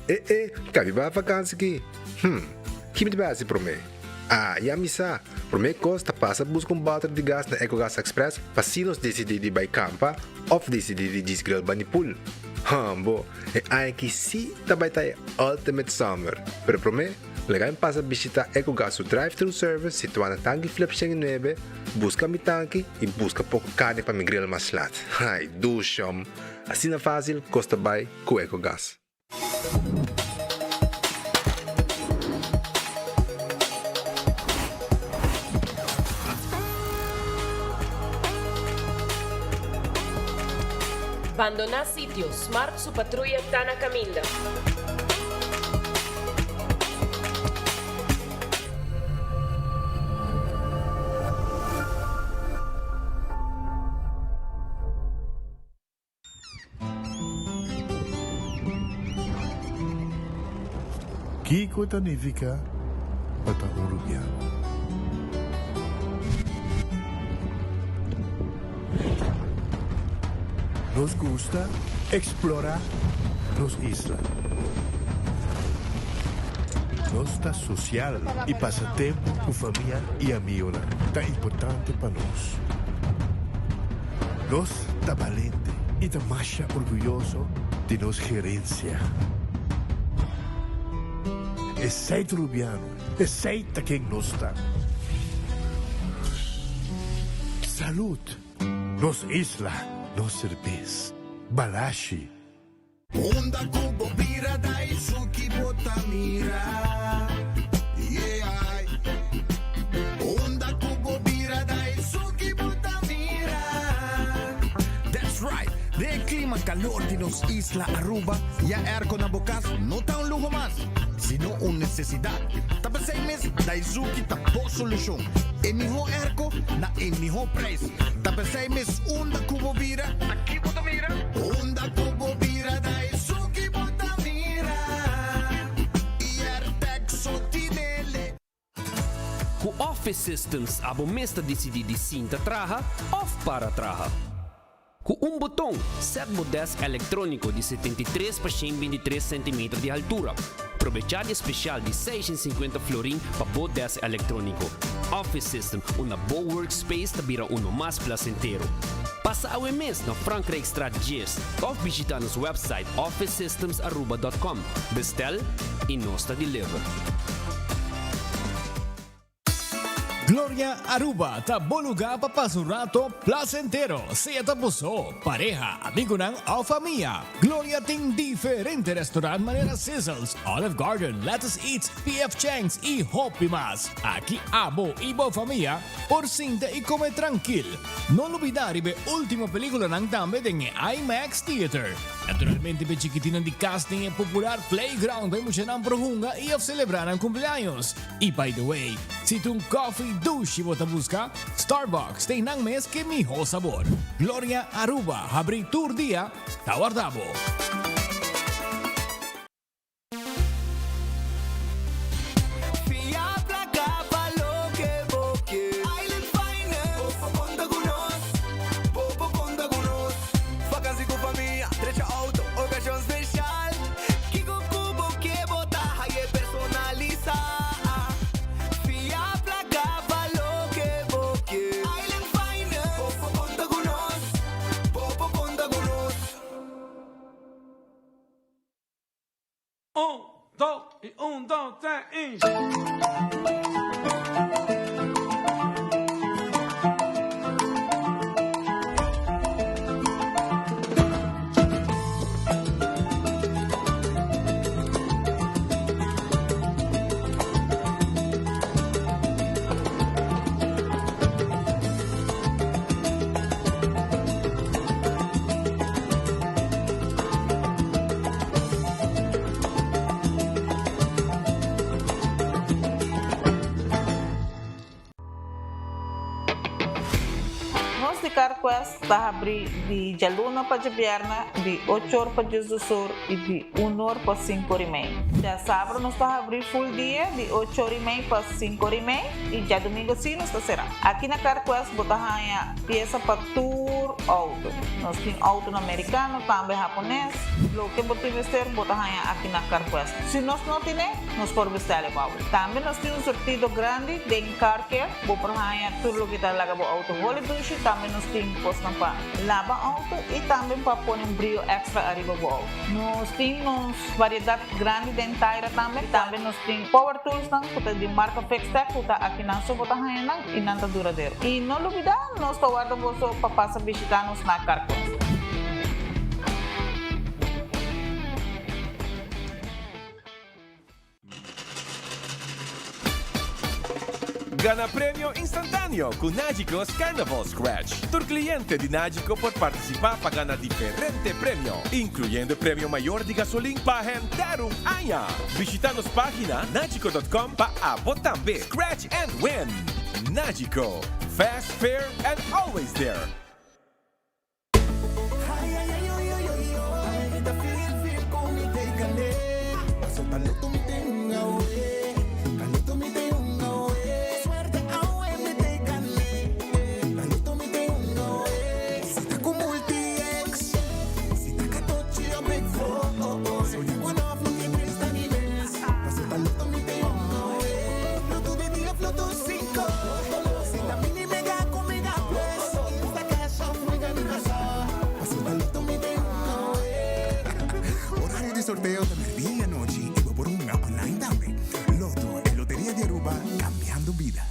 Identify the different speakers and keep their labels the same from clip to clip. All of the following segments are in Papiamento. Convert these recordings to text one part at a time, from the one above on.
Speaker 1: E e, ka mi bai vakansi ki? Hm, ki mi ta bai hasi promé? Ah, ya mi sa! Promé kos ta pasa buska un bòter di gas na Ecogas Express pa si nos disidí di bai kampa òf disidí di djis grill bani pool. Hòmbo, e aña aki sí ta bai ta e ultimate summer! Pero promé, laga mi pasa bishitá Ecogas su drive-thru service situá na Tanki Flip 109, buska mi tanki i buska poko karni pa mi grill mas lat. Ai, dushòm! Asina fásil kos ta bai ku Ecogas.
Speaker 2: Bandoná sitio, Smart su patruya ta na kaminda.
Speaker 3: Kiko ta nifiká pa ta un rubiano? Nos gusta eksplorá nos isla. Nos ta sosial i pasa tempu ku famia i amionan ta importante pa nos. Nos ta balente i ta masha orguyoso di nos gerensia. Esei ta Rubiano, esei ta ken nos ta. Salud! Nos isla, nos serbes. Balashi.
Speaker 4: Unda ku bo bira Daisuki bo ta mira Yeah Unda ku bo bira Daisuki bo ta mira
Speaker 5: That's right! Den e klima kalor di nos isla Aruba, ya airco na bo kas no ta un luho mas, sino un nesesidat. Ta p'esei mes Daisuki ta bo solushon. E mihó airco na e mihó prijs. Ta p'esei mes unda ku bo bira,
Speaker 4: Ta ki bo ta mira? Unda ku bo bira ta esun ki bo ta mira I Airtag so tinele.
Speaker 6: Ku Office Systems abo mes ta disidí di sinta traha òf para traha. Ku un boton, sèt bo dèsk elektróniko di 73 pa 123 sentimeter di haltura. Probechá di e spesial di 650 florin pa bo dèsk elektróniko. Office System, unda bo workspace ta bira uno mas plasentero. Pasa awe mes na Frankrijkstraat 10 òf bishitá nos wèpsait officesystemsaruba.com. Bestel i nos ta deliver.
Speaker 7: Gloria Aruba ta bo lugar pa pasa un rato placentero, sea ta bo so, pareha, amigonan of famia. Gloria tin diferente restaurant manera Sizzles, Olive Garden, Lettuce Eats, PF Chang's y hopi mas. Aki abo y bo famia por sinta y come trankil. No lubida riba e ultimo peliculanan tambe den e IMAX Theater. Naturalmente p'e chikitinnan di cas tin e popular playground pa e muchanan por hunga y of celebra nan cumpleaños. Y by the way, si ta un coffee dushi bo ta busca, Starbucks ta einan mes ke miho sabor. Gloria Aruba habri tur dia, ta warda bo.
Speaker 4: Fia placa pa loke bo ke. Island Finance. Bo por conta cu nos. Bo por conta cu nos. Vakantie cu famia, drecha auto, ocasion special. Kiko ku bo ke bo ta haye personalisa. Fia placa pa loke bo ke. Island Finance. Bo por konta ku nos. Bo por konta ku nos.
Speaker 8: Un, dos i un, dos, tres i.
Speaker 9: Nos di kar. CarQuest ta habri di djaluna pa djabièrnè di ocho or pa diesdos or i di un or pa sinku or i mei. Djasabra nos ta habri full dia di ocho or i mei pa sinku or i mei i djadumingu si nos ta será. Aki na CarQuest bo ta haña piesa pa tur outo. Nos tin outonan merikano, tambe hapones. Loke bo tin mester bo ta haña aki na CarQuest. Si nos no tine, nos por bestèl e pa bo. Tambe nos tin un surtido grandi den Car Care. Bo por haña tur loke ta laga bo outo holi dushi. Tambe nos tin kosnan pa laba outo i tambe pa pone un brio èkstra ariba bo outo. Nos tin nos variedat grandi den taira tambe. Tambe nos tin power toolsnan ku ta di marka Fixtech ku ta akinan so bo ta haña nan i nan ta duradero. I no lubidá nos ta warda boso pa pasa bishitá nos na Carquest.
Speaker 10: Gana premio instantáneo ku Nagico's Carnival Scratch. Tur kliente di Nagico por partisipá pa gana diferente premio, inkluyendo e premio mayor di gasolin pa henter un aña. Bishitá nos página nagico dot com pa abo tambe scratch and win! Nagico, fast, fair and always there!
Speaker 11: Horario di sorteo ta merdia y anochi y bo por hunga online tambe. Lotto, e loteria di Aruba, cambiando bida.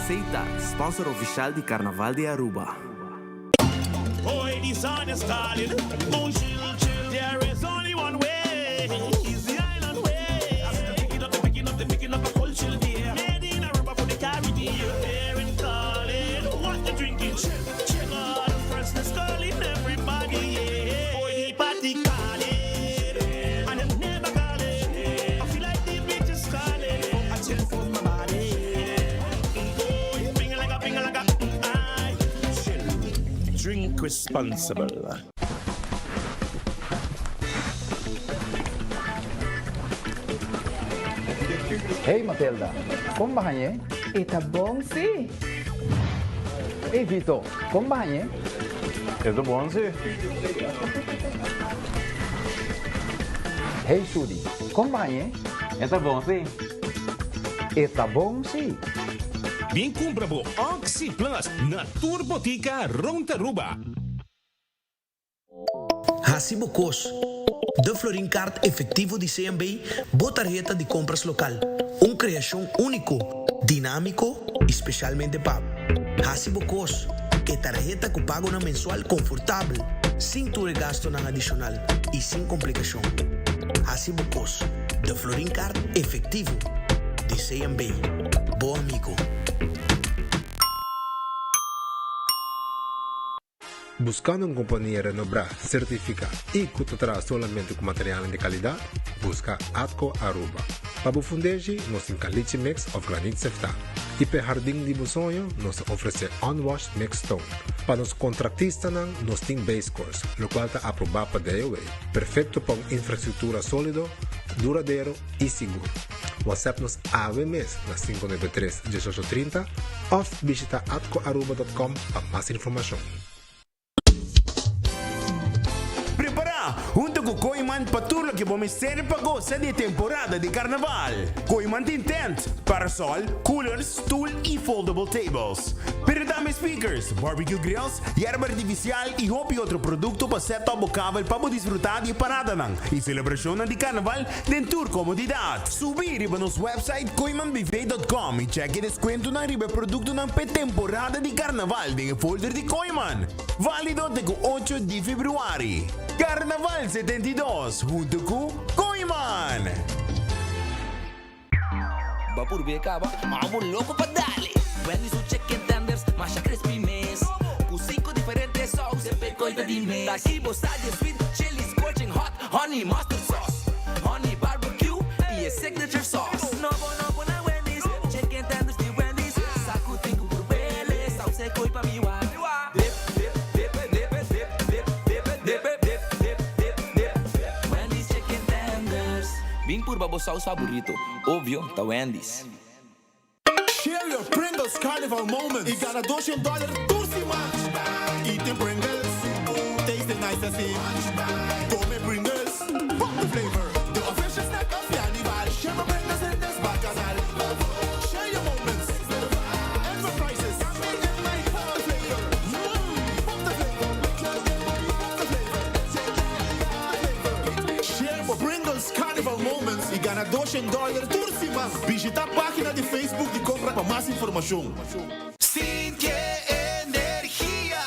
Speaker 12: Seita, sponsor oficial di Carnaval di Aruba.
Speaker 13: Drink responsible.
Speaker 14: Hey Matilda, kon bo hañ'é?
Speaker 15: E ta bon sí.
Speaker 14: Hey Vito, kon bo hañ'é?
Speaker 16: E ta bon sí.
Speaker 14: Hey Sudi, kon bo hañ'é?
Speaker 16: E ta bon sí.
Speaker 14: E ta bon sí.
Speaker 13: Bin cumpra bo Oxi Plus na tur botica rond Aruba.
Speaker 17: Hasi bo kos. De Florin Card Efectivo di CMB, bo tarheta di compras local. Un creacion unico, dinamico y specialmente pa bo. Hasi bo kos. E tarheta cu pagonan mensual confortabel, sin tur e gastonan adicional y sin complicacion. Hasi bo kos. De Florin Card Efectivo di CMB. Bo amigo.
Speaker 1: Buscando un compania renobrá, certificá y cu ta traha solamente cu materialnan di calidad? Busca Atco Aruba. Pa bo fundeshi, nos tin caliche mix of granit seftá. Y p'e hardin di bo soño, nos ta ofrece unwashed mixed stone. Pa nos contractistanan, nos tin base course, locual ta aprobá pa DOW, perfecto pa un infrastructura solido, duradero y sigur. WhatsApp nos awe mes na 593 1830 of bishita atcoaruba.com pa mas informacion.
Speaker 18: Prepara hunto cu Kooyman pa tur loke. loke bo mester pa gosa di e temporada di Carnaval. Kooiman tin tent, parasol, coolers, stoel y foldable tables. Pero tambe speakers, barbecue grills, yerba artificial y hopi otro producto pa set up bo kabel pa bo disfruta di e paradanan y celebracionnan di Carnaval den tur comodidad. Subi riba nos website kooimanbv.com y check e descuentonan riba e productonan p'e temporada di Carnaval den e folder di Kooiman. Válido te ku ocho di februari. Carnaval 72 hunto ku Kooiman!
Speaker 19: Bo purbe caba, abo loco pa dale. Wendy's su chicken tenders, masha crispy mes. Cu cinco diferente saus, semper coy ta di mes. Taki bo sa di sweet chili, scorching hot, honey mustard sauce, honey barbecue y e signature sauce. Nobo nobo na Wendy's, chicken tenders di Wendy's. Sa cu tin cu purbele, saus e coy pa mi wak. Dip, dip, dip, dip, dip, dip, dip, dip, dip, dip, dip, dip. Wendy's chicken tenders. Bin purba bo saus faborito, obvio ta Wendy's.
Speaker 20: Share your Pringles Carnival moments y gana doshen dollar tur siman! Eating Pringles, tasting nice así. Come Pringles, pop the flavor. The official snack of Carnival. Share my Pringles in this bacchanal. Share your moments. Enterprises. Pop the flavor. Pop the flavor. Pop the flavor. Share bo Pringles Carnival moments y gana doshen dollar tur siman. Bishita pagina di Facebook di Compra pa mas informacion.
Speaker 21: Sinti energia.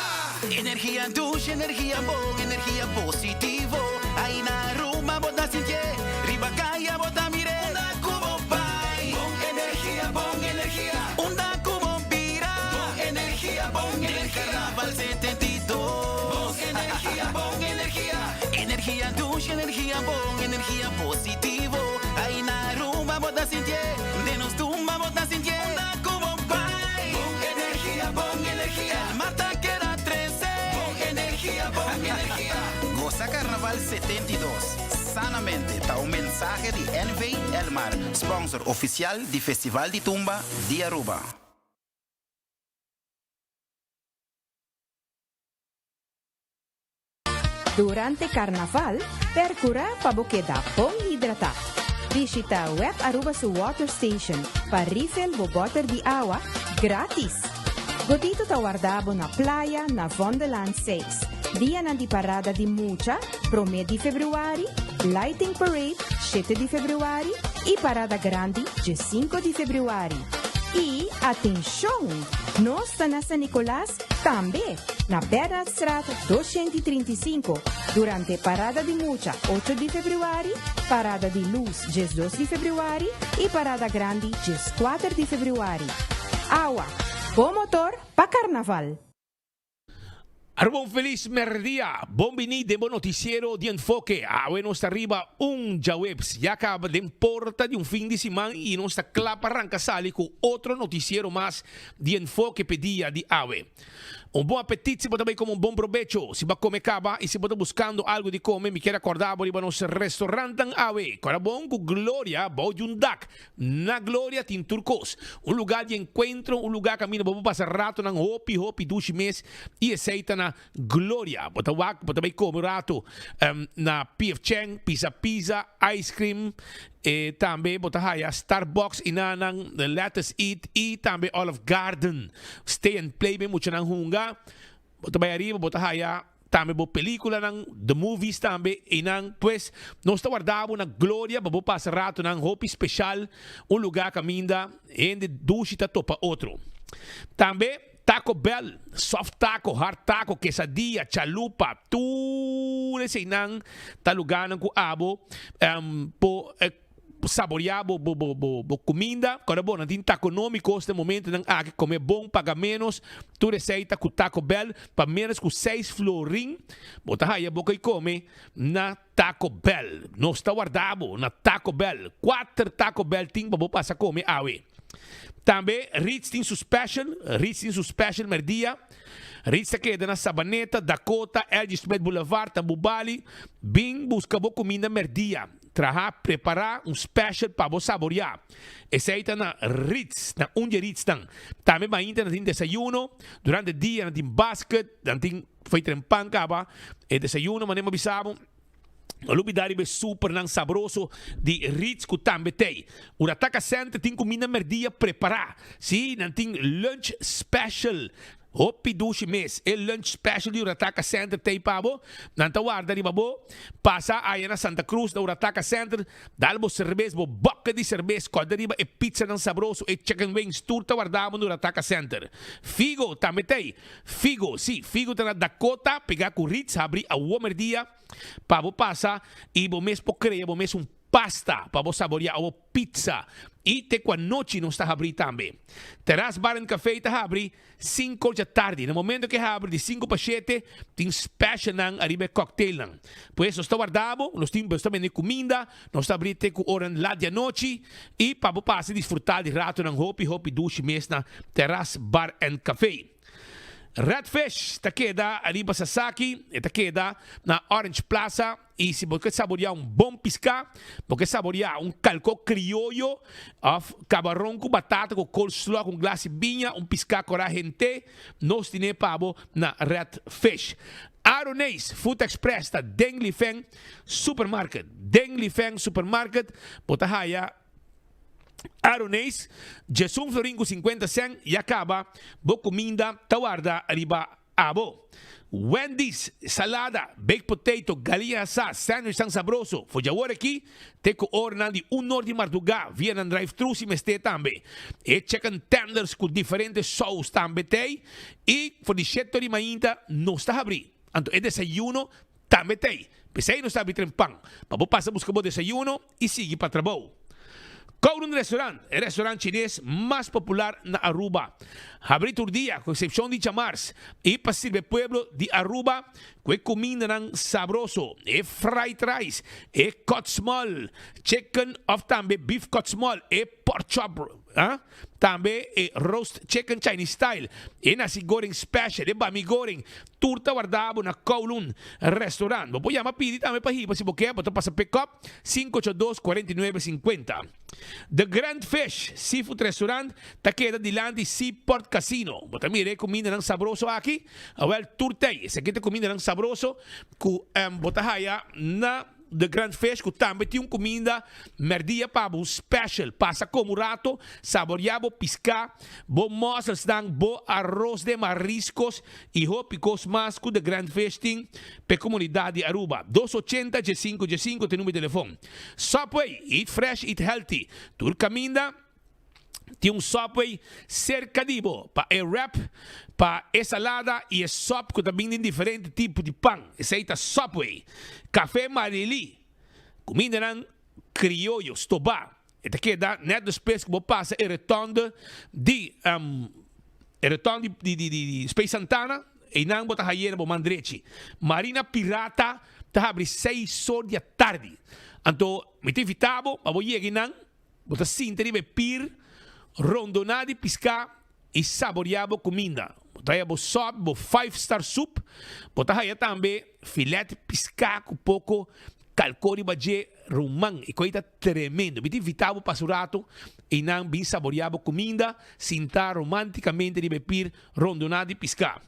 Speaker 21: Energia dushi, energia bon, energia positivo. Ai na Aruba bo ta sintié, riba kaya bo ta mir'é. Unda ku bo bai, bon energia, bon energia. Unda ku bo bira, bon energia, bon energia. Den Carnaval 72, bon energia, bon energia. Energia dushi, energia bon, energia positivo. Ai na Aruba bo ta sintié, den nos tumba bo ta sintié. Unda ku bo bai, bon energia, bon energia. El mar ta keda trese, bon energia, bon energia.
Speaker 5: Gosa Carnaval 72 sanamente ta un mensahe di NV Elmar, sponsor oficial di Festival di Tumba di Aruba.
Speaker 22: Durante Carnaval, percura pa bo keda bon hidrata. Bishita web Aruba su Water Station pa refill bo boter di awa gratis. Godito ta warda bo na playa na Vondellaan 6. Dianan di parada di mucha, prome di februari, Lighting Parade, shete di februari, y parada grandi, dje di februari. Y atencion! Nos ta na San Nicolas Tambe, na Bernardstraat 235, durante Parada di Mucha 8 di februari, Parada di Luz 12 di februari y Parada Grandi 14 di februari. Awa, bo motor pa Carnaval!
Speaker 13: Aruba un felis merdia, bon bini den bo noticiero di Enfoke. Awe nos ta riba un djaweps, ya caba den porta di un fin di siman y nos ta cla pa ranca sali cu otro noticiero mas di enfoke p'e dia di awe. Un bon apetit si bo ta bay come un bon probecho. Si bo a come caba y si bo ta buscando algo di come, mi kier a corda bo riba nos restaurantnan awe. Corda bon cu Gloria bou di un dak. Na Gloria tin tur cos. Un lugar di encuentro, un lugar caminda bo por pasa ratonan hopi hopi dushi mes y esey ta na Gloria. Bo ta wak, bo ta bay come un rato na PF Chang, Pizza Pizza, Ice Cream, E tambe bo ta haya Starbucks y nanan, Let Us Eat y tambe Olive Garden. Stay and Play be muchanan hunga. Bo ta bay ariba, bo ta haya tambe bo peliculanan, the movies tambe eynan. Pues nos ta warda bo na Gloria pa bo pasa ratonan hopi special, un lugar caminda hende dushi ta topa otro. Tambe. Taco Bell, soft taco, hard taco, quesadilla, chalupa, tur eseinan ta lugarnan cu abo por saborea bo bo cuminda. Ora bo nan tin taconomicos den momentonan aki, come bon, paga menos, tur esei ta cu Taco Bell pa menos cu seis florin bo ta haya bo coy come na Taco Bell. Nos ta warda bo na Taco Bell. Cuater Taco Bell tin pa bo pasa come awe. Tambe Ritz tin su special, Ritz tin su special merdia. Ritz ta keda na Sabaneta, Dakota, LG Smith Boulevard, Tambubali. Bin busca bo cuminda merdia. Traha, prepara un special pa bo saboria. Esey ta na Ritz, na un di e Ritznan. Tambe mainta nan tin desayuno, durante dia nan tin basket, nan tin. Foi tren pan caba e desayuno manera mi a bisa bo. No lubida riba e supernan sabroso di Ritz ku tambe t'ei. Urataka Center tin kuminda merdia prepará. Sí, nan tin lunch special. Hopi dushi mes. E lunch special di Urataka Center t'ei pa bo. Nan ta warda riba bo. Pasa aya na Santa Cruz na Urataka Center. Dal bo serbes, bo bokke di serbes. Kòrda riba e pizzanan sabroso, e chicken wings. Tur ta warda bo na Urataka Center. Figo tambe t'ei. Figo, sí, Figo ta na Dakota, pegá ku Ritz, habrí awor merdia. Pa bo pasa y bo mes por crea bo mes un pasta pa bo saborea o bo pizza. Y te cu anochi nos ta habri tambe. Terras Bar and Café ta habri cinco dja tardi. Na momento cu e habri di cinco pa shete tin specialnan ariba e cocktailnan. Pues nos ta warda bo, nos tin nos ta bende cuminda, nos ta habri te cu ora lat di anochi y pa bo pasa y disfruta di ratonan hopi hopi dushi mes na Terras Bar and Café. Red Fish ta keda ariba Sasaki, e ta keda na Orange Plaza y si bo ke saborea un bon pisca, bo ke saborea un calco crioyo of cabaron cu batata cu coleslaw cu un glas di biña, un pisca cora hente, nos tine pa bo na Red Fish. Aroneis Food Express ta den Lifeng Supermarket. Den Lifeng Supermarket bo ta haya. Aroneis, djesun florin ku sinkuenta sèn ya kaba, bo kuminda ta warda riba abo. Wendy's, salada, baked potato, galiña asá, sandwichnan sabroso, for djawor aki te ku oranan di un or di mardugá via nan drive-thru si mester tambe. E chicken tenders ku diferente sous tambe t'ei i for di shete or di mainta nos ta habrí. Anto e desayuno tambe t'ei. P'esei nos ta habrí tren pan pa bo pasa buska bo desayuno. i sigui pa trabou. Kowloon Restaurant, e restaurant chines mas popular na Aruba, habri tur dia ku eksepshon di djamars i pa sirbi e pueblo di Aruba ku e kumindanan sabroso, e fried rice, e kòt small, chicken òf tambe beef kòt small, e pork chop, tambe e roast chicken Chinese style, e nasi goreng special, e bami goreng, tur ta warda bo na Kowloon Restaurant. Bo por yama pidi tambe pa hiba si bo ke, bo ta pasa pick up 582 49 50. The Grand Fish Seafood Restaurant ta keda dilanti Seaport Casino. Bo ta mira e kumindanan sabroso aki? Awel tur tei. Esaki ta kumindanan sabroso ku bo ta haya na. The Grand Fish ku tambe tin un kuminda mèrdia pa bo, un special. Pasa komo un rato, saboreá bo piská, bo mòselsnan, bo aros de mariskos i hopi kos mas ku The Grand Fish tin p'e komunidat di Aruba. Dos ochenta djesinku djesinku ta e number di telefon. Subway, eat fresh, eat healthy. Tur kaminda. Tin un Subway serka di bo pa e wrap, pa e salada i e sòp ku ta bin den diferente tipo di pan. Esei ta Subway. Café Marily, kumindanan krioyo, stobá. E ta keda nèt despues ku bo pasa e retònde di e retònde di di di Space Santana, einan bo ta haye na bo man drechi. Marina Pirata ta habri seis or di atardi. Anto mi ta invitá bo pa bo yega einan. Bo ta sinta riba e pir rondoná di piská i saboriá bo kuminda. Bo ta haya bo sòp, bo five star soup. Bo ta haya tambe filèt piská ku poko kalkó riba dje, ruman. E koi ta tremendo. Mi ta invitá bo pasa un ratu einan bin saboriá bo kuminda, sintá romántikamente riba e pir rondoná di piská.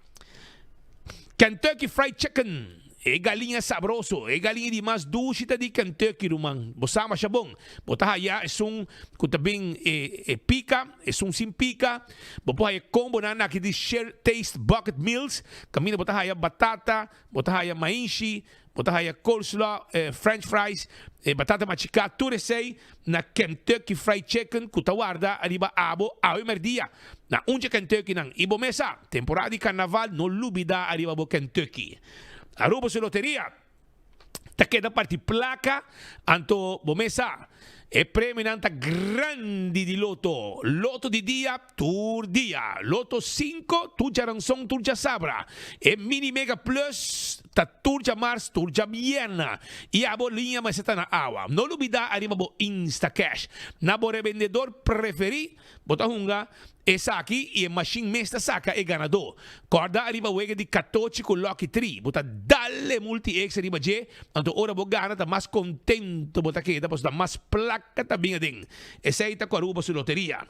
Speaker 13: Kentucky Fried Chicken, e galiña sabroso, e galiña di mas dushi ta di Kentucky, ruman. Bo sa masha bon. Bo ta haya esun ku ta bin e e pika, esun sin pika. Bo por haya combonan aki di Share Taste Bucket Meals, kaminda bo ta haya batata, bo ta haya mainshi, Bo ta haya coleslaw, french fries, e batata machiká, tur esei na Kentucky Fried Chicken ku ta warda riba abo awe merdia na un dje Kentuckynan. I bo mes sa, temporada di karnaval no lubidá ariba bo Kentucky. Aruba su loteria ta keda parti plaka, anto bo mes sa, e premionan ta grandi di loto. Loto di dia Tur dia, Loto cinco, tur djaranson, tur djasabra. E Mini Mega Plus ta tur djamars, tur djabierna. I abo liña mester ta na awa. No lubida ariba bo Instacash. Na bo rebendedor preferi, bo ta hunga. Esaki i e mashin mes ta saka e ganadó. Kòrda ariba wega di katochi ku Lucky Tree. Bo ta dal e multi-X riba dje, anto ora bo gana ta mas kontento bo ta keda pasobra ta mas plaka ta bin aden. Esei ta ku Aruba su loteria.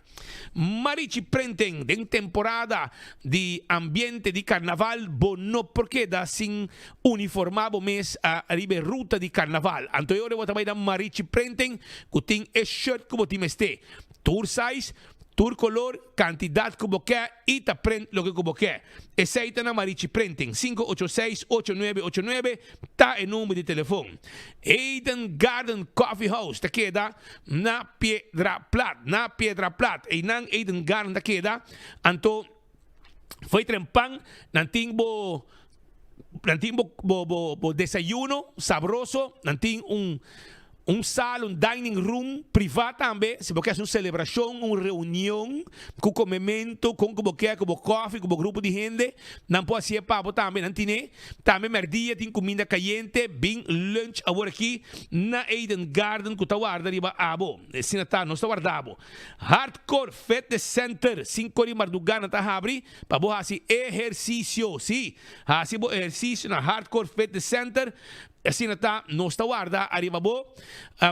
Speaker 13: Marichi Prenten, Den temporada di ambiente di karnaval bo no por keda sin uniformá bo mes ariba e ruta di karnaval. Anto e ora bo ta bai na Marichi Prenten ku tin e shirt ku bo tin mester. Tur size, tur color, cantidad cu bo ke y ta print loke cu bo ke. Esey ta na Marichi Printing, 586 8989 ta e number di telefon. Eden Garden Coffee House ta keda na Piedra Plat, na Piedra Plat. Eynan Eden Garden ta keda, anto fo'i trempan nan tin bo nan tin bo bo bo bo desayuno sabroso, nan tin un un sala, un dining room priva tambe, si bo ke hasi un selebrashon, un reunion ku komementu, kon ku bo ke, ku bo kòfi, ku bo grupo di hende, nan por hasié pa bo tambe, nan tine. Tambe mèrdia tin kuminda kayente, bin lunch awor aki na Eden Garden ku ta warda riba abo. Asina ta, nos ta warda bo. Hardcore Fitness Center, sinku di mardugá nan ta habri. Pa bo hasi ehersisio. Sí, hasi bo ehersisio na Hardcore Fitness Center. Asina ta, nos ta warda ariba bo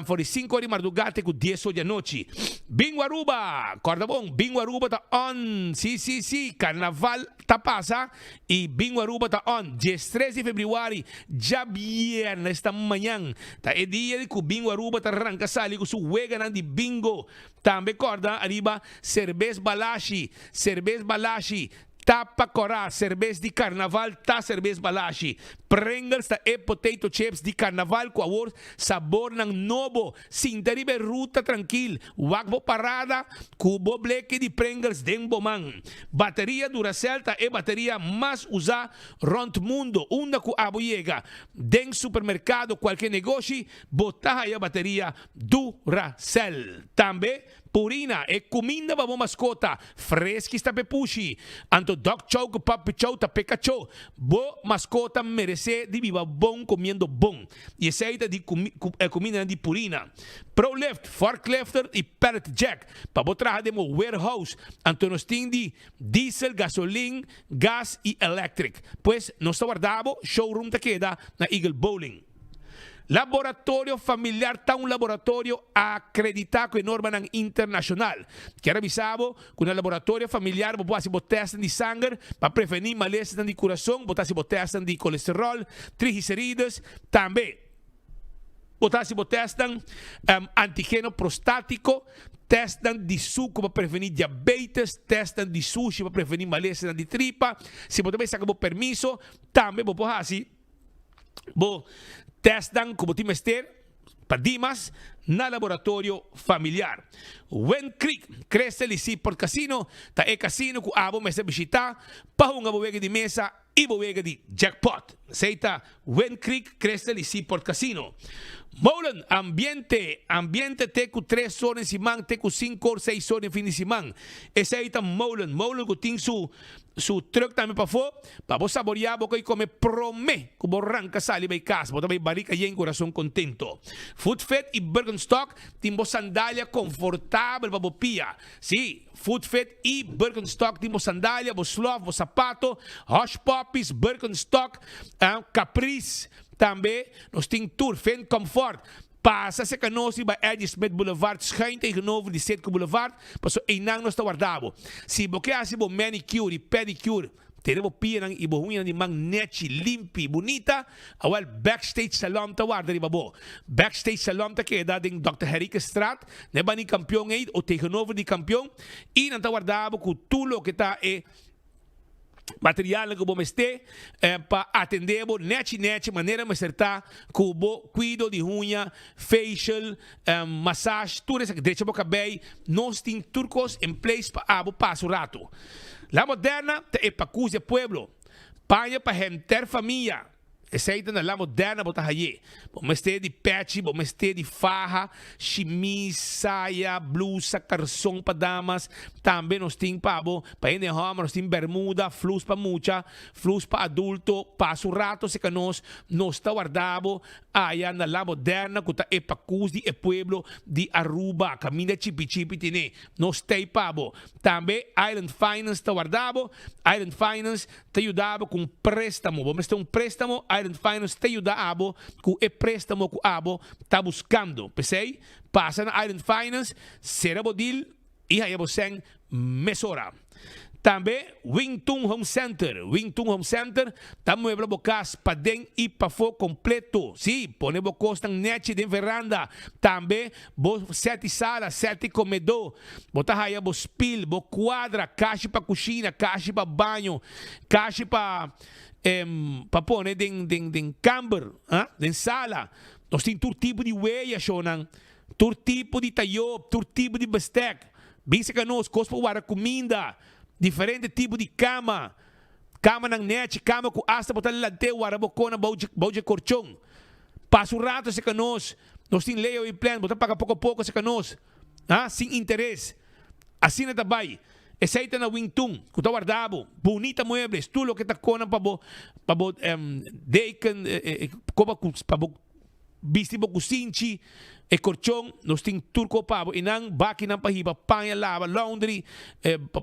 Speaker 13: for di sinku or di mardugá te ku dies or di anochi. Bingo Aruba! Kòrda bon, Bingo Aruba ta on! Sí, sí, sí, karnaval ta pasa i Bingo Aruba ta on. Diestres di febrüari, djabièrnè, esta mañan, ta e dia di ku Bingo Aruba ta ranka sali ku su weganan di bingo. Tambe kòrda ariba Serbes Balashi, Serbes Balashi, Tapa Kòrá, serbes di karnaval ta serbes Balashi. Pringles ta e potato chips di karnaval ku awor sabornan nobo. Sinta riba e ruta trankil, wak bo parada ku bo bleki di Pringles den bo man. Bateria Duracell ta e bateria mas usá rònt mundo. Unda ku abo yega, den supermerkado, kualke negoshi, bo ta haya bateria Duracell. Tambe Purina, e kuminda pa bo maskota, Freskis ta p'e pushi, anto Dog Chow ku Puppy Chow ta p'e kachó. Bo maskota meresé di biba bon komiendo bon, i esei ta di e kumindanan di Purina. Prolift, Forklifter i Pallet Jack pa bo traha den bo warehouse, anto nos tin di diesel, gasolin, gas i electric. Pues nos ta warda bo, showroom ta keda na Eagle Bowling. Laboratorio Familiar ta un laboratorio akreditá ku e normanan internashonal. Kier a bisa bo ku na Laboratorio Familiar bo por hasi bo tèstnan di sanger pa prevení malesanan di kurason, bo ta hasi bo tèstnan di kolesteròl, triglicerides, tambe bo ta hasi bo tèstnan antigeno prostátiko, tèstnan di suku pa prevení diabetes, tèstnan di sushi pa prevení malesanan di tripa. Si bo ta bai saka bo permiso, tambe bo por hasi. Bo testnan ku bo tin mester pa Dimas na laboratorio familiar. Wind Creek Crystal y Seaport Casino ta e casino ku abo mester bishita pa hunga bo wega di mesa y bo wega di jackpot. Esei ta Wind Creek Crystal y Seaport Casino. Molen, ambiente, ambiente te ku tres or den siman te ku sinku or seis or den fin di siman. Esei ta Molen. Molen ku tin su Su truck tambe pafó, pa bo saboreá bo koi kome promé ku bo ranka sali bai kas. Bo ta bai barika yen kurason kontento. Foot Fit i Birkenstock tin bo sandalia konfortabel pa bo pia. Sí, Foot Fit i Birkenstock tin bo sandalia, bo slof, bo sapato, Hush Puppies, Birkenstock, Caprice tambe. Nos tin tur, Fin Comfort. Pasa serka nos riba Eddie Smith Boulevard schuin tegenover di Citgo Boulevard, pasobra einan nos ta warda bo. Si bo ke hasi bo manicure i pedicure, tene bo pianan i bo huñanan di man nechi, limpi, bunita, awel Backstage Salon ta warda riba bo. Backstage Salon ta keda den Dòkter Henriquezstraat, na e bani Kampion ei o tegenover di Kampion, i nan ta warda bo ku tur loke ta e. Materialnan ku bo mester pa atendé bo nèchi nèchi manera mester ta ku bo kuido di huña, facial, massage, tur esaki drecha bo kabei, nos tin tur kos in place pa abo pasa un ratu. La Moderna ta e pakus di e pueblo, paña pa henter famia. Esei ta na La Moderna bo ta haye. Bo mester di pechi, bo mester di faha, shimis, saya, blusa, karson pa damas. Tambe nos tin pa bo, pa hende hòmber nos tin bermuda, flus pa mucha, flus pa adulto. Pasa un rato serka nos, nos ta warda bo aya na La Moderna ku ta e pakus di e pueblo di Aruba. Kaminda chipi chipi tene, nos t'ei pa bo. Tambe Island Finance ta warda bo. Island Finance ta yuda bo ku un préstamo. Bo mester un préstamo, Island Finance ta yuda abo ku e préstamo ku abo ta buskando. P'esei, pasa na Island Finance, sera bo deal i haña bo sèn mesora. Tambe Wing Tun Home Center. Wing Tun Home Center ta muebla bo kas paden i pafó kompleto. Sí, pone bo kosnan nèchi den veranda. Tambe bo sèti sala, sèti komedó. Bo ta haya bo spil, bo kuadra, kashi pa kushina, kashi pa baño, kashi pa pa pone den den den kamber, ah, den sala. Nos tin tur tipo di weya, shownan, tur tipo di tayop, tur tipo di bestek. Bin saka nos kos pa warda kuminda, diferente tipo di kama, kamanan nechi, kama ku asta bo ta lant'é warda bo kona bou dje bou dje korchon. Pasa un rato saka nos, nos tin layaway plan, bo ta paga poko poko saka nos. Ha, sin interes. Asina ta bai. Esei ta na Wing Tun, ku ta warda bo. Bunita muebles, tur loke ta konan pa bo, pa bo deken, koba ku, pa bo bisti bo kusinchi, e korchon, nos tin tur ko pa bo. I nan bakinan pa hiba paña laba, laundry,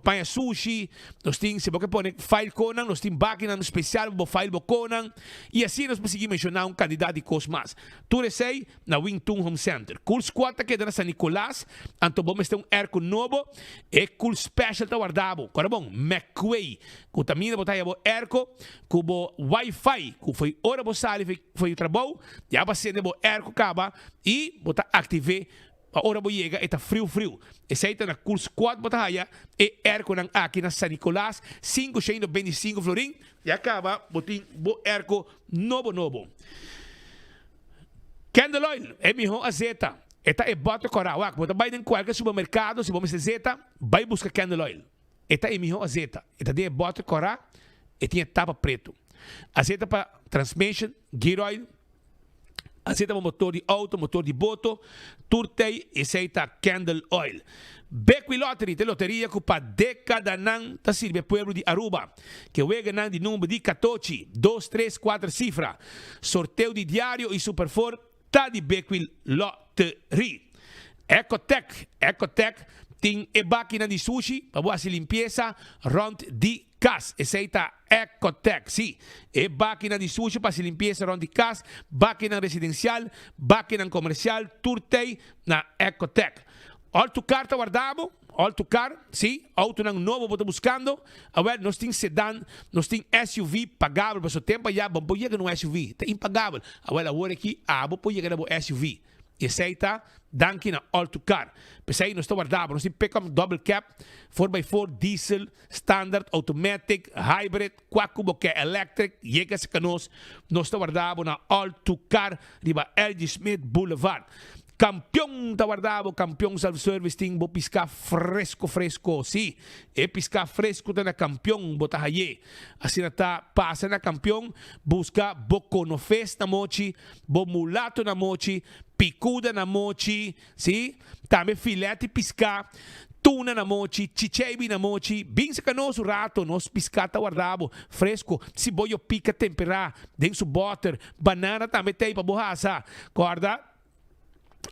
Speaker 13: paña sushi, nos tin, si bo ke pone fail konan, nos tin bakinan spesial pa bo fail bo konan. I asina nos por sigui menshoná un kantidat di kos mas. Tur esei na Wing Tun Home Center. Cool Squad ta keda na San Nicolas, anto bo mester un airco nobo, e Cool Special ta warda bo. Kora bon, McQuay, ku ta mira bo ta haya bo airco ku bo wifi, ku fo'i ora bo sali fo'i trabou, ya bo a sende bo airco kaba i bo ta aktiv'é pa ora bo yega e ta friu friu. Esei ta na Cool Squad bo ta haya e airconan aki na San Nicolas, 525 florin, ya kaba bo tin bo airco nobo nobo. Candle oil, e mihó azeta. E ta e bòter kòrá. Wak, bo ta bai den kualke supermerkado, si bo mester zeta, bai buska candle oil. E ta e mihó azeta. E ta den e bòter kòrá, e tin e tapa pretu. Azeta pa transmission, gear oil, azeta pa motor di outo, motor di boto, tur tei esei ta candle oil. Bekwee Lottery ta e loteria ku pa dekadanan ta sirbi e pueblo di Aruba. Ke weganan di number di katochi, dos, tres, kuater sifra. Sorteo di diario y Superfor ta di Bekwil Lottery. Ecotec, Ecotec tin e bakinan di sushi pa bo hasi limpiesa rond di kas. Esey ta Ecotec, si, e bakinan di sushi pa hasi limpiesa rond di kas, bakinan residencial, bakinan comercial, tur tey na Ecotec. All tu car ta warda bo? All tu car, si, autonan nobo bo ta buscando? Awel, nos tin sedan, nos tin SUV pagabel, pasobra tempo aya bo no por yega na un SUV, ta impagabel. Awel, awor aki abo por yega na bo SUV. Y esey ta danki na All tu Car. P'esey nos ta warda bo. Nos tin pickup double cab, four by four, diesel, standard, automatic, hybrid, cua cu bo ke, electric, yega cerca nos. Nos ta warda bo na All tu Car riba LG Smith Boulevard. Campeon ta warda bo, Campeon Self Service tin bo pisca fresco fresco, si, e pisca fresco ta na Campeon bo ta haye. Asina ta pasa na Campeon busca bo conofes na mochi, bo mulato na mochi, picuda na mochi, si, tambe filet di pisca, tuna na mochi, chicheibi na mochi, bin saca nos un rato, nos pisca ta warda bo fresco, siboyo pica tempera den su boter, banana tambe t'ey pa bo hasa, corda.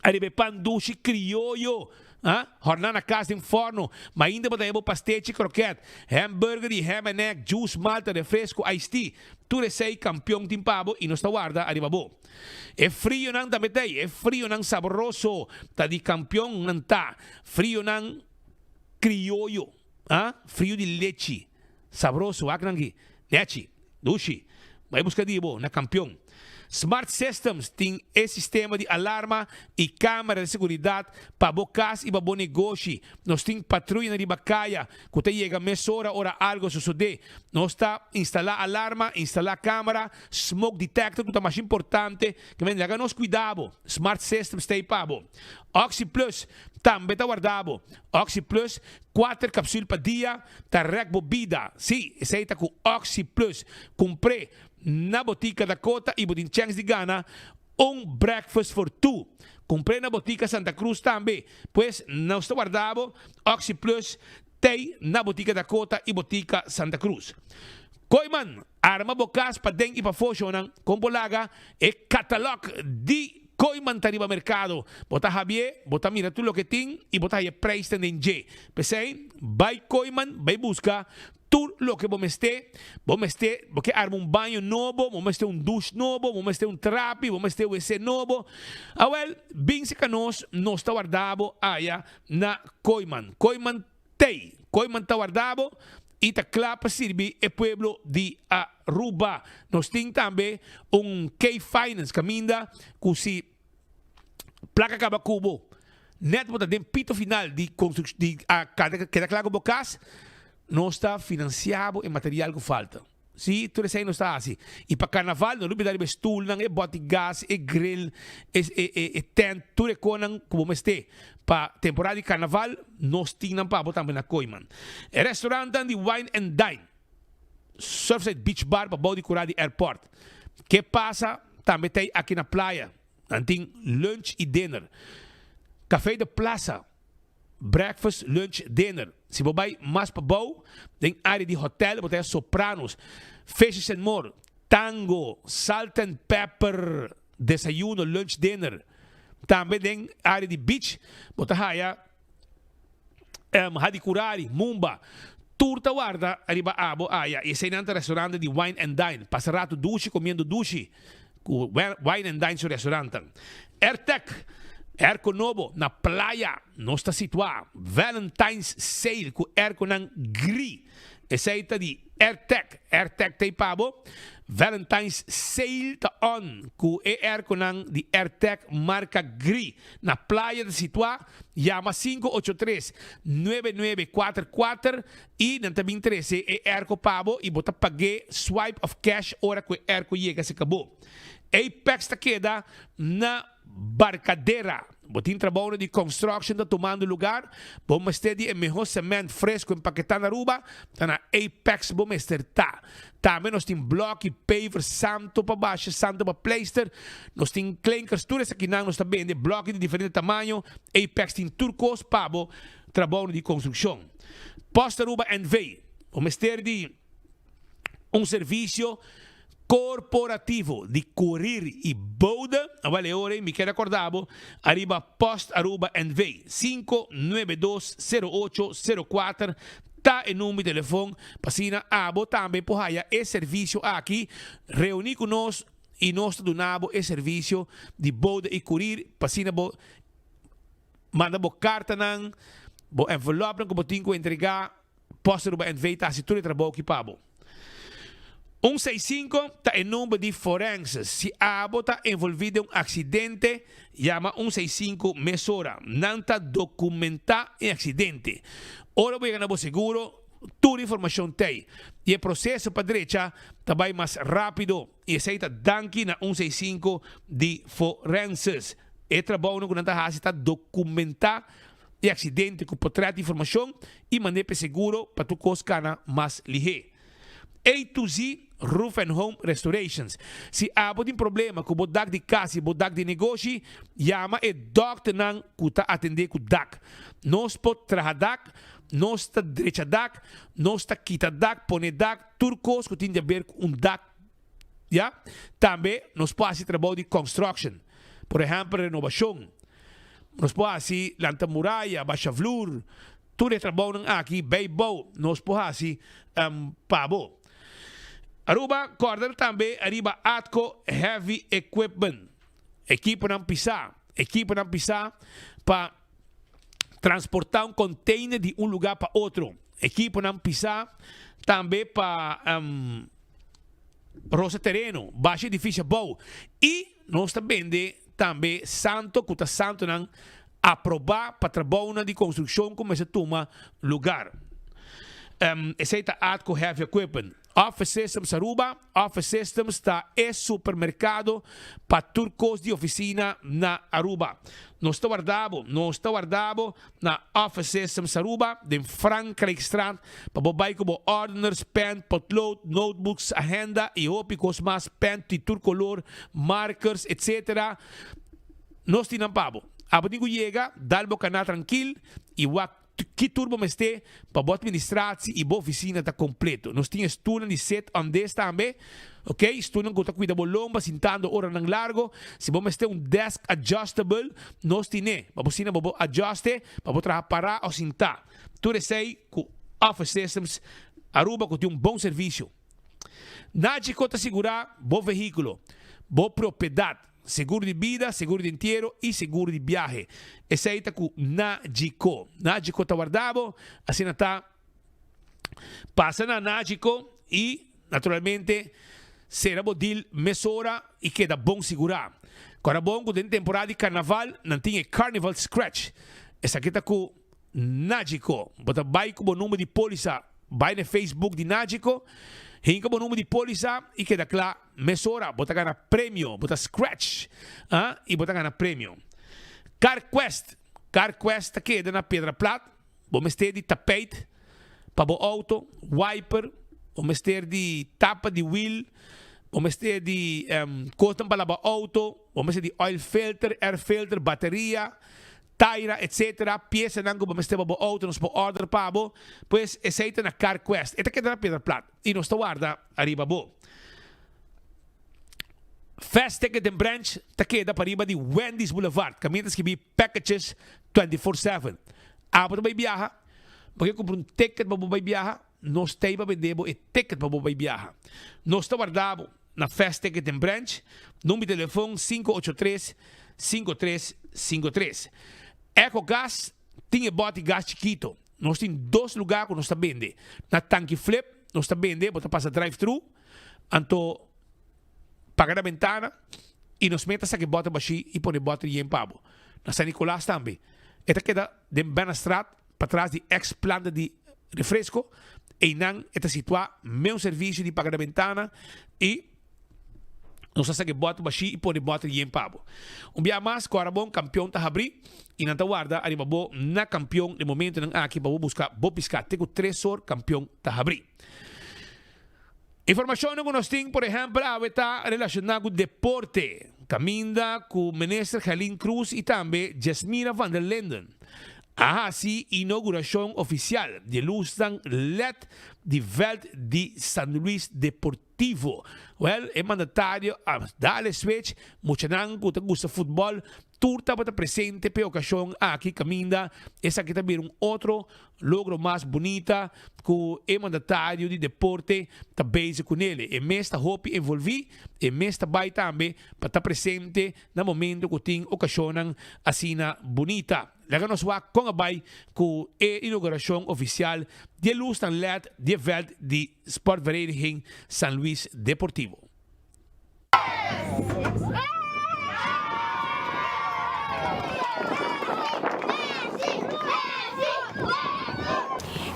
Speaker 13: Ariba e pan dushi krioyo, ha, hòrná na kas den fòrno, ma ainda bo ta haña bo pastechi, krokèt, hamburger di ham and egg, juice, malta, refresco, iced tea. Tur esei Kampion tin pa bo i nos ta warda ariba bo. E frionan tambe ta ei, e frionan sabroso ta di Kampion, nan ta frionan krioyo, ha, frio di lechi, sabroso, wak nan ki, nechi. Dushi, bai buska di bo na Kampion. Smart Systems tin e sistema di alarma i kamera di seguridat pa bo kas i pa bo negoshi. Nos tin patruyanan riba kaya ku ta yega mesora ora algo sosodé. Nos ta instalá alarma, instalá kamera, smoke detector ku ta masha importante. Ke men laga nos kuida bo. Smart Systems ta ei pa bo. Oxi Plus tambe ta warda bo. Oxi Plus, kuater kapsul pa dia. Ta rèk bo bida. Sí, esei ta ku Oxi Plus. Kumpr'é. na Botica Dakota y bo tin chèns di gana un breakfast for two. Cumpr'é na Botica Santa Cruz tambe. Pues nos ta warda bo Oxi Plus tei na Botica Dakota y Botica Santa Cruz. Kooyman, arma bo cas paden y pafó shownan con bo laga e catalog di Kooyman ta riba mercado. Bo ta habié, bo ta mira tur loke tin y bo ta haya prijsnan den dje. P'esey, bay Kooyman, bay busca Tur loke bo mester, bo mester, bo ke arma un baño nobo, bo mester un dush nobo, bo mester un trapi, bo mester wc nobo. Awel, bin serka nos, nos ta warda bo aya na Kooiman. Kooiman t'ei. Kooiman ta warda bo i ta kla pa sirbi e pueblo di Aruba. Nos tin tambe un K-Finance kaminda ku si plaka kaba ku bo, net bo ta den pito final di construc di a keda kla ku bo kas, nos ta financia bo e material ku falta. Si, tur esei nos ta hasi. I pa karnaval no lubida riba e stulnan, e bòt di gas, e grill, e e e tent, tur e konan ku bo mester pa temporada di karnaval, nos tin nan pa bo tambe na Kooiman. E restaurantnan di Wine and Dine, Surfside Beach Bar pa bou di kura di airport. Ke pasa tambe t'ei aki na playa. Nan tin lunch i dinner. Café de Plaza, breakfast, lunch, dinner. Si bo bai mas pa bou, den area di hotel, bo ta haya Sopranos, Fishes and More, Tango, Salt and Pepper, desayuno, lunch, dinner. Tambe den area di beach, bo ta haya Hadikurari, Mumba, tur ta warda riba abo aya y eseinan ta restaurante di Wine and Dine. Pasa rato dushi comiendo dushi cu Wine and Dine su restaurantan. Airtec, airco nobo na playa nos ta situa. Valentine's Sale cu airconan gri. Esei ta di Airtec. Airtec ta ei pa bo. Valentine's Sale ta on ku e airconan di Airtec marka gri. Na playa ta situá. Yama 583 9944 i nan ta bin trese e airco pa bo i bo ta pag'é swipe of cash ora ku e airco yega serka bo. Apex ta keda na. Barcadera. Bo tin trabounan di construction ta tumando lugar? Bo mester di e mehor cement fresco empaketá na Aruba? Ta na Apex bo mester ta. Tambe nos tin bloki, paver, santo pa basha, santo pa pleister. Nos tin klinkers, tur esakinan nos ta bende, bloki di diferente tamaño. Apex tin tur kos pa bo trabounan di construccion. Post Aruba NV. Bo mester di. Un servicio corporativo di courier y bode, awel e ora mi kier acorda bo ariba Post Aruba NV, 5920804 ta e number di telefon pa asina abo tambe por haya e servicio aki, reuni cu nos y nos ta duna bo e servicio di bode y courier pa asina bo manda bo cartanan, bo envelopnan cu bo tin cu entrega. Post Aruba NV ta hasi tur e trabou ki pa bo. Un seis sinku ta e number di forenses. Si abo ta envolvi den un aksidente, yama un seis sinku mesora. Nan ta dokumentá e aksidente. Ora bo yega na bo seguro, tur informashon t'ei. I e proseso pa drecha ta bai mas rápido. I esei ta danki na un seis sinku di forenses. E trabounan ku nan ta hasi ta dokumentá e aksidente ku potret di informashon i mand'é p'e seguro pa tur kos kana mas lihé. A to Z Roof and Home Restorations Si abo tin problema ku bo dak di kas i bo dak di negoshi, yama e dòkternan ku ta atendé ku dak. Nos por traha dak, nos ta drecha dak, nos ta kita dak, pone dak, tur kos ku tin di aber ku un dak. Ya. Tambe nos por hasi trabou di construction, por ehèmpel renobashon. Nos por hasi lanta muraya, basha vloer, tur e trabounan aki bijbouw nos por hasi pa bo. Aruba kòrda tambe ariba Atco Heavy Equipment, ekiponan pisá, ekiponan pisá pa transportá un container di un lugá pa otro, ekiponan pisá tambe pa. Rosa tereno, basha edificio abou y nos ta bende tambe santo cu ta santonan aproba pa trabounan di construccion cu mester tuma lugar. Esey ta Atco Heavy Equipment. Office Systems Aruba, Office Systems ta e supermercado pa tur cos di oficina na Aruba. Nos ta warda bo, nos ta warda bo na Office Systems Aruba den Frankrijkstraat pa bo bai cu bo ordners, pen, potlood, notebooks, agenda y hopi cos mas, pen di tur color, markers, etc. Nos tin nan pa bo. Abo tin cu yega, dal bo cana trankil y wak Ki tur bo mester pa bo administratie y bo oficina ta completo. Nos tin e stoelnan di sit on this tambe, ok, stoelnan cu ta cuida bo lomba sintando oranan largo. Si bo mester un desk adjustable, nos tine pa bo asina bo por adjuste pa bo traha para o sinta. Tur esey cu Office Systems Aruba cu tin un bon servicio. Nagico ta sigura bo vehiculo, bo propiedad. Seguro di bida, seguro di entiero y seguro di biahe. Esey ta cu Nagico. Nagico ta warda bo, asina ta pasa na Nagico y naturalmente cera bo deal mesora y keda bon sigura. Cora bon cu den temporada di carnaval nan tin e Carnival Scratch. Esaki ta cu Nagico. Bo ta bay cu bo number di polisa bay na e Facebook di Nagico, hinca bo number di polisa y keda cla. Mesora bo ta gana premio, bo ta scratch ah y bo ta gana premio. Car Quest, Car Quest ta keda na Piedra Plat, bo mester di tapijt pa bo auto, wiper, bo mester di tapa di wiel, bo mester di cosnan pa laba auto, bo mester di oil filter, air filter, bateria, taira etc. Piesanan cu bo mester pa bo auto nos por order pa bo, pues esey ta na Car Quest, e ta keda na Piedra Plat y nos ta warda ariba bo. Fast Ticket den Branch ta keda pariba di Wendy's Boulevard, kaminda ta skibi Packages 24/7. Abo ta bai biaha? Bo ke kumpra un ticket pa bo bai biaha? Nos ta ei pa bende bo e ticket pa bo bai biaha. Nos ta warda bo na Fast Ticket den Branch, number di telefon 583 5353. Eco Gas tin e bòt di gas chikito. Nos tin dos lugá ku nos ta bende. Na Tanki Flip nos ta bende, bo ta pasa drive thru, anto paga na bentana i nos meta saka e bòter bashí i pone e bòter yen pa bo. Na San Nicolas tambe. E ta keda den Bennastraat patras di ex planta di refresco. Einan e ta situá meun servisio di paga na bentana i Nos a saka e bòter bashí i pone bòter yen pa bo. Un bia mas, ku ora bon, kampion ta habrí i nan ta warda ariba bo na kampion den momentonan aki pa bo buska bo piská. Te ku tresor kampion ta habrí. Informashonnan ku nos tin, por ehèmpel, awe ta relashoná ku deporte, kaminda ku Minister Gerlin Cruz i tambe Jasmira van der Linden a hasi inougurashon ofisial di e lusnan led di vèlt di San Luis Deportivo. Tivo. Wel, e mandatario a dal e switch, muchanan cu ta gusta futbol tur tabata presente p'e ocasion aki caminda esaki ta bira un otro logro mas bunita cu e mandatario di deporte ta bezig cu nele. E mes ta hopi envolvi, e mes ta bay tambe pa ta presente na momento cu tin ocasionnan asina bunita. Laga nos wak kon a bai ku e inaugurashon ofisial di e lusnan led di e vèlt di Sportvereniging San Luis Deportivo.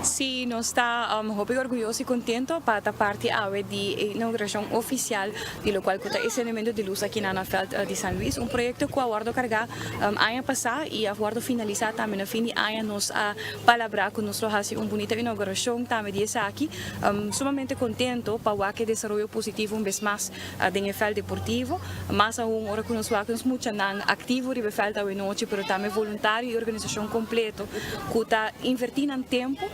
Speaker 2: Sí, nos ta hopi orguyoso y contento pa ta parti awe di e inauguracion oficial di locual cu ta e cendemento di luz aki na na veld di San Luis, un proyecto cu a wordo carga Aña pasá i a wòrdu finalisá tambe na fin di aña nos a palabrá ku nos lo hasi un bunita inaugurashon tambe di esaki. Sumamente kontento pa wak e desaroyo positivo un bes mas den e vèlt deportivo. Mas aun ora ku nos wak nos muchanan aktivo riba e vèlt awenochi pero tambe voluntario i organisashon kompleto ku ta invertí nan tempu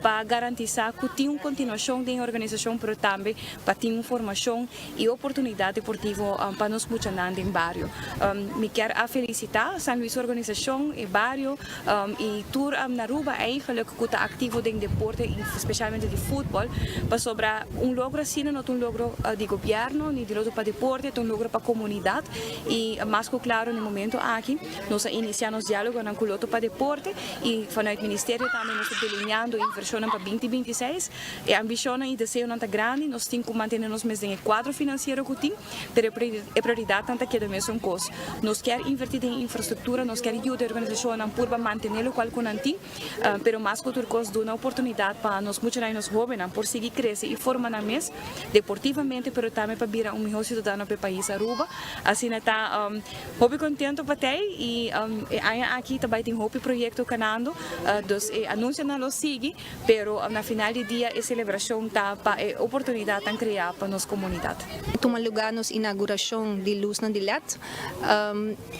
Speaker 2: pa garantisá ku tin un kontinuashon den e organisashon pero tambe pa tin un formashon i oportunidat deportivo pa nos muchanan den bario. Mi kier a felicita San Luis organisacion, e bario i tur na Aruba eigenlijk cu ta activo den deporte i specialmente di futbol pasobra un logro asina no ta un logro di gobierno ni di logro pa deporte, ta un logro pa comunidad i mas cu claro na e momento aki nos a inicia nos dialogonan cu Lotto pa Deporte i vanuit ministerio tambe nos ta delineando. inversionnan pa 2026. E ambicionnan y deseonan ta grandi, nos tin cu mantene nos mes den e cuadro financiero cu tin, pero e prioridadnan ta keda mesun cos. Nos kier inverti den infrastructura, nos kier yuda e organisacionnan purba mantene locual cu nan tin, pero mas cu tur cos duna oportunidad pa nos muchanan y nos hobennan por sigui crece y forma nan mes deportivamente, pero tambe pa bira un miho ciudadano pa e pais Aruba. Asina ta hopi contento pa tey y e aña aki ta bay tin hopi proyecto canando, dus e anuncionan lo sigui. Pero na final di dia e celebracion ta pa e oportunidadnan crea pa nos comunidad.
Speaker 3: Tuma lugar nos inauguracion di luznan di led.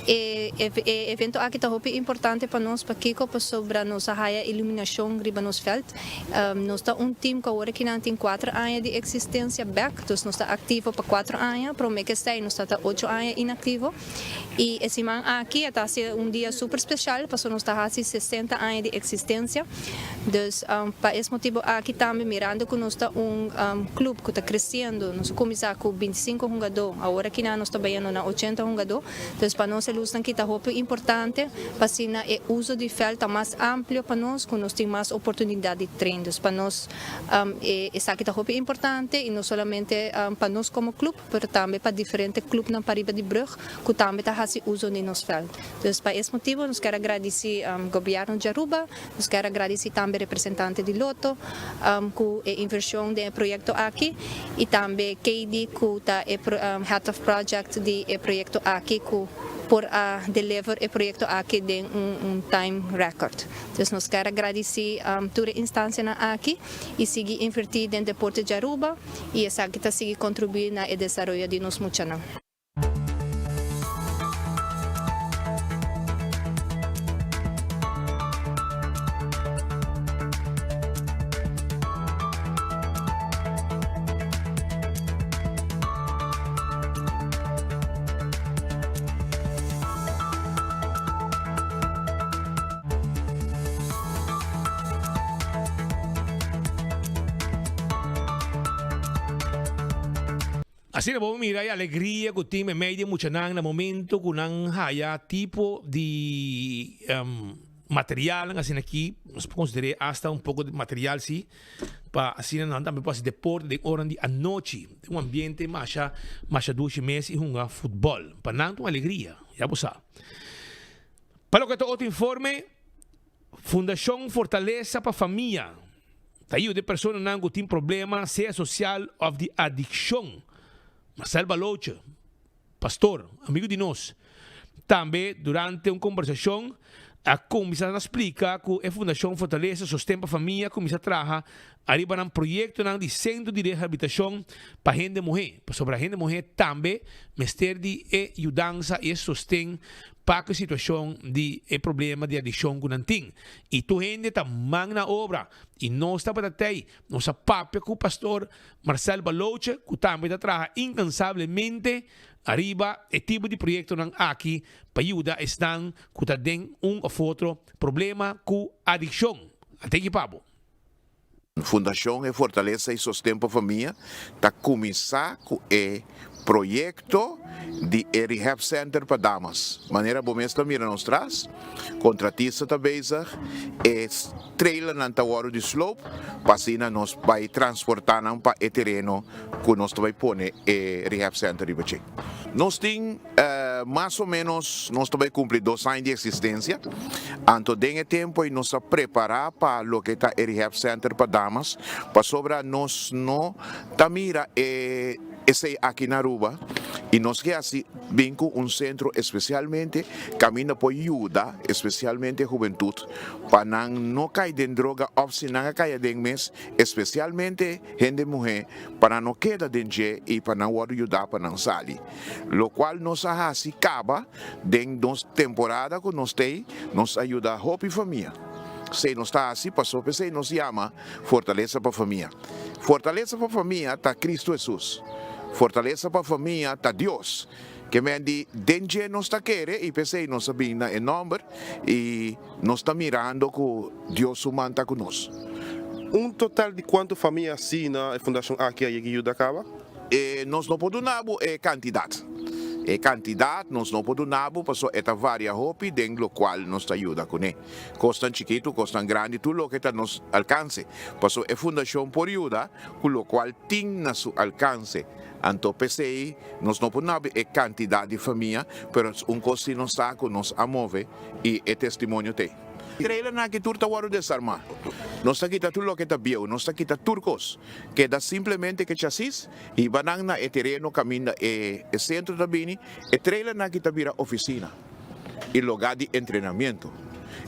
Speaker 3: E e evento aki ta hopi importante pa nos, pakico? Pasobra nos a haya iluminacion riba nos veld. Nos ta un team cu awor akinan tin cuatro aña di existencia bek, dus nos ta activo pa cuatro aña, prome cu esey nos ta ta ocho aña inactivo. Y e siman aki a ta haci un dia super special pasobra nos ta haci 60 aña di existencia. Dus pa es motibo aki tambe mirando cu nos ta un club cu ta creciendo, nos a cuminsa cu 25 hungador, awor aki nan nos ta bayendo na 80 hungador. Dus pa nos e luznan aki ta hopi importante pa asina e uzo di veld ta mas amplio pa nos cu nos tin mas oportunidad di train. Dus pa nos esaki ta hopi importante y no solamente pa nos como club. pero tambe pa diferente clubnan pariba di brug cu tambe ta haci uzo di nos veld. Dus pa es motibo nos kier a gradici Gobierno di Aruba, nos kier a gradici tambe representante di Lotto cu e inversion den e proyecto aki y tambe Kady cu ta e head of project di e proyecto aki cu por a deliver e proyecto aki den un time record. Dus nos kier a gradici tur e instancianan aki y sigui inverti den deporte di Aruba. y esaki ta sigui contribui na e desaroyo di nos muchanan.
Speaker 13: Asina bo mira e alegria ku tin meimei di e muchanan na momento ku nan haya tipo di materialnan asina aki, nos por konsider'é asta un poko di material si, pa asina nan tambe por hasi deporte den oran di anochi, den un ambiente masha masha dushi mes i hunga futbòl. Pa nan ta un alegria, ya bo sa. Pa loke ta otro informe, Fundashon Fortalesa pa Famia ta yuda e personanan ku tin problema sea sosial òf di adikshon. Marcel Baloche, pastor, amigu di nos, tambe durante un kombersashon a kuminsá na splika ku e Fundashon Fortalesa Sosten pa Famia a kuminsá traha ariba nan proyektonan di sentro di rehabilitashon pa hende muhé, pasobra hende muhé tambe mester di e yudansa i e sosten pa ku e situashon di e problema di adikshon ku nan tin. I tur hende ta man na obra i nos tabata tei, nos a papia ku pastor Marcel Baloche ku tambe ta traha inkansablemente ariba e tipo di proyektonan aki pa yuda esnan ku ta den un òf otro problema ku adikshon. A teki pa bo.
Speaker 6: Fundashon E Fortalesa i Sosten pa Famia ta kuminsá ku e proyekto di e Rehab Center pa damas. Manera bo mes ta mira nos tras, kontratista ta bezig, e trailernan ta wòrdu di sloop pa asina nos bai transportá nan pa e tereno ku nos ta bai pone e Rehab Center riba dje. Nos tin mas o menos nos ta bai cumpli dos aña di existencia, anto den e tempo ey nos a prepara pa loke ta e rehab center pa damas, pasobra nos no ta mira e esey aki na Aruba y nos ke haci bin cu un centro especialmente caminda por yuda especialmente hubentud pa nan no cay den droga of si nan a cay aden mes especialmente hende muhé pa nan no keda den dje i pa nan wòrdu yudá pa nan sali. Lokual nos a hasi kaba den nos temporada ku nos t'ei, nos a yuda hopi famia. Esei nos ta hasi pasobra p'esei nos yama Fortalesa pa Famia. Fortalesa pa Famia ta Kristu Hesus. Fortalesa pa Famia ta Dios. Ke men di den dje nos ta kere i p'esei nos a bin na e nòmber i nos ta mirando ku Dios su man ta ku nos.
Speaker 23: Un total di kuantu famia asina e fundashon aki a yega yuda kaba?
Speaker 6: E nos no por duna bo e kantidat. E kantidat nos no por duna bo pasobra e ta varia hopi den lokual nos ta yuda kuné. Kosnan chikitu, kosnan grandi, tur loke ta nos alkanse. Pasobra e fundashon por yuda ku lokual tin na su alkanse. Anto p'esei nos no por nabia e kantidat di famia, pero un kos si nos sa ku nos a move i e testimonio t'ei. Trailernan aki tur ta wòrdu desarmá. Nos ta kita tur loke ta bieu, nos ta kita tur kos. Keda simplemente ku e chasis. Hiba nan na e tereno kaminda e sentro ta bini, e trailernan ki ta bira ofisina i lugá di entrenamiento.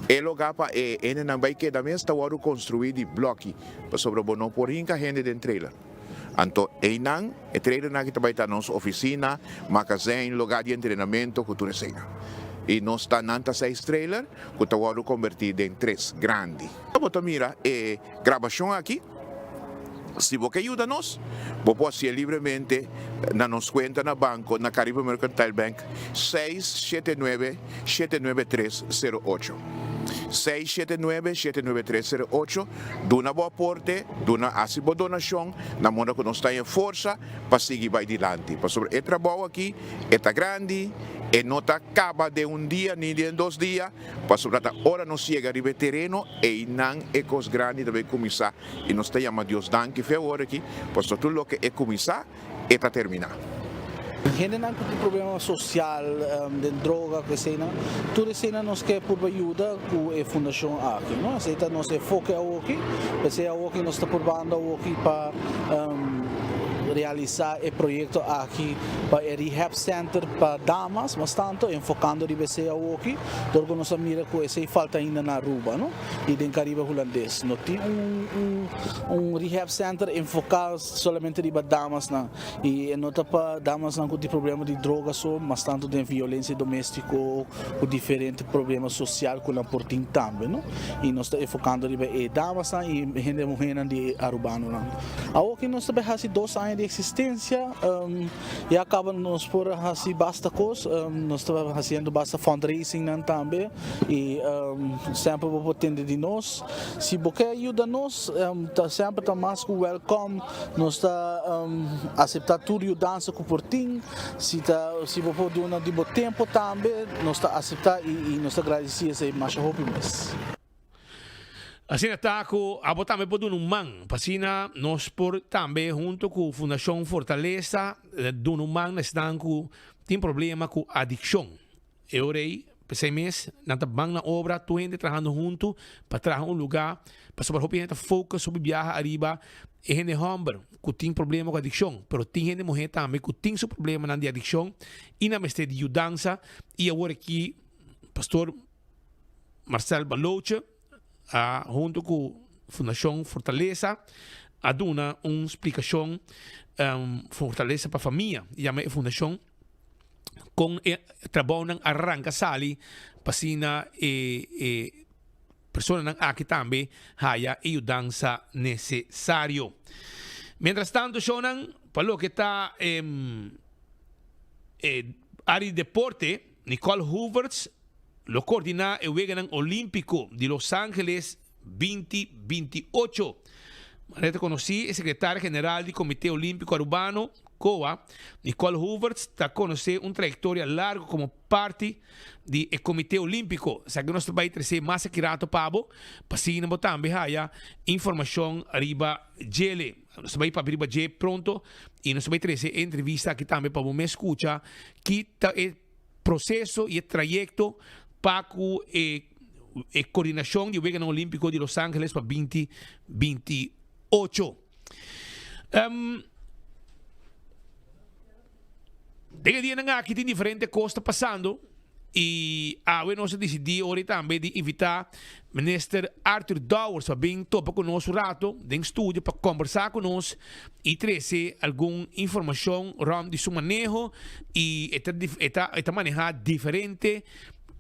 Speaker 6: E lugá pa e hendenan bai keda mes ta wòrdu konstruí di blòki, pasobra bo no por hinka hende den trailer. Anto einan e trailernan ki ta bai ta nos ofisina, magazijn, lugá di entrenamiento ku tur eseinan. I nos ta nan ta seis trailer ku ta wòrdu kombertí den tres grandi. Bo ta mira e grabashon aki? Si bo ke yuda nos, bo por hasié libremente na nos kuenta na banko na Caribe Mercantile Bank, seis shete nuebe, shete nuebe tres, sero ocho. Seis shete nuebe, shete nuebe tres, sero ocho. Duna bo aporte, duna hasi bo donashon na moda ku nos ta haña forsa pa sigui bai dilanti. Pasobra e trabou aki e ta grandi, e no ta kaba den un dia ni den dos dia. Pasobra ta ora nos yega riba e tereno, einan e kos grandi ta bay kuminsá, i nos ta yama Dios danki fe awor aki, pasobra tur loke e kuminsá, e ta terminá.
Speaker 4: Hendenan ku tin problema sosial, den droga ku eseinan, tur eseinan nos ke purba yuda ku e fundashon aki, no? Esei ta nos enfoke awoki, p'esei awoki nos ta purbando awoki pa realisá e proyekto aki pa e rehab center pa damas, mas tanto enfocando riba esei awoki, dor cu nos a mira cu esei falta ainda na Aruba, no? Y den Caribe Hulandes. No tin un un un rehab center enfoca solamente riba damasnan y e no ta pa damasnan cu tin problema di droga so, mas tanto den violencia domestico cu diferente problema social cu nan por tin tambe, no? Y nos ta enfocando riba e damasnan y hende muhernan di Arubanonan. Awoki nos ta bay haci dos aña di existencia. Ya caba nos por a haci basta cos, nos ta haciendo basta fundraisingnan tambe y semper bo por tende di nos. Si bo ke yuda nos ta semper ta mas cu welcome, nos ta acepta tur yudansa cu por tin, si ta si bo por duna di bo tempo tambe nos ta acepta y nos ta gradici esey masha hopi mes.
Speaker 13: Asina ta ku abo tambe por duna un man, pa asina nos por tambe hunto ku Fundashon Fortalesa duna un man na esnan ku tin problema ku adikshon. E ora ei, p'esei mes nan ta ban na obra tur hende trahando huntu pa traha un lugá, pasobra hopi hende ta focus hopi biaha ariba e hende hòmber ku tin problema ku adikshon, pero tin hende muhé tambe ku tin su problemanan di adikshon i nan mester di yudansa i awor aki Pastor Marcel Baloche a hunto cu Fundacion Fortaleza a duna un splicacion Fortaleza pa Famia yama e fundacion con e trabounan a ranca sali pa asina e e personanan aki tambe haya e yudansa necesario. Mientras tanto shownan pa loke ta e area di deporte Nicole Hoevertsz lo coordina e Weganan Olimpico di Los Angeles 2028. Manera ta conoci, e Secretaria General di Comite Olimpico Arubano, COA, Nicole Hoevertsz ta conoce un trayectoria largo como parti di e Comite Olimpico. Esaki nos ta bay trece mas aki rato pa bo, pa asina bo tambe haya informacion riba djele. Nos ta bay papia riba dje pronto y nos ta bay trece e entrevista aki tambe pa bo mes scucha ki ta e proceso y e trayecto pa cu e e coordinacion di Weganan Olimpico di Los Angeles pa 2028. Um, den e dianan aki tin diferente cos ta pasando y awe nos a dicidi ora tambe di invita Minister Arthur Dowers pa bin topa cu nos un rato den studio pa conversa cu nos y trece algun informacion rond di su maneho y e ta e ta e ta maneha diferente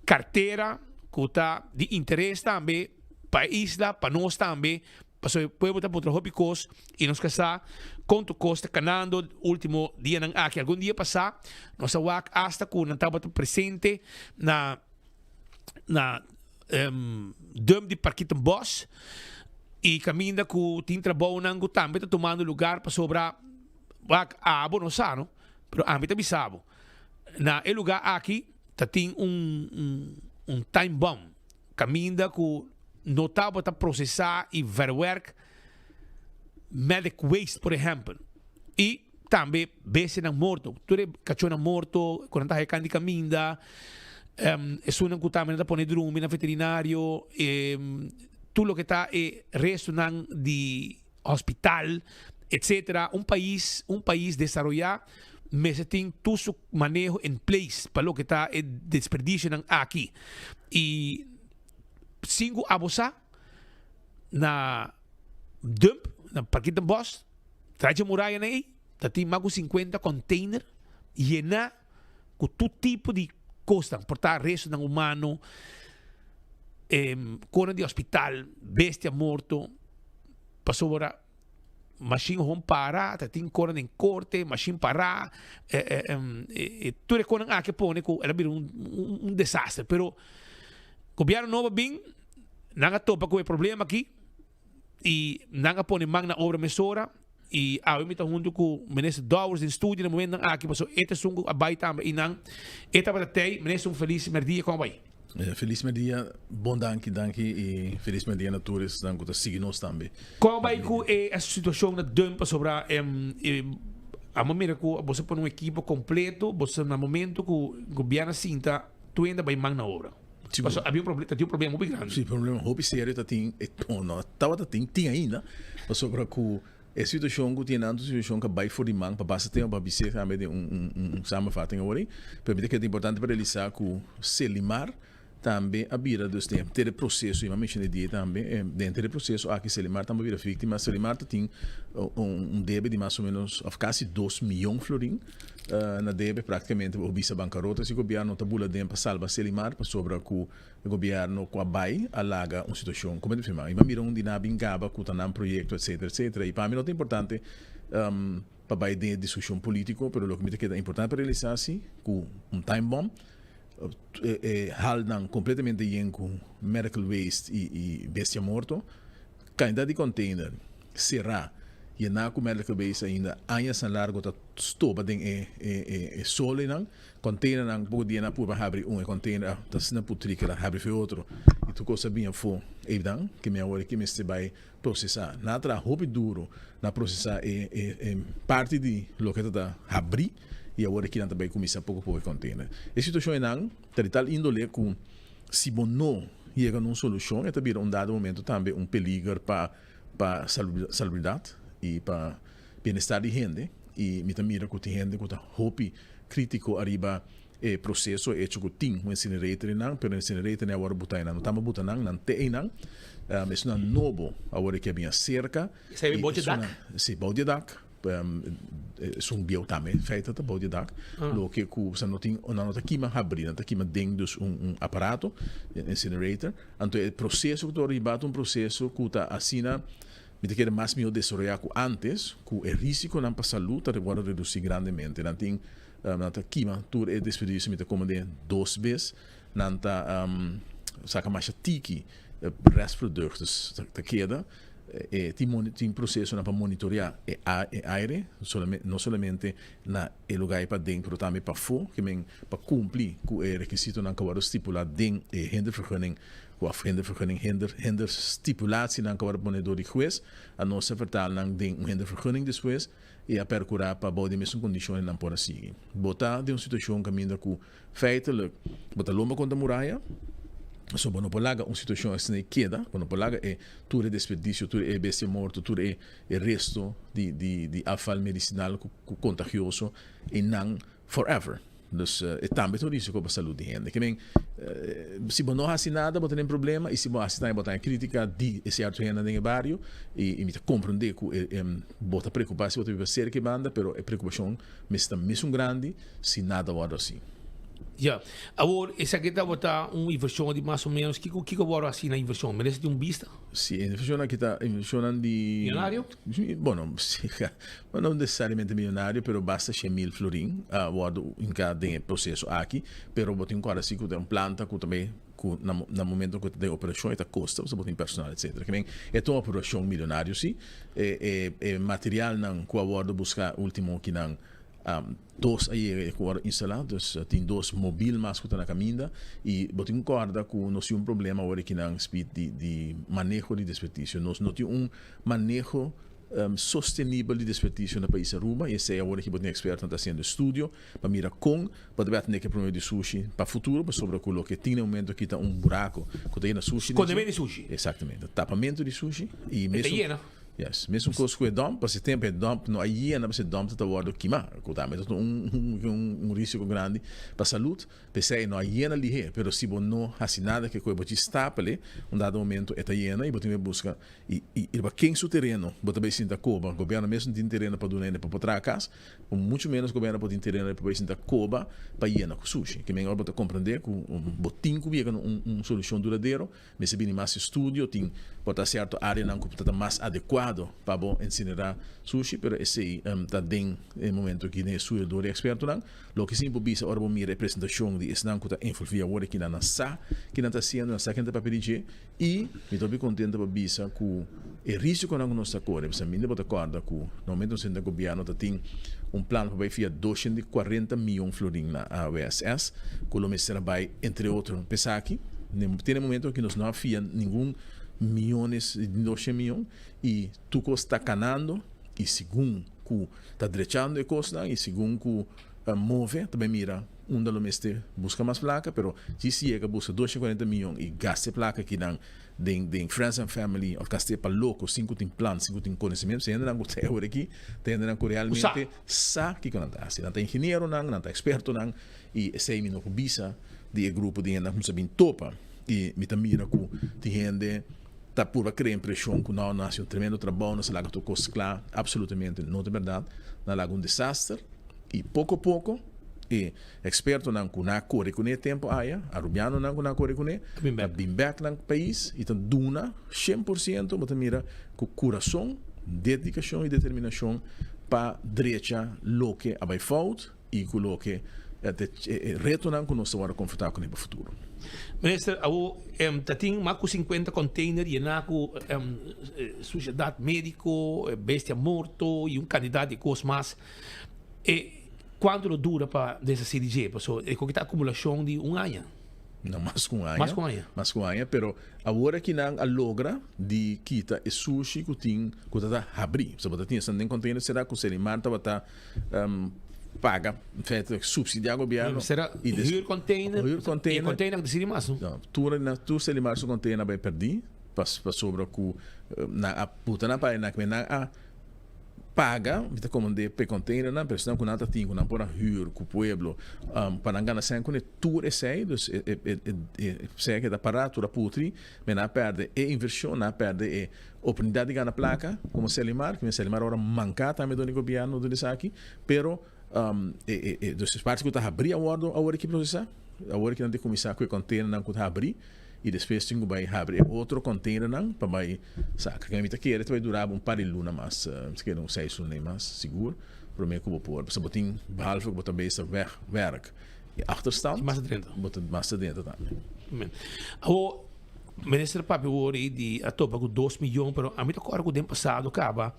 Speaker 13: cartera cu ta di interes tambe pa e isla, pa nos tambe, pasobra e pueblo ta puntra hopi cos y nos ke sa con tur cos ta canando ultimo dianan aki. Algun dia pasa nos a wak hasta cu nan tabata presente na na dump di Parkietenbos y caminda cu tin trabounan cu tambe ta tumando lugar pasobra wak abo no sa no pero ami ta bisa bo. Na e lugá aki ta tin un un time bomb kaminda ku no tabata prosesá i verwerk medic waste por ehèmpel i tambe bestianan morto tur e kachónan morto ku nan ta haya kan di kaminda esunnan ku tambe nan ta pone drumi na veterinario tur loke ta e restonan di hospital etcetera un pais un pais desaroyá mester tin tur su maneho in place pa loke ta e desperdicionan aki y sin cu abo sa na dump na Parkietenbos tras dje murayanan ey ta tin mas cu 50 container yena cu tur tipo di cosnan por ta restonan humano conan di hospital bestia morto pasobra mashin hon para, ta tin konan den korte, mashin para, tur e konan aki a pone ku el a bira un un desaster. Pero gobierno nobo a bin, nan a topa ku e problema aki i nan a pone man na obra mesora i awe mi ta huntu ku Minister Dowers den studio na momentonan aki pasobra e ta esun ku a bai tambe i nan e tabata tei. Minister un felis merdia, kon a bai?
Speaker 7: Felis merdia, bon danki, danki y felis merdia na tur esnan cu ta sigui nos tambe.
Speaker 13: Con bay cu e situacion na dump pasobra amo mira cu boso pone un ekipo completo, boso na momento cu gobierno a sinta tur hende a bay man na obra. Pasobra habia un problema, ta tin un problema hopi grandi.
Speaker 7: Si, problema hopi serio ta tin, no tabata tin, tin ainda, pasobra cu E situashon ku tin nan ta un situashon ku a bai for di man pa basta tempu pa bis'é tambe den un samenvatting awor ei. Pero mi ta kere ta importante pa realisá ku Selimar tambe a bira dus den henter e proseso, i mi a menshoná e dia tambe, den henter e proseso aki Selimar tambe a bira víktima. Selimar ta tin un debe di mas o ménos òf kasi dos miyon florin na debe, práktikamente bo bisa bankarota si gobièrnu no ta bula den pa salba Selimar pasobra ku E gobierno cu a bay a laga un situacion como ta firma. Y m'a mira un di nan a bin gaba cu ta nan proyecto etcetera etcetera. Y pa mi no ta importante pa bay den e discusion politico pero loke mi ta keda importante pa realisa si cu un time bomb e halnan completamente yen cu medical waste y bestia morto. Cantidad di container cera yena cu medical waste ainda añasnan largo ta stoba den e solenan. Containernan poco dia nan purba habri un e container a ta asina putri kila habri fe otro y tur cos a bin afo eydan ke mi awor aki mester bay procesa. Nan a traha hopi duro na procesa e e parti di loke ta ta habri y awor aki nan ta bay cuminsa poco poco e container. E situacion eynan ta di tal indole cu si bo no yega na un solucion e ta bira un dado momento tambe un peliger pa pa salubridad y pa bienestar di hende y mi ta mira cu tin hende cu ta hopi critico ariba e proceso e hecho cu tin un incinerator eynan pero incinerator nan awor buta eynan no tamba buta nan nan te eynan esunnan nobo awor e ke bin acerca
Speaker 13: Esey bou di dak?
Speaker 7: Si bou di dak esun bieu tambe feite ta bou di dak loke cu sa no tin nan no ta kima habri nan ta kima den dus un aparato incinerator anto e proceso cu ta wor hiba ta un proceso cu ta asina Mi ta kere mas mihó desaroyá ku ántes, ku e rísikonan pa salú ta wòrdu redusí grandemente. Nan tin, nan ta kima tur e desperdisio, mi ta kome den dos bes, nan ta saka masha tiki restproductos ta keda. E tin tin prosesonan pa monitoreá e e aire, no solamente na e lugá ei paden pero tambe pafó, ke men pa kumpli ku e rekisitonan ku a wòrdu stipulá den e hindervergunning Ku a hindervergunning hinder hinder stipulatienan ku a wòrdu pone dor di hues, a nos a vertaal nan den un hindervergunning despues i a perkurá pa bou di mesun kondishonnan nan por a sigui. Bo ta den un situashon kaminda ku feitelijk bo ta lomba kontra muraya, so bo no por laga un situashon asina ei keda, bo no por laga e tur e desperdisio, tur e bestia morto, tur e e resto di di di afval medisinal ku ku kontagioso einan forever. Dus e tambe ta un risiko pa salud di hende. Ke men, si bo no hasi nada bo ta den problema i si bo hasi tambe bo ta den kritika di e sierto hendenan den e bario i mi ta komprende ku bo ta preokupa si bo ta biba serka e banda pero e preokupashon mester ta mesun grandi si nada wòrdu hasi.
Speaker 13: Ya. Awor esaki tabata un invershon di mas o menos kiko kiko wòrdu hasi na invershon? Merese tin un bista?
Speaker 7: Si, e invershonnan aki ta invershonnan di.
Speaker 13: Milionario?
Speaker 7: Bueno, si, no necesariamente milionario, pero basta 100.000 florin a wòrdu hinká den e proseso aki. Pero bo tin ku kòrda si ku ta un planta ku tambe ku na na momento ku ta den operashon e ta kosta pasobra bo tin personal etcetera. Ke men e ta un operashon milionario si. E e e materialnan ku a wòrdu buská ultimo kinan. Dos a yega y cu worde instala, dus tin dos mobil mas cu ta na caminda y bo tin cu corda cu nos tin un problema awor aki nan speed di di maneho di desperdicio. Nos no tin un maneho sostenibel di desperdicio na pais Aruba y esey awor aki bo tin expertonan ta haciendo estudio pa mira con bo ta bay atende cu e problema di sushi pa futuro pasobra cu loke tin na e momento aki ta un buraco cu ta yena sushi.
Speaker 13: Scondemento di sushi.
Speaker 7: Exactamente, tapamento di sushi y
Speaker 13: E ta yena.
Speaker 7: Yes, mesun kos ku e dump, pa si tempu e dump no a yena, pasobra e dump ta wòrdu kimá, ku tambe ta un un risiko grandi pa salud, p'esei no a yena lihé, pero si bo no hasi nada ke koe bo djis tap'e, un dado momento e ta yena i bo tin ku buska i i riba ken su tereno bo ta bai sinta koba, gobièrnu mes no tin tereno pa duna hende pa por traha kas, ku muchu ménos gobièrnu por tin tereno pa bai sinta koba pa yena ku sushi. Ke men ora bo ta komprendé ku bo tin ku yega na un un solushon duradero. Mester bini mas estudio, tin por ta cierto areanan cu ta ta mas adecuado pa bo incinera sushi, pero esey ta den e momento aki den estudio door di expertonan. Loke si mi por bisa ora bo mira e presentacion di esnan cu ta envolvi awor aki nan nan sa ki nan ta haciendo, nan sa ken ta papia di dje y mi ta hopi contento pa bisa cu e risiconan cu nos ta core, pasobra mi bo ta corda cu na momento nos sinta gobierno ta tin un plan pa bay fia 240 miyon florin na AWSS cu lo mester a bay entre otro p'esaki. Te na e momento aki nos no a fia ningun miyones di 200 miyon y tur cos ta canando y segun cu ta drechando e cosnan y segun cu move ta bay mira unda lo mester busca mas placa pero si yega busca 240 miyon y gasta e placa akinan den den friends and family of gast'e pa loco sin cu tin plan sin cu tin conocimiento pasobra hendenan cu ta awor aki ta hendenan cu realmente sa kico nan ta haci nan ta ingenieronan nan ta expertonan y esey mi no por bisa di e grupo di hende ku sa bin topa i mi ta mira ku tin hende ta purba krea impreshon ku nau nan hasi un tremendo trabou, nan sa laga tur kos kla, apsolutamente no ta bèrdat, nan laga un desaster i poko poko e ekspertonan ku nan a kore kuné e tempu aya, arubianonan ku nan a kore kuné, ta bin bèk nan pais i ta duna 100% bo ta mira ku kurason, dedikashon i determinashon pa drecha loke a bai fout. I ku loke ta e retonan ku nos ta wòrdu konfrontá kuné pa futuro.
Speaker 13: Minister, awo ta tin mas ku 50 container yená ku sushedat médiko, bestia morto i un kantidat di kos mas. E kuantu lo dura pa deshasí di dje? Pasobra e koki ta akumulashon di un aña.
Speaker 7: No, mas ku un aña.
Speaker 13: Mas ku un aña.
Speaker 7: Mas ku un aña, pero awor aki nan a logra di kita e sushi ku tin ku ta ta habrí. Pasobra bo ta tin esnan den container será ku Selimar tabata paga, en feite subsidia gobierno.
Speaker 13: Será huur container?
Speaker 7: Huur container.
Speaker 13: E container ku ta sirbi mas, no?
Speaker 7: No, tur na tur Selimar su container a bai perdí pasobra ku nan a puta nan pa nan nan a paga, mi ta komand'é p'e containernan, pero esnan ku nan ta tin ku nan por a huur ku pueblo pa nan gana sèn kuné tur esei, dus e e e esei a keda pará tur a putri, men nan a pèrdè e invershon, nan a pèrdè e oportunidat di gana plaka komo Selimar, kimen Selimar ora manká tambe dor di gobièrnu dor di esaki, pero e e e dus e parti ku ta habrí a wòrdu awor aki prosesá, awor aki nan ta kuminsá ku e containernan ku ta habrí. y despues tin cu bay habri e otro containernan pa bay saca. Kende mi ta kere ta bay dura bo un par di luna mas, mi ta kere un seis luna y mas sigur prome cu bo por, pasobra bo tin behalve cu bo ta bezig weg werk y achterstand,
Speaker 13: Mas adentro.
Speaker 7: bo ta mas adentro tambe.
Speaker 13: Amen. Awor minister papia wor ey di a topa cu dos miyon pero ami ta corda cu den pasado caba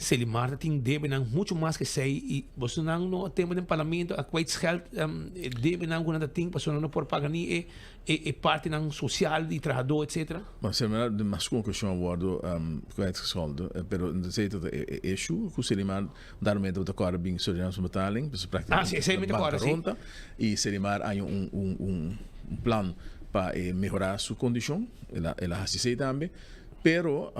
Speaker 13: Selimar ta tin debenan mucho mas ke esey y bosonan no a tempo den parlamento a kwijtscheld e debenan cu nan ta tin pasobra nan no por paga ni e e partinan social di trahadó etcetera?
Speaker 7: Bueno, Selimar den mas ku un okashon a wòrdu kwijtgescholden, pero esei ta e issue ku Selimar daarmee tabata kòrda bin Surinaamse betaling, dus
Speaker 13: Ah, sí, esei mi ta kòrda, sí.
Speaker 7: bankarota, i Selimar haña un un un plan pa e mehorá su kondishon, el a el a hasi esei tambe, pero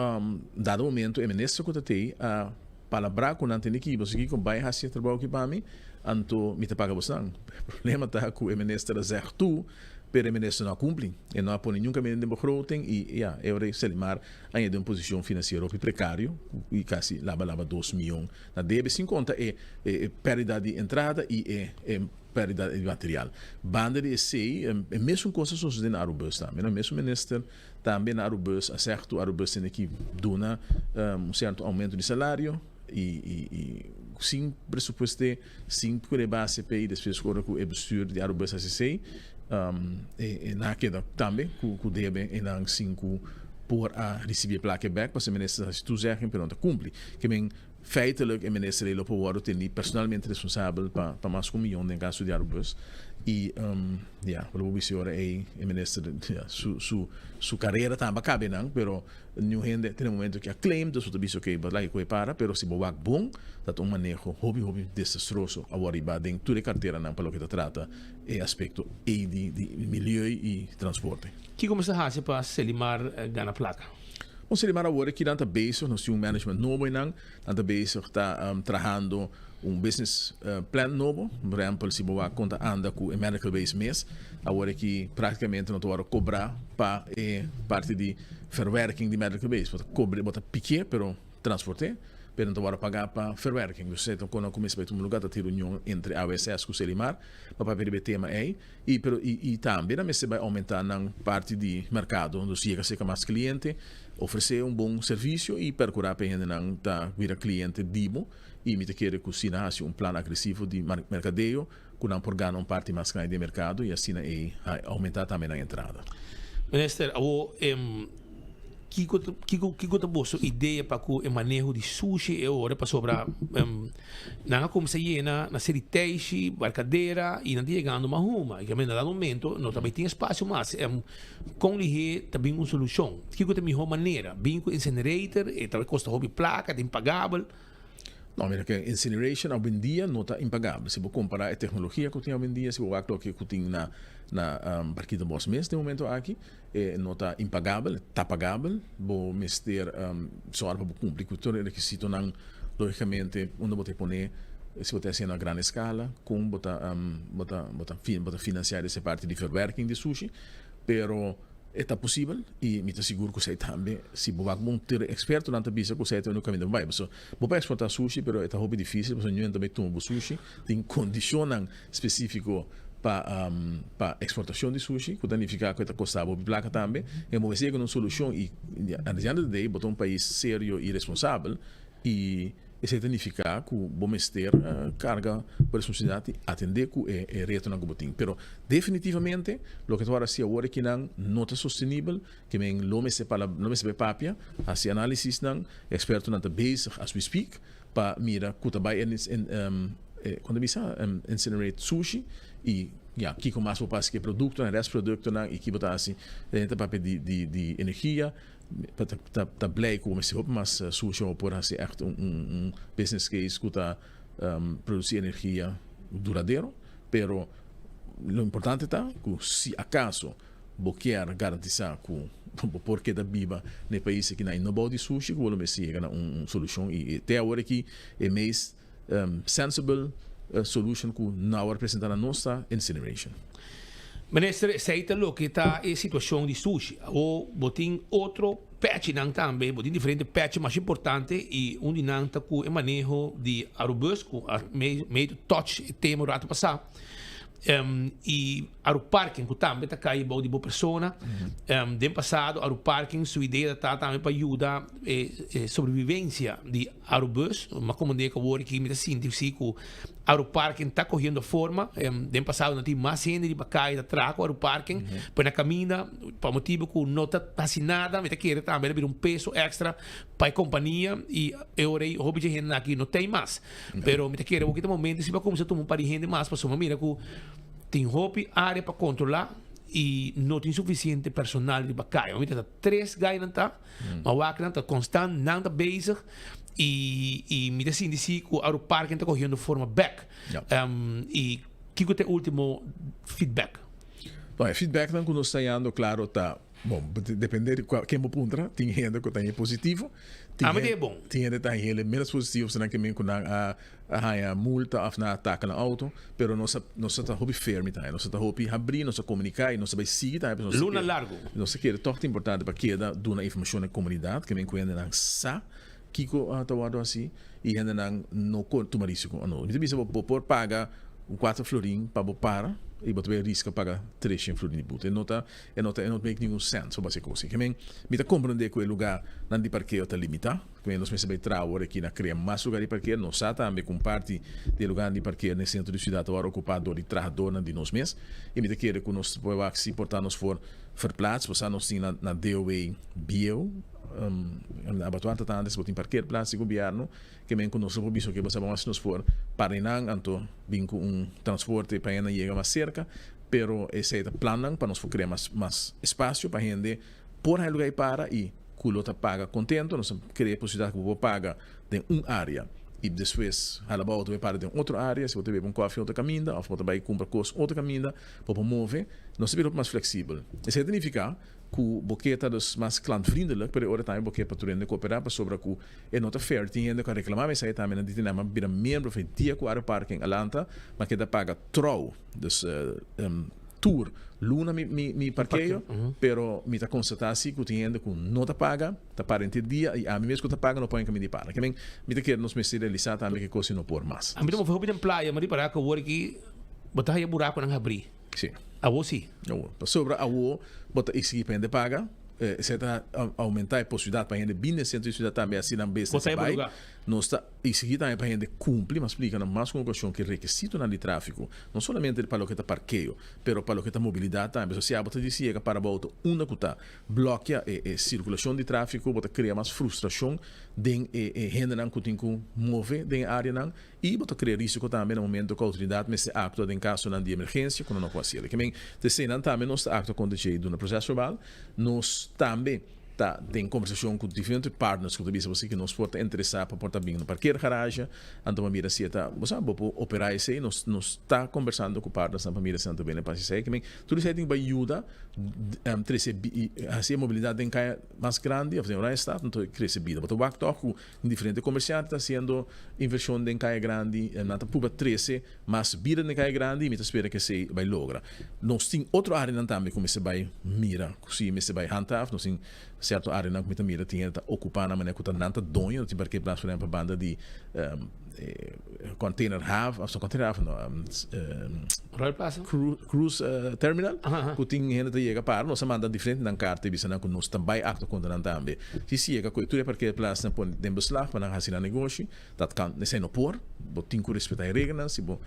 Speaker 7: dado momento e minister ku ta tei a palabrá ku nan tene ki boso kiko bai hasi e trabou aki pa mi, anto mi ta paga bosnan. E problema ta ku e minister a zèg tu, pero e minister no a kumpli. E no a pone niun kaminda den begroting i ya, e ora Selimar a yega den un posishon finansiero hopi prekario i kasi laba laba dos mion na debe sin konta e e pèrdida di entrada i e e pèrdida di material. Banda di esei e mesun kos a sosodé na Arubus tambe. No e mesun minister tambe na Arubus a sèg tu Arubus tene ki duna un sierto oumento di salario i i i sin presupuesté, sin pone base p'e i despues ora ku e bestuur di Arubus hasi esei e nan a keda tambe ku ku debe e nan sin ku por a risibí e plaka bèk pasobra e minister a hasi toezegging pero no ta kumpli. Ke men. Feitelijk e minister ei lo por wòrdu teni personalmente responsabel pa pa mas ku un miyon den kaso di Arubus i ya lo por bisa e ora ei e minister ya su su su karera tambe a kabe nan pero niun hende te na e momento ki a claim dus bo ta bisa oke bo ta laga e koe para pero si bo wak bon ta ta un maneho hopi hopi desastroso a wòrdu riba den tur e karteranan pa loke ta trata e aspekto ei di di milieu i transporte.
Speaker 13: Kiko mester hasi pa Selimar gana plaka?
Speaker 7: Bon Selimar awor aki nan ta bezig, nos tin un management nobo einan, nan ta bezig ta trahando un business plan nobo, por ehempel si bo wak kon ta anda ku e medical base mes, awor aki praktikamente no ta wòrdu kobrá pa e parti di verwerking di medical base, bo ta kobr'é, bo ta pikié pero transport'é, pero no ta wòrdu pagá pa verwerking, dus esei ta kon nan kuminsá bai tuma lugá, ta tin reunion entre AWSS ku Selimar pa papia riba e tema ei. I pero i i tambe nan mester bai oumentá nan parti di merkado, dus yega serka mas kliente, ofresé un bon servisio i perkurá pa e hendenan ta bira kliente di bo. I mi ta kere ku si nan hasi un plan agresivo di merkadeo ku nan por gana un parti mas grandi di e merkado i asina ei oumentá tambe nan entrada.
Speaker 13: Minister, awor Kiko ta kiko kiko ta boso idea pa ku e maneho di sushi e ora pasobra nan a kuminsá yena na seri teishi, barkadera i nan ta yegando mas huma i na dado momento no ta bai tin espasio mas. Kon lihé ta bin un solushon? Kiko ta e mihó manera? Bin ku incinerator e ta bai kosta hopi plaka, ta impagabel.
Speaker 7: No, mira ke incineration awendia no ta impagabel. Si bo kompara e teknologia ku tin awendia, si bo wak loke ku tin na na Parkita Bos mes den momento aki, E no ta impagabel, e ta pagabel. Bo mester sòru pa bo kumpli ku tur e rekisitonan. Lógikamente, unda bo ta e pone, si bo ta hasiendo a gran eskala, kon bo ta bo ta bo ta bo ta finansiá e parti di verwerking di sushi. Pero e ta posibel i mi ta sigur ku esei tambe, si bo wak bon tur e ekspertonan ta bisa ku esei ta e úniko kaminda pa bai. Pasobra bo por eksportá sushi, pero e ta hopi difísil pasobra niun hende ta bai tuma bo sushi. Tin kondishonnan spesífiko pa pa eksportashon di sushi ku ta nifiká ku e ta kosta bo hopi plaka tambe. E bo mester yega na un solushon i at the end of the day bo ta un pais serio i responsabel i esei ta nifiká ku bo mester karga bo responsabilidat i atendé ku e e retonan ku bo tin. Pero definitivamente loke ta wòrdu hasi awor akinan no ta sostenibel ke men lo mester pala lo mester bai papia hasi análisisnan ekspertonan ta bezig as we speak pa mira ku ta bai kon ta bisa incinerate sushi i ya kiko mas bo por hasi ku e produktonan restproduktonan i ki bo ta hasi den ta papia di di di energia pa ta ta blei ku bo mester hopi mas sushi pa bo por hasi ègt un un business case ku ta produsi energia duradero pero lo importante ta ku si akaso Bo kier garantisa ku bo por keda biba na e pais aki na i no bou di sushi ku bo lo mester yega na un solushon i te awor aki e meest sensible solution ku no a wòrdu presenta na nos ta incineration.
Speaker 13: Minister, esei ta loke ta e situashon di sushi. Awor bo tin otro pechinan tambe, bo tin diferente pechi masha importante i un di nan ta ku e maneho di Arubus ku a mei touch e tema un rato pasá. I Aruparking ku tambe ta kai bou di bo persona. Den pasado Aruparking su idea ta tambe pa yuda e sobrevivencia di Arubus. Ma komo ku awor aki mi ta sinti si ku Aruparking ta kohiendo forma. Den pasado no tin mas hende riba kai ta traha ku Aruparking. Pero na kaminda pa motibu ku no ta hasi nada mi ta kere tambe a bira un peso extra pa e kompania i e ora ei hopi dje hende aki no tei mas. Pero mi ta kere awor ki ta momento si pa kuminsá tuma un par di hende mas pasobra mira ku tin hopi área pa kontrolá i no tin sufisiente personal riba kaya. Mi ta tres gainan ta, ma wak nan ta konstant, nan ta bezig i i mi ta sinti si ku Aruparken ta kohiendo forma bèk. I kiko ta e último feedback?
Speaker 7: Bon, e feedbacknan ku nos ta hayando klaro ta. Bon, depende di ken bo puntra, tin hende ku ta haña positivo, tin
Speaker 13: Ami ta e bon.
Speaker 7: tin hende ta haña hende menos positivo, esnan ke men ku nan a haña multa òf nan a ataka nan outo, pero nos a nos a ta hopi firme tambe, nos a ta hopi habrí, nos a komuniká i nos a bai sigui tambe pasobra nos
Speaker 13: Luna
Speaker 7: a kere
Speaker 13: largu.
Speaker 7: nos a kere tòg ta importante pa keda duna informashon na e komunidat, ke men ku hendenan sa kiko ta wòrdu hasi i hendenan no tuma risiko. Mi ta bisa bo bo por paga un kuater florin pa bo para i bo ta bai riska paga treshen florin di but. E no ta E no ta e no make ningun sense pa basa e kos. Ke men mi ta komprende ku e luga nan di parkeo ta limita. Ke men nos mester bai traha awor aki na krea mas luga di parkeo. Nos sa tambe ku un parti di e luganan di parkeo den sentro di siudat ta wòrdu okupá dor di trahadornan di nos mes. I mi ta kere ku nos por wak si por ta nos for verplaats. Por sa nos tin na na DOW bieu. Abattoir ta antes bo tin parkeerplaats di gobierno ke men ku nos lo por bisa oke bo sa bon hasi nos por para einan anto bin ku un transporte pa hende yega mas serka pero esei ta plannan pa nos por krea mas mas espasio pa hende por haña luga ei para i ku lo ta paga kontento. Nos a krea e posibilidat ku bo por paga den un área i despues hala bo outo bai para den otro área si bo ta bebe un kòfi otro kaminda òf bo ta bai kumpra kos otro kaminda bo por move. Nos ta bira hopi mas fleksibel. Esei ta nifiká ku bo ke ta dus mas klantvriendelijk, pero e ora tambe bo ke pa tur hende kooperá pasobra ku e no ta fair. Tin hende ku a reklamá mi esei tambe, nan di tin nan a bira miembro for e dia ku Aruparking a lanta, ma keda paga trou, dus tur luna mi mi mi parkeo, pero mi ta konstatá si ku tin hende ku no ta paga, ta para henter dia i ami mes ku ta paga no pon e kaminda di para. Ke men mi ta kere nos mester realisá tambe ke kos si no por mas.
Speaker 13: Ami ta move hopi den playa, mi ripará ku awor aki bo ta haya burakunan habrí.
Speaker 7: Sí.
Speaker 13: Awo sí.
Speaker 7: Awo. Pasobra awo bo ta eksigí pa hende paga, esei ta oumentá e posibilidat pa hende bini den sentro di siudat tambe asina nan business ta bai. Nos ta eksigí tambe pa hende kumpli, mas splika na mas ku un okashon ku e rekisitonan di tráfiko, no solamente pa loke ta parkeo, pero pa loke ta mobilidat tambe. So si abo ta disi yega para bo outo unda ku ta blòkia e sirkulashon di tráfiko, bo ta krea mas frustrashon den e hendenan ku tin ku move den e áreanan. I bo ta krea risiko tambe na momento ku outoridat mester aktua den kasonan di emergensia ku nan no por hasiel. Ke men t'eseinan tambe nos ta aktua kontra dje i duna proseso verbal. Nos tambe ta den kombersashon ku diferente partners ku ta bisa bo si ke nos por ta interesá pa por ta bin na parkeergarage anto pa mira si e ta bo sa bo por operá esei. Nos nos ta kombersando ku partnersnan pa mira si nan ta bini pa hasi esei. Ke men tur esei tin ku bai yuda trese hasi e mobilidat den kaya mas grandi òf den Oranjestad anto krese bida. Bo ta wak tòg ku Diferente komersiante ta hasiendo invershon den Kaya Grandi, nan ta purba trese mas bida den Kaya Grandi i mi ta spera ku esei bai logra. Nos tin otro áreanan tambe ku mester bai mira ku si mester bai handhaaf. Nos tin sierto áreanan ku mi ta mira tin hende ta okupá nan manera ku ta nan ta doño. Nos tin parkeerplaats por ehempel banda di container haven, of no container haven no,
Speaker 13: Royal Plaza?
Speaker 7: Cruise Terminal, ku tin hende ta yega para, nos a manda diferente nan karta i bisa nan ku nos ta bai aktua kontra nan tambe. Si si yega ku e tur e parkeerplaatsnan pone den beslag pa nan hasi nan negoshi, dat kan, esei no por, bo tin ku respetá e regelnan, si bo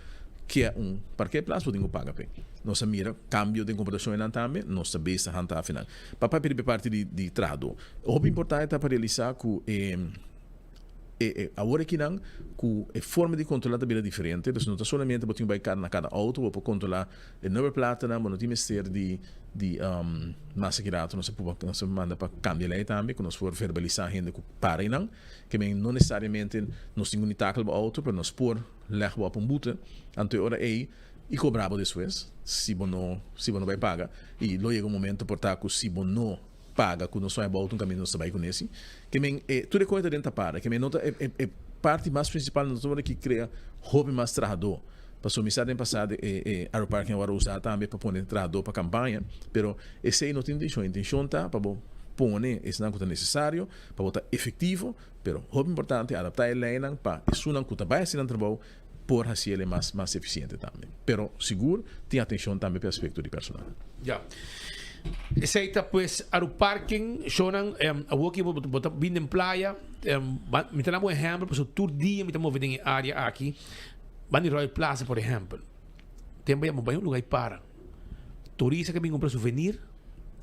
Speaker 7: ke un parkeerplaats bo tin ku paga p'e. Nos a mira kambio den komportashon einan tambe, nos ta bes ta handhaaf einan. Pa papia riba e parti di trahadó, hopi importante ta pa realisá ku e. E awor akinan ku e forma di kontrolá ta bira diferente, dus no ta solamente bo tin ku bai kada na kada outo, bo por kontrolá e nummerplatennan, bo no tin mester di di mas aki rato nos a puba nos a manda pa kambia lei tambe ku nos por verbalisá hende ku para einan, ke men no nesesariamente nos tin ku ni takel bo outo pero nos por lèg bo op un bute, anto e ora ei i kobra bo despues si bo no si bo no bai paga i lo yega un momento por ta ku si bo no. paga ku nos no a bouta un kaminda nos ta bai ku nesi. Ke men e tur e koe ta den tapada. Ke men no ta e e e parti mas prinsipal no ta ora ki krea hopi mas trahadó. Pasobra mi sa den pasado e e aeroparking a wòrdu usá tambe pa pone trahadó pa kampaña, pero esei no ta intenshon. Intenshon ta pa bo pone esnan ku ta nesesario, pa bo ta efektivo, pero hopi importante adaptá e leinan pa esunnan ku ta bai hasi nan trabou por hasi el e mas mas eficiente tambe. Pero sigur tin atencion tambe p'e aspecto di personal.
Speaker 13: Ya. Esey ta pues Aruparking, shownan, awor ki bo ta bin den playa, mi ta daba un ehempel pasobra tur dia mi ta move den e area aki, ban di Royal Plaza por ehempel, tempo ya bo bai un lugar y para, turista ke bin kumpra souvenir,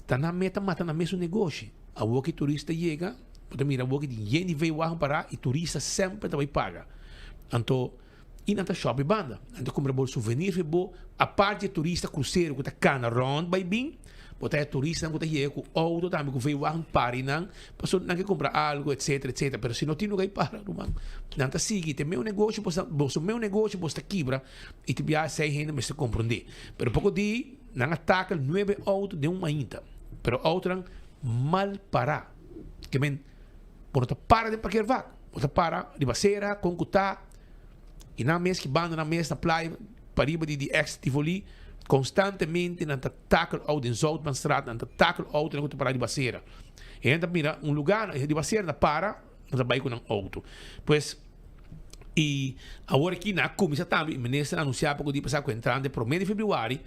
Speaker 13: ta nan meta mata nan mesun negoshi, awor ki turista yega, Bo ta mira awor ki tin yen di veiwagen pará i turista semper ta bai paga. Anto i nan ta shop e banda. Nan ta kumpra bo souvenir fi bo. Aparte e turista krusero ku ta kana rònt bai bin, bo ta e turistanan ku ta yega ku outo tambe ku veiwagen para i nan pasobra nan ke kumpra algu etsetera etsetera. Pero si no tin luga i para ruman nan ta sigui. Te meu negoshi bo ta boso meu negoshi bo ta kibra i te biaha esei hende mester komprondé. Pero poko di nan a takel nuebe outo den un mainta. Pero outonan mal pará. Ke men, bo no ta para den parkeervak. Bo ta para riba sera, kon ku ta. I nan mes ki banda nan mes na playa, pariba di di ex Tivoli, konstantemente nan ta takel out den Zoutmanstraat, nan ta takel auto nan ku ta para riba sera. E hende ta mira un lugar riba sera nan ta para, nan ta bai ku nan auto. Pues, i awor aki nan a kuminsá tambe, e minister a anunsiá poko dia pasá ku entrante promé di febrüari,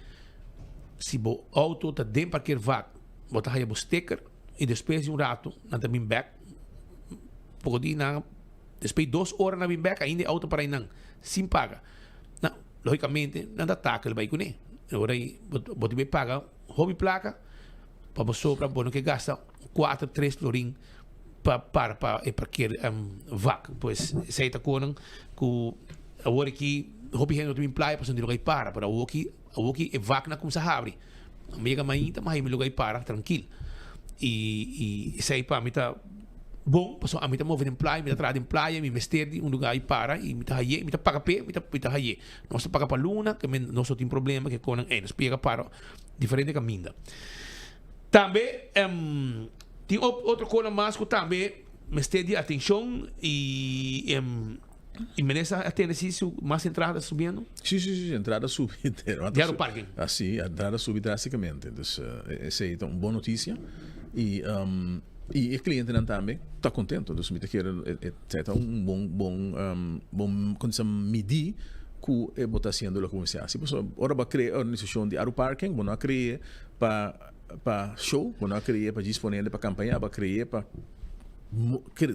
Speaker 13: si bo auto ta den parkeervak, bo ta haya bo sticker. Y despues di un rato nan ta bin bek poko di nan despues di dos ora nan bin bek ainda e auto para einan sin paga nan logicamente nan ta takel bai cune ora ei bo tin bay paga hopi placa pa bo sopra bo no ke gasta cuatro tres florin. pa para pa e parkeer vak. Pues esei ta konan ku awor aki hopi hende no ta bin playa pasobra no tin lugar di para, pero awor ki awor ki e vaknan a kumsa habri. Mi yega mainta mi haña mi lugar di para trankil. I i esei pa mi ta bon pasobra ami ta move den playa, mi ta traha den playa, mi mester di un lugar di para i mi ta hañ'é, mi ta paga p'e, mi ta mi ta hañ'é. Nos ta paga pa luna ke men nos no tin problema ke konan ei. Nos por yega para diferente kaminda. Tambe tin otro konan mas ku tambe mester di atenshon i i minister a tende si su mas entrada ta subiendo?
Speaker 7: Si si si entrada a subi entero.
Speaker 13: Di Aruparking?
Speaker 7: Ah si entrada a subi drasticamente dus esei ta un bon notisia i i e clientenan tambe ta contento dus mi ta kere esei ta un bon bon bon kon disa midi ku e bo ta haciendo loke bo mester haci pasobra ora bo a crea e organisacion di Aruparking bo no a crea pa pa show, bo no a cre'e pa djis pone hende pa campaña, bo a cre'e pa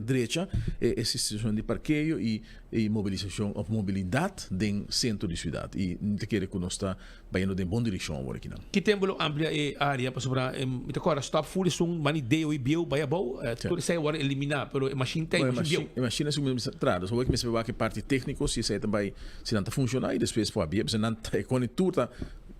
Speaker 7: drecha e e situacion di parkeo y y mobilisacion of mobilidad den centro di ciudad y mi ta kere cu nos ta bayendo den bon direccion awor akinan.
Speaker 13: Ki tempo lo amplia e area pasobra mi ta corda stop full esun mani deo y bieu bay abou tur esey a worde elimina pero e machine ta e machine bieu.
Speaker 7: E machine a sigui traha dus awor ki mester wak e parti tecnico si esey ta bay si nan ta funciona y despues por habia pasobra nan ta e cone tur ta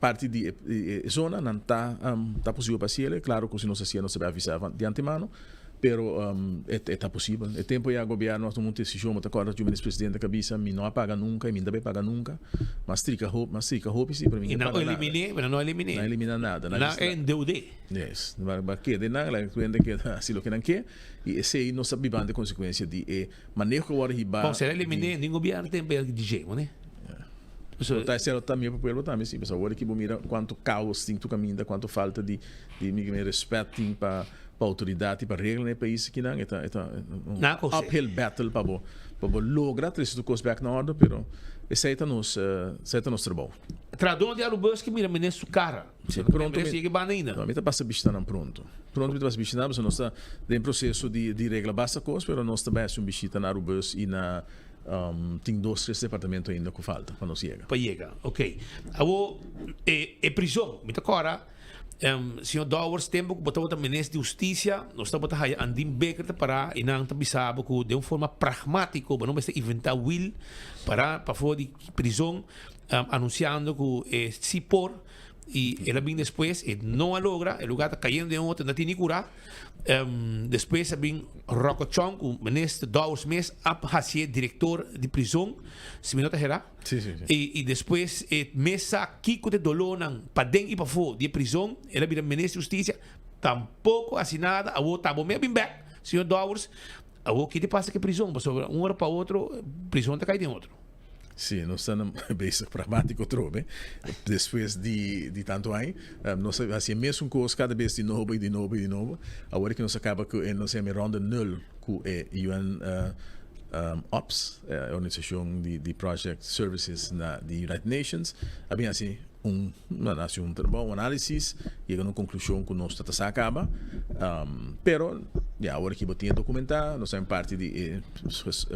Speaker 7: Parti di e zona nan ta ta posibel pa hasiel, claro cu si nos haciel nos ta bay avisa di antemano, pero e ta posibel. E tempo ya gobierno a tuma un decision, bo ta corda cu minister presidente a bisa mi no a paga nunca y mi no ta bay paga nunca, mas strica hopi, mas strica hopi si, pero mi no a paga nada.
Speaker 13: Y nan no a elimine,
Speaker 7: No a elimina nada.
Speaker 13: Nan a endeud'e.
Speaker 7: Yes, ba keda nan, laga e cliente keda haci loke nan ke y esey nos ta bibando e consecuencia di e maneho cu a worde hiba.
Speaker 13: Bon, si el a elimine, ningun gobierno tin pa dje, bo ne?
Speaker 7: So, ta esei tambe pa pueblo tambe si, pasobra awor aki bo mira kuantu kaos tin tur kaminda, kuantu falta di di mi ke respet tin pa pa outoridat i pa regla na e pais akinan, e ta e ta un uphill battle pa bo pa bo logra trese tur kos bek na orde, pero esei ta nos esei ta nos trabou.
Speaker 13: Trahadónan di Arubus ke mira mene su kara.
Speaker 7: Si, pronto
Speaker 13: mi sigue banda ainda.
Speaker 7: No, mi ta pasa bishita nan pronto. Pronto mi ta pasa bishita nan, pasobra nos ta den proseso di di regla basta kos, pero nos ta bai hasi un bishita na Arubus i na Tin dos tres departamento ainda ku falta pa nos yega.
Speaker 13: Pa yega, ok. Awor e e prizon, mi ta kòrda señor Dowers tempu ku bo tabata minister di hustisia nos tabata haya Andin Bikker ta pará i nan ta bisa bo ku den un forma pragmátiko bo no mester inventá wiel pará pafó di prizon anunsiando ku e si por i el a bin despues e no a logra e lugar ta kayendo den otro no tin ni kurá. Despues a bin Rocco Chong ku Minister Dowers mes a hasié direktor di prizon, si mi no ta herá.
Speaker 7: Sí, sí, sí.
Speaker 13: I, i despues e mes sa kiko ta e dolónan paden i pafó di e prizon, el a bira Minister di Hustisia, tampoko hasi nada, awor ta bo mes a bin bèk, señor Dowers, awor ki ta pasa ku e prizon? Pasobra un ora pa otro prizon ta kai den otro.
Speaker 7: Sí, nos ta na bezig pragmático trobe. Despues di di tanto aña, nos a haci e mesun cos cada bes di nobo y di nobo y di nobo. Awor cu nos a caba cu e nos yama e ronda nul cu e UN ops, e organisacion di di project services na di United Nations, a bin haci un nan a haci un trabou, un análisis, yega na un conclusion cu nos ta ta sa caba. Pero, ya, awor aki bo tin e documentá, nos ta en parti di e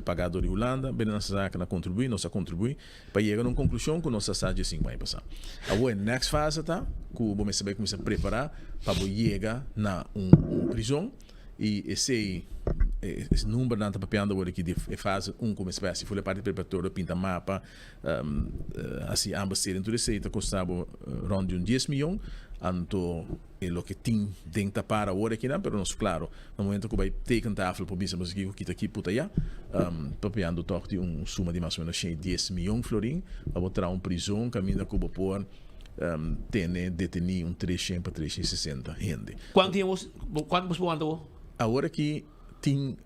Speaker 7: pagá dor di Hulanda, bini nan sa cu nan a contribuí, nos a contribuí pa yega na un conclusion cu nos ta sa dje sinku aña pasá. Awor e next fase ta cu bo mester bay cuminsa prepara pa bo yega na un prison y esey e numbernan ta papiando awor aki di e fase un cu mester bay haci full e parti preparatorio, pinta mapa, Hasi ambos seri tur esei ta kosta bo rond di un dies miyon, anto e loke tin den ta para awor akinan, pero nos klaro na momento ku bai teken tafel por bisa boso kiko kita aki puta ya, papiando tòg di un suma di mas o menos shen i dies miyon florin pa bo traha un prizon kaminda ku bo por tene detení un treshen pa treshen i sesenta hende.
Speaker 13: Kuantu bos por wanta bo?
Speaker 7: Awor aki. Tin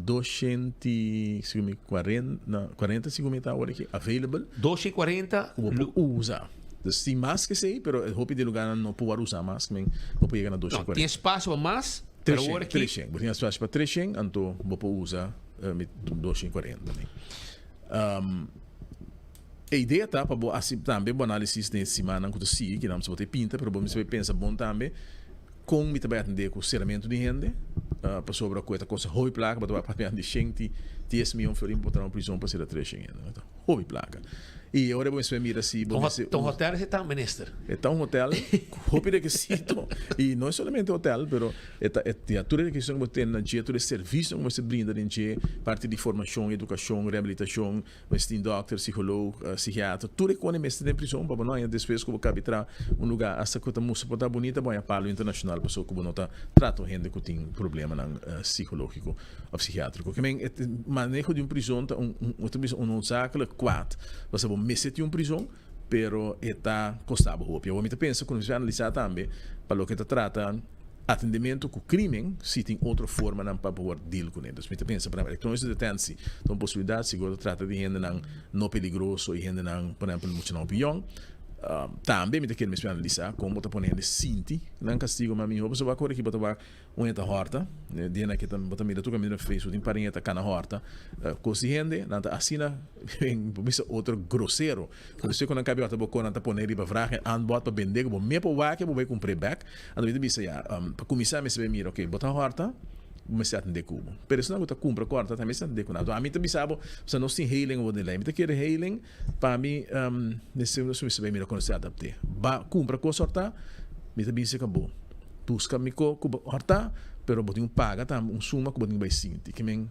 Speaker 7: doshenti segun mi cuarenta, cuarenta segun mi ta awor aki available.
Speaker 13: Doshi cuarenta.
Speaker 7: Cu bo por usa. Dus tin mas ke esey, pero e hopi di lugarnan no por wòrdu usa mas, men bo por yega na doshi
Speaker 13: No,
Speaker 7: cuarenta.
Speaker 13: tin espacio pa mas, pero
Speaker 7: Treshen,
Speaker 13: awor aki.
Speaker 7: treshen. Bo tin espacio pa treshen, anto bo por usa mi doshi cuarenta. E idea ta pa bo hasi tambe bo análisis den e simannan ku ta sigui, kinan bo ta pinta, pero bo mester bai pensa bon tambe kon mi ta bai atendé ku seramentu di hende, pasobra ku e ta kosta hopi plaka, bo ta bai papia di shenti dies mion florin pa bo traha un prizon pa sera treshen hende, ta hopi plaka. I ora bo mester mira si bo mester.
Speaker 13: Ta un hotel esei ta, minister?
Speaker 7: E ta un hotel ku hopi rekisito. I no e solamente hotel, pero e ta e ya tur e rekisitonan ku bo tene na dje, tur e servisionan ku bo mester brinda den dje, parti di formashon, edukashon, rehabilitashon, mester tin dòkter, psikolog, psikiater, tur e kos mester den prison pa bo no haña despues ku bo kabi traha un lugá asta ku ta mustra por ta bunita bo haña palo internashonal pasobra ku bo no ta trata un hende ku tin problemanan psikológiko. Of psikiatriko. Ke men e maneho di un prizon ta un un ta bisa un noodzakelijk kwaad. Pasobra bo mester tin un prizon, pero e ta kosta bo hopi. Awor mi ta pensa ku nos mester analisá tambe pa loke ta trata atendementu ku krimen, si tin otro formanan pa por deal kuné. Dus mi ta pensa por ehempel elektronische detentie ta un posibilidat si ku ta trata di hendenan no peligroso i hendenan por ehempel muchanan hopi yòn. Tambe mi ta kere mester analisá kon bo ta pone hende sinti nan kastigo mas mihó pasobra wak ora ki bo ta wak Un hende ta hòrta, di hende aki bo ta mira tur kaminda na Facebook tin par hende ta kana hòrta kos di hende, nan ta asina bo bisa otro grosero. Por eso ku nan kabi hòrta bo kos nan ta pone riba vraag en aanbod pa bende ku bo mes por wak bo bai kumpr'é bèk. Anto mi ta bisa ya, pa kuminsá mester bai mira oke bo ta hòrta bo mester atendé ku bo. Pero esnan ku ta kumpra ku hòrta tambe mester atendé ku nan. Anto ami ta bisa bo, pasobra nos tin heiling awor den lei. Mi ta kere heiling pa mi mester nos mester bai mira kon nos ta adapt'é. Ba kumpra kos hòrta mi ta bisa ku bo. Buska mi ko ku bo horta, pero bo tin ku paga tambe un suma ku bo tin ku bai sinti. Ke men,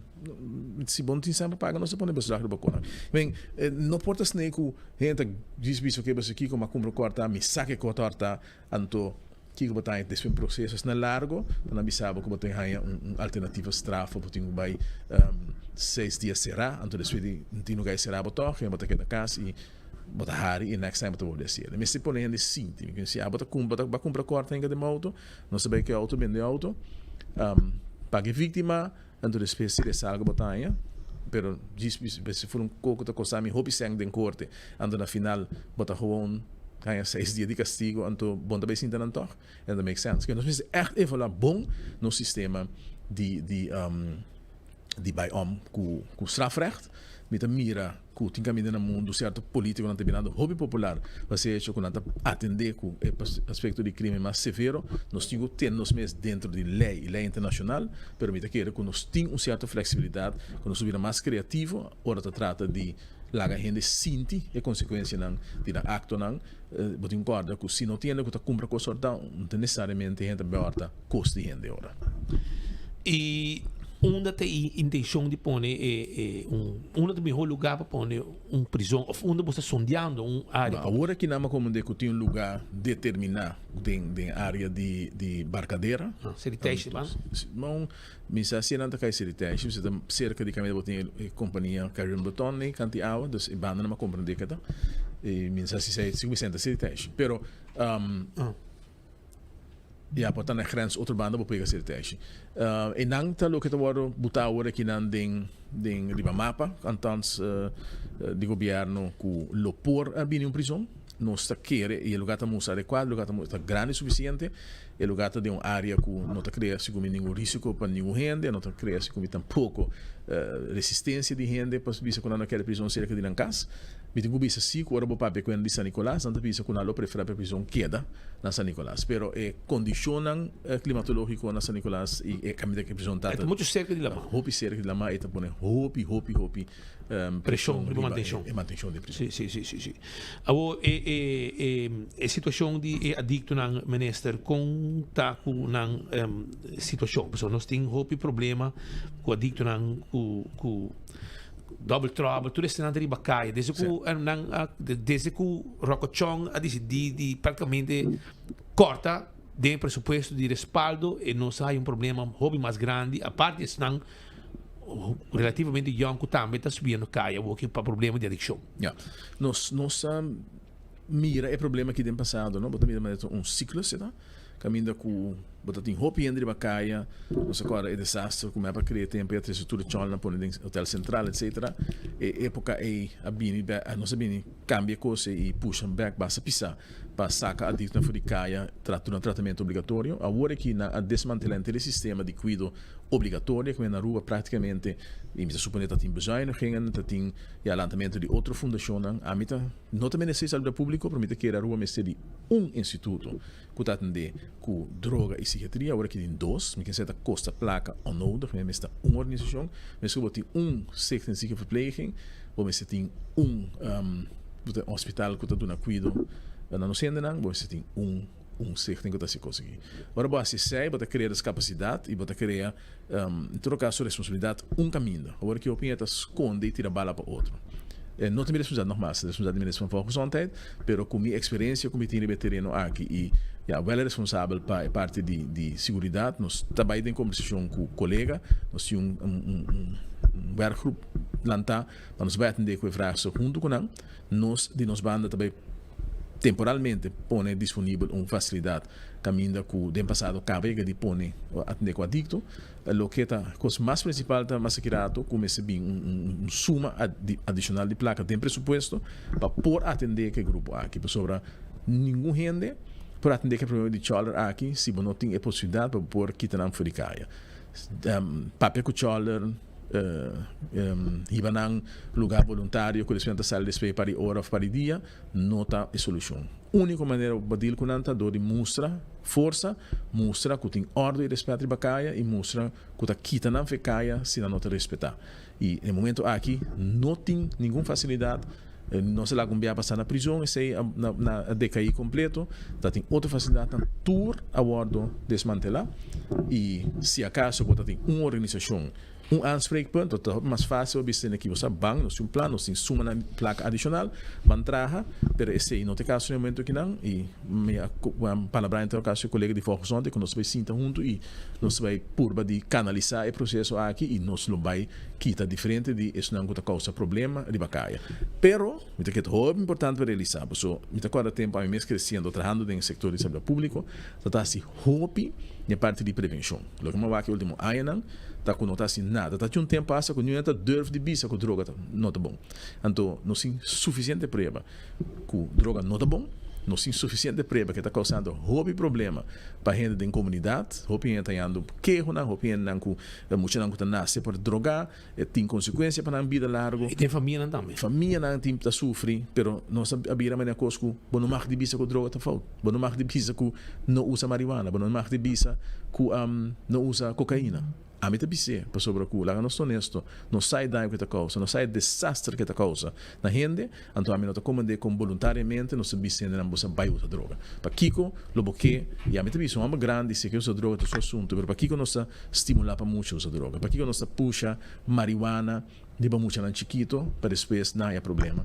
Speaker 7: si bo no tin sèn pa paga, no se pone beslag riba kona. Men, no por ta snei ku hende ta djis bisa oke boso kiko m'a kumpra ku horta, mi sa ke ku ta horta, anto kiko bo ta haña despues un proseso asina largo pa nan bisa bo ku bo tin haña un alternativa straf of bo tin ku bai seis dia será, anto despues di un tin lugar e será bo tòg, bo ta keda kas i. Bo ta hari i next time bo ta bolbe hasiel. Mester pone hende sinti. Mi si abo ta kumpra ta ba kumpra kòrta hinka den outo, nos ta bai ku e outo bende e outo, paga e víktima, anto despues si resalga bo ta haña, pero djis si for un koko ta kosta mi hopi sèn den korte, anto na final bo ta gewoon haña seis dia di kastigo, anto bo no ta bai sinta nan tòg? E no ta make sense. Nos mester ègt evaluá bon nos sistema di di di bai om ku ku strafrecht. Mi ta mira ku tin kaminda na mundu sierto politikonan ta birando hopi popular pa se hecho ku nan ta atendé ku e aspekto di krimen mas severo. Nos tin ku tene nos mes dentro di lei i lei internashonal, pero mi ta kere ku nos tin un sierto fleksibilidat ku nos ta bira mas kreativo ora ta trata di laga hende sinti e konsekuensianan di nan aktonan. Bo tin ku kòrda ku si no tin hende ku ta kumpra kos ora no ta nesesariamente hende ta bai ora ta kos di hende ora.
Speaker 13: I unda ta e intencion di pone e un unda ta miho lugar pa pone un prizon of unda bo sta sondeando un area pa.
Speaker 7: Awor aki nan a komprende ku tin un lugar determiná den den area di di Barcadera.
Speaker 13: Seriteishi ban?
Speaker 7: Bon, mi sa si nan ta kai Seriteishi, mi sa ta serka di kaminda bo tin e kompania Caribbean Beton ei kanti awa, dus e banda nan a komprende ke ta. I mi sa si si mi senta Seriteishi. Pero Ya, por ta na grens otro banda bo pega Sirtèshi. E nan ta loke ta wòrdu butá awor akinan den den riba mapa, althans di gobièrnu ku lo por a bini un prizon. Nos ta kere i e lugá ta mustra adekuado, e lugá ta ta grandi sufisiente, e lugá ta den un área ku no ta krea sigur mi ningun risiko pa ningun hende, no ta krea sigur mi tampoko resistensia di hende pa bisa ku nan no kere prizon serka di nan kas. Mi tin ku bisa si ku ora bo papia ku hende di San Nicolas, nan ta bisa ku nan lo preferá pa e prizon keda na San Nicolas. Pero e kondishonnan klimatológiko na San Nicolas i e kaminda ku e prizon ta
Speaker 13: E ta muchu serka di lama.
Speaker 7: Hopi serka di lama, e ta pone hopi, hopi, hopi
Speaker 13: preshon riba
Speaker 7: e mantenshon di e prizon.
Speaker 13: Si, si, si, si, si. Awor e e e e situashon di e adiktonan, minister, kon ta ku nan situashon? Pasobra nos tin hopi problema ku adiktonan ku ku Double trouble, tur esnan ta riba kaya. Desde ku nan a, desde ku Rocco Chong a disidí di práktikamente kòrta den e presupuesto di respaldo e nos a haya un problema hopi mas grandi, aparte esnan relativamente yòn ku tambe ta subiendo kaya awoki pa problema di adikshon.
Speaker 7: Ya. Nos nos a mira e problema aki den pasado, no? Bo ta mira manera ta un siklus e ta. Kaminda ku bo ta tin hopi hende riba kaya, nos a kòrda e desaster ku mep a krea tempu ei a trese tur e chòlnan pone den Hotel Central etsetera. E époka ei a bini bèk, nos a bini kambia e kos ei i pusha bèk basta pisá pa saka adiktonan for di kaya tra duna tratamentu obligatorio. Awor aki nan a desmantelá henter e sistema di kuido obligatorio ku na Aruba práktikamente i mi ta suponé ta tin bezuinigingen, ta tin ya lantamentu di otro fundashonnan. Ami ta no ta minister di Salubridat Públiko pero mi ta kere Aruba mester di un instituto ku ta atendé ku droga i sikiatria, awor aki tin dos, mi kinsé ta kosta plaka onnodig, mi mester un organisashon, mester ku bo tin un stichting ziekenverpleging, bo mester tin un. Bo ta un hospital ku ta duna kuido na nos hendenan, bo mester tin un un stichting ku ta hasi kos aki. Ora bo hasi esei, bo ta krea des kapasidat i bo ta krea en todo kaso responsabilidat un kaminda. Awor ki hopi hende ta skonde i tira bala pa otro. No ta mi responsabilidat nogmas, ta responsabilidat di Minister van Volksgezondheid, pero ku mi eksperensia ku mi tin riba e tereno aki i ya wèl e responsabel pa e parti di di siguridat, nos ta bai den kombersashon ku kolega, nos tin un un un werkgroep lantá Pa nos bai atendé ku e vraagstuk huntu ku nan, nos di nos banda ta bai temporalmente pone disponibel un fasilidat kaminda ku den pasado kaba yega di pone atendé ku adikto. Loke ta kos mas prinsipal ta mas aki rato ku mester bin un suma adishonal di plaka den presupuesto pa por atendé ku e grupo aki pasobra ningun hende por atendé ku e problema di chòler aki si bo no tin e posibilidat pa bo por kita nan for di kaya. Papia ku chòler. Hiba nan lugar voluntario ku despues nan ta sali despues pa di ora of pa di dia no ta e solushon. Uniko manera pa deal ku nan ta dor di mustra forsa, mustra ku tin ordo i respet riba kaya i mustra ku ta kita nan fe kaya si nan no ta respeta. I na e momento aki no tin ningun fasilidat, nos a laga un bia pasa na prizon esei a dekai kompleto, ta tin otro fasilidatnan tur a wordo desmantela i si akaso bo ta tin un organisashon Un aanspreekpunt, lo ta hopi mas fácil pa bisa aki bo sa ban, nos tin un plan, nos tin sumanan plaka adishonal, ban traha, pero esei no ta e kaso na e momento akinan i mi a palabrá en todo kaso e kolega di Volksgezondheid ku nos ta bai sinta huntu i nos ta bai purba di kanalisá e proseso aki i nos lo bai kita diferente di esnan ku ta kousa problema riba kaya. Pero mi ta kere ta hopi importante pa realisá paso mi ta kòrda tempu ami mes kresiendo trahando den e sektor di salubridad públiko ta ta hasi hopi den e parti di prevenshon. Loke mi a wak e ultimo añanan ta ku no ta hasi nada. Ta tin un tempu hasta ku niun ta durf di bisa ku droga ta no ta bon. Anto nos tin sufisiente prueba ku droga no ta bon, nos tin sufisiente prueba ke ta kousando hopi problema pa hende den komunidat, hopi hende ta hañando kehonan, hopi hendenan ku muchanan ku ta nase por drogá, E tin konsekuensia pa nan bida largu.
Speaker 13: I den famianan tambe.
Speaker 7: Famianan tin ta sufri, pero nos a bira manera kos ku bo no mag di bisa ku droga ta fout. Bo no mag di bisa ku no usa marihuana. Bo no mag di bisa ku no usa kokaina. Ami ta bis'é pasobra ku laga nos ta honesto, nos sa e daño ku e ta kousa, nos sa e desaster ku e ta kousa na hende, anto ami no ta komand'é kon boluntariamente nos ta bisa hendenan bo sa bai usa droga. Pakiko lo bo ke? I ami ta bisa un hòmber grandi si e ke usa droga ta su asuntu, pero pakiko nos ta Stimulá pa mucha usa droga. Pakiko nos ta pusha marihuana riba muchanan chikito pa despues nan haya problema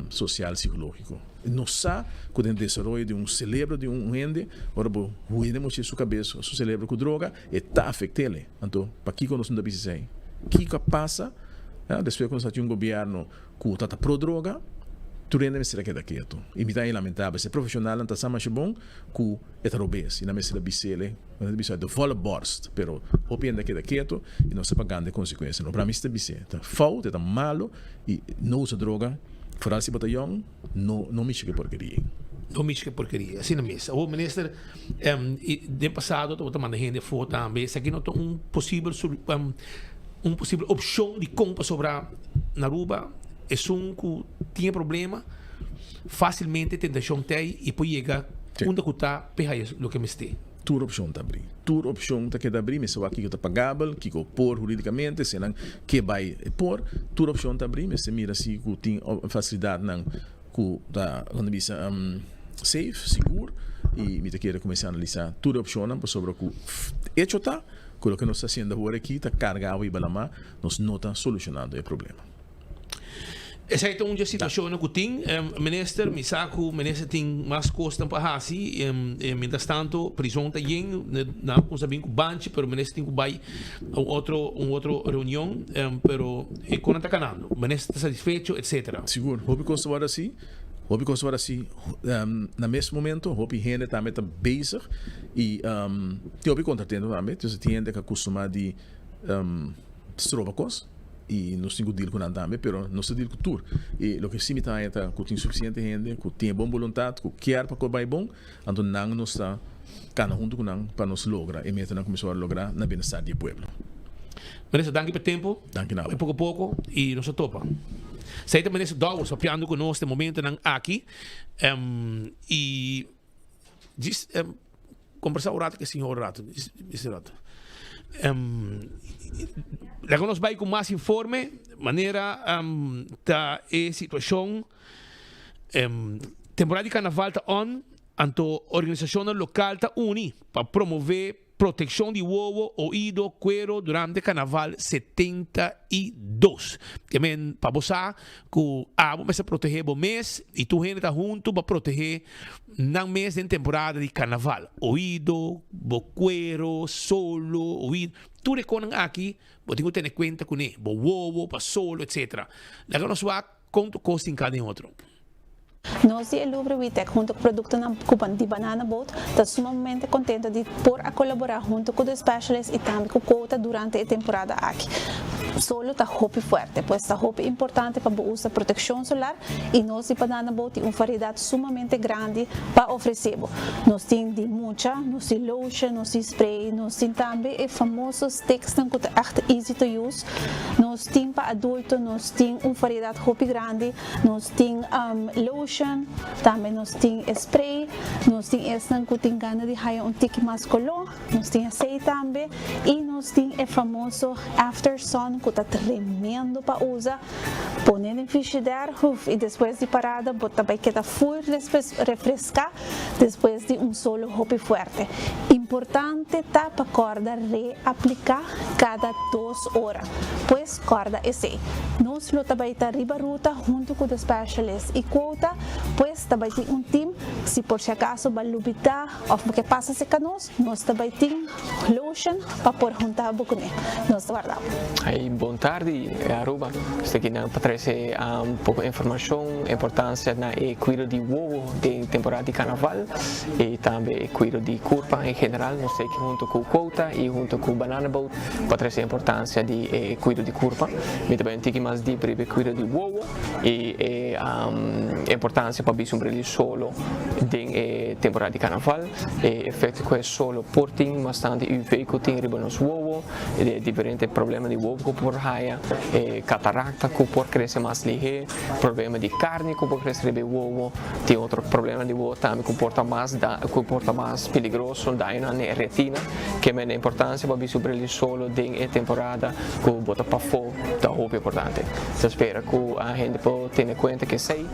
Speaker 7: sosial, sikológiko? Nos sa ku den desaroyo di un selebro di un hende, ora bo huende mucha su kabes o su selebro ku droga, e ta afekt'el. Anto, pakiko nos no ta bisa esei? Kiko a pasa despues ku nos a tin un gobièrnu ku ta ta pro droga? Tur hende mester a keda ketu. I mi ta haña lamentabel. Si e profeshonalnan ta sa masha bon ku e ta robes i nan mester a bis'el. Nan ta bisa de volle borst, pero hopi hende a keda keto y nos ta pagando e consecuencia. No, pra mi si ta bis'é, ta fout, e ta malo y no usa droga, foral si bo ta yong, no no mishi ku e porkeria ei.
Speaker 13: No mishi ku e porkeria, asina mes. Awor minister, den pasado tabata manda hende afó tambe, esaki no ta un posibel un posibel opcion di kon pasobra na Aruba esun ku tin e problema facilmente tentacion ta ei y por yega unda ku ta p'e haya loke mester.
Speaker 7: Tur opshon ta abrí. Tur opshon ta keda abrí. Mester wak kiko ta pagabel, kiko por hurídikamente, si nan ke bai e por. Tur opshon ta abrí. Mester mira si ku tin fasilidatnan ku ta, kon ta bisa, safe, sigur. I mi ta kere kuminsá analisá tur e opshonnan pasobra ku echo ta ku loke nos ta hasiendo awor aki ta karga awa riba lamá, nos no ta solushonando e problema.
Speaker 13: Esei ta un dje situacionnan cu tin, Minister. Mi sa cu Minister tin mas cosnan pa haci. Mientras tanto, prison ta yen. Nan a cuminsa bin cu banchi, pero Minister tin cu bay un otro, un otro reunion. Pero e conan ta canando. Minister ta satisfecho, etcetera.
Speaker 7: Sigur. Hopi cos ta worde haci. Hopi cos ta worde haci na mes momento. Hopi hende tambe ta bezig. Y tin hopi contratento tambe. Entonces tin hende cu a custuma di stroba cos. I nos tin ku deal ku nan tambe, pero nos ta deal ku tur. I loke si mi ta haña ta ku tin sufisiente hende ku tin e bon boluntat, ku kier pa kos bai bon, anto nan nos ta kana huntu ku nan pa nos logra e metanan ku mester wòrdu lográ na bienestar di e pueblo.
Speaker 13: Minister, danki pa e tempu.
Speaker 7: Danki na abo.
Speaker 13: Poko poko i nos ta topa. Esei ta Minister Dowers papiando ku nos den momentonan aki. I djis Kombersá un rato ku e señor un rato, djis un rato. Laga nos bai ku mas informe manera ta e situashon. Temporada di karnaval ta on, anto organisashonnan lokal ta uni pa promové protekshon di wowo, oido, kuero durante karnaval 72. Ke men pa bo sa ku abo mester protehé bo mes i tur hende ta huntu pa protehé nan mes den temporada di karnaval. Oido, bo kuero, solo, oido, tur e konan aki bo tin ku tene kuenta kuné, bo wowo pa solo etsetera. Laga nos wak. Kon tu kos tin ka den otro?
Speaker 8: Nos di e Louvre Witec hunto cu productonan di Banana Boat ta sumamente contento di por a colabora hunto cu The Specialist y tambe cu Quota durante e temporada aki. Solo ta hopi fuerte, pues ta hopi importante pa bo usa proteccion solar y nos di Banana Boat tin un variedad sumamente grandi pa ofrece bo. Nos tin di mucha, nos tin lotion, nos tin spray, nos tin tambe e famoso sticksnan cu ta echt easy to use. Nos tin pa adulto, nos tin un variedad hopi grandi, nos tin lotion, tambe nos tin e spray, nos tin esnan cu tin gana di haya un tiki mas color, nos tin esey tambe y nos tin e famoso after sun cu ta tremendo pa usa, pone den frigidair huf y despues di parada bo ta bay keda full refresca despues di un solo hopi fuerte. Importante ta pa corda reaplica cada dos ora. Pues corda esey. Nos lo ta bay ta riba ruta hunto cu The Specialist y Quota, pues ta bay tin un team si por si acaso ba lubida of bo ke pasa cerca nos, nos ta bay tin lotion pa por hunta bo cune. Nos ta warda bo.
Speaker 9: Hey, bon tardi Aruba. Esaki aki nan pa trece un poco informacion, importancia na e cuido di wowo den temporada di carnaval y tambe e cuido di curpa en general. Nos ta aki hunto cu Quota y hunto cu Banana Boat pa trece importancia di e cuido di curpa. Mi ta bay un tiki mas diep riba e cuido di wowo y e importancia pa bisti un bril di solo den e temporada di carnaval. E efecto cu e solo por tin, bastante UV cu tin riba nos wowo. E diferente problema di wowo ku por haya, e kataracta ku por krese mas lihé, problema di karni ku por krese riba e wowo, tin otro problema di wowo tambe ku por ta mas da ku por ta mas peligroso, daño na e retina. Ke mende importansia pa bisti bril di solo den e temporada ku bo ta pafó ta hopi importante. Ta spera ku hende por tene kuenta ku esei.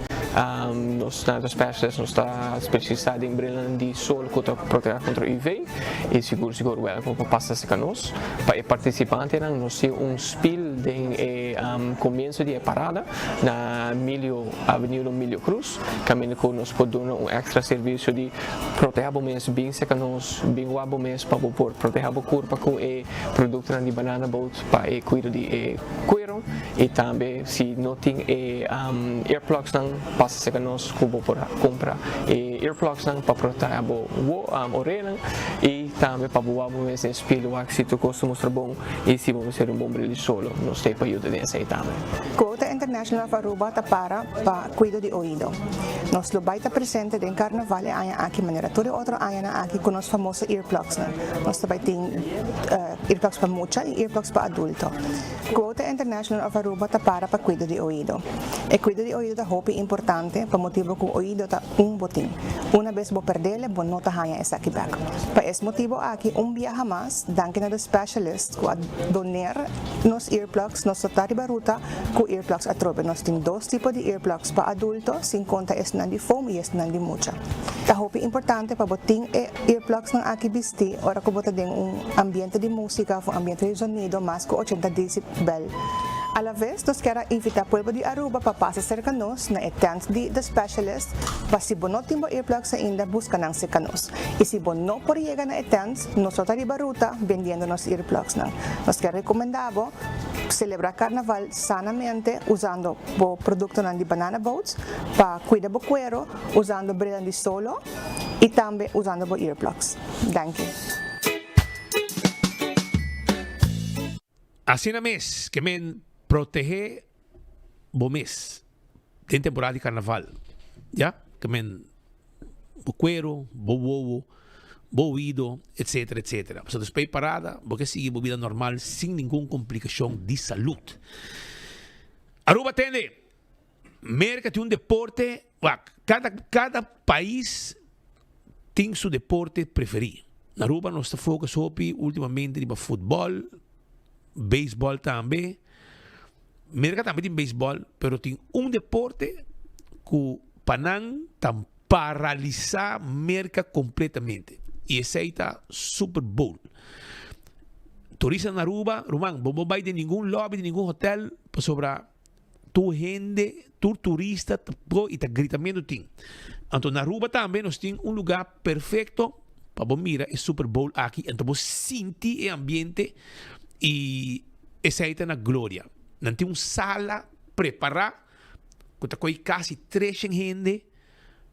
Speaker 9: Nos na Specialist nos ta spesialisá den brilnan di sol ku ta protehá kontra UV. Y sigur sigur welkom pa pasa cerca nos. Pa e participantenan nos tin un spiel den e comienzo di e parada na Milio Avenida Milio Cruz caminda cu nos por duna un extra servicio di proteha bo mes bin cerca nos bin wak bo mes pa bo por proteha bo curpa cu e productonan di Banana Boat pa e cuido di e cuero y tambe si no tin e earplugsnan pasa cerca nos cu bo por cumpra e earplugsnan pa proteha bo oreanan y tambe pa bo wak bo mes den spiel wak si tur cos ta mustra bon y si bo mester un bon bril di solo nos ta pa yuda den esey tambe.
Speaker 10: Quota International of Aruba ta para pa cuido di oido. Nos lo bay ta presente den Carnaval e aña aki manera tur e otro añanan aki cu nos famoso earplugsnan. Nos ta bay tin earplugs pa mucha y earplugs pa adulto. Quota International of Aruba ta para pa cuido di oido. E cuido di oido ta hopi importante pa motibo cu oido ta un botin. Una bes bo perdele bo no ta haña esaki bek. Pa es motibo aki un biaha mas danki na The Specialist cu a doner nos earplugs nos lo ta riba ruta cu earplugs atrobe. Nos tin dos tipo di earplugs pa adulto sin conta esnan di foam y esnan di mucha. Ta hopi importante pa bo tin e earplugsnan aki bisti ora cu bo ta den un ambiente di musica of un ambiente di zonido mas cu ochenta decibel. Alaves nos kier a invita pueblo di Aruba pa pasa cerca nos na e tent di The Specialist pa si bo no tin bo earplugs ainda busca nan cerca nos. Y si bo no por yega na e tent nos lo ta riba ruta bendiendo nos earplugsnan. Nos kier recomenda bo celebra carnaval sanamente usando bo productonan di Banana Boats pa cuida bo cuero usando brilnan di solo y tambe usando bo earplugs. Danki.
Speaker 13: Asina mes ke men protehé bo mes den temporada di karnaval, ya, ke men bo kuero, bo wowo, bo oido, etsetera, etsetera. Pasobra despues di parada bo ke sigui bo bida normal sin ningun komplikashon di salud. Aruba tende, Merka tin un deporte, wak, kada kada pais tin su deporte preferí. Na Aruba nos ta focus hopi ultimamente riba futbol, beisbol tambe. Merka tambe tin beisbol, pero tin un deporte ku. pa nan ta paralisa Merca completamente y esey ta Super Bowl. Turista na Aruba, ruman, bo bo bay den ningun lobby di ningun hotel pasobra tur hende, tur turista ta go y ta gritamento tin. Anto na Aruba tambe nos tin un lugar perfecto pa bo mira e Super Bowl aki, anto bo sinti e ambiente y esey ta na Gloria. Nan tin un sala prepara ku ta koy kasi treshen hende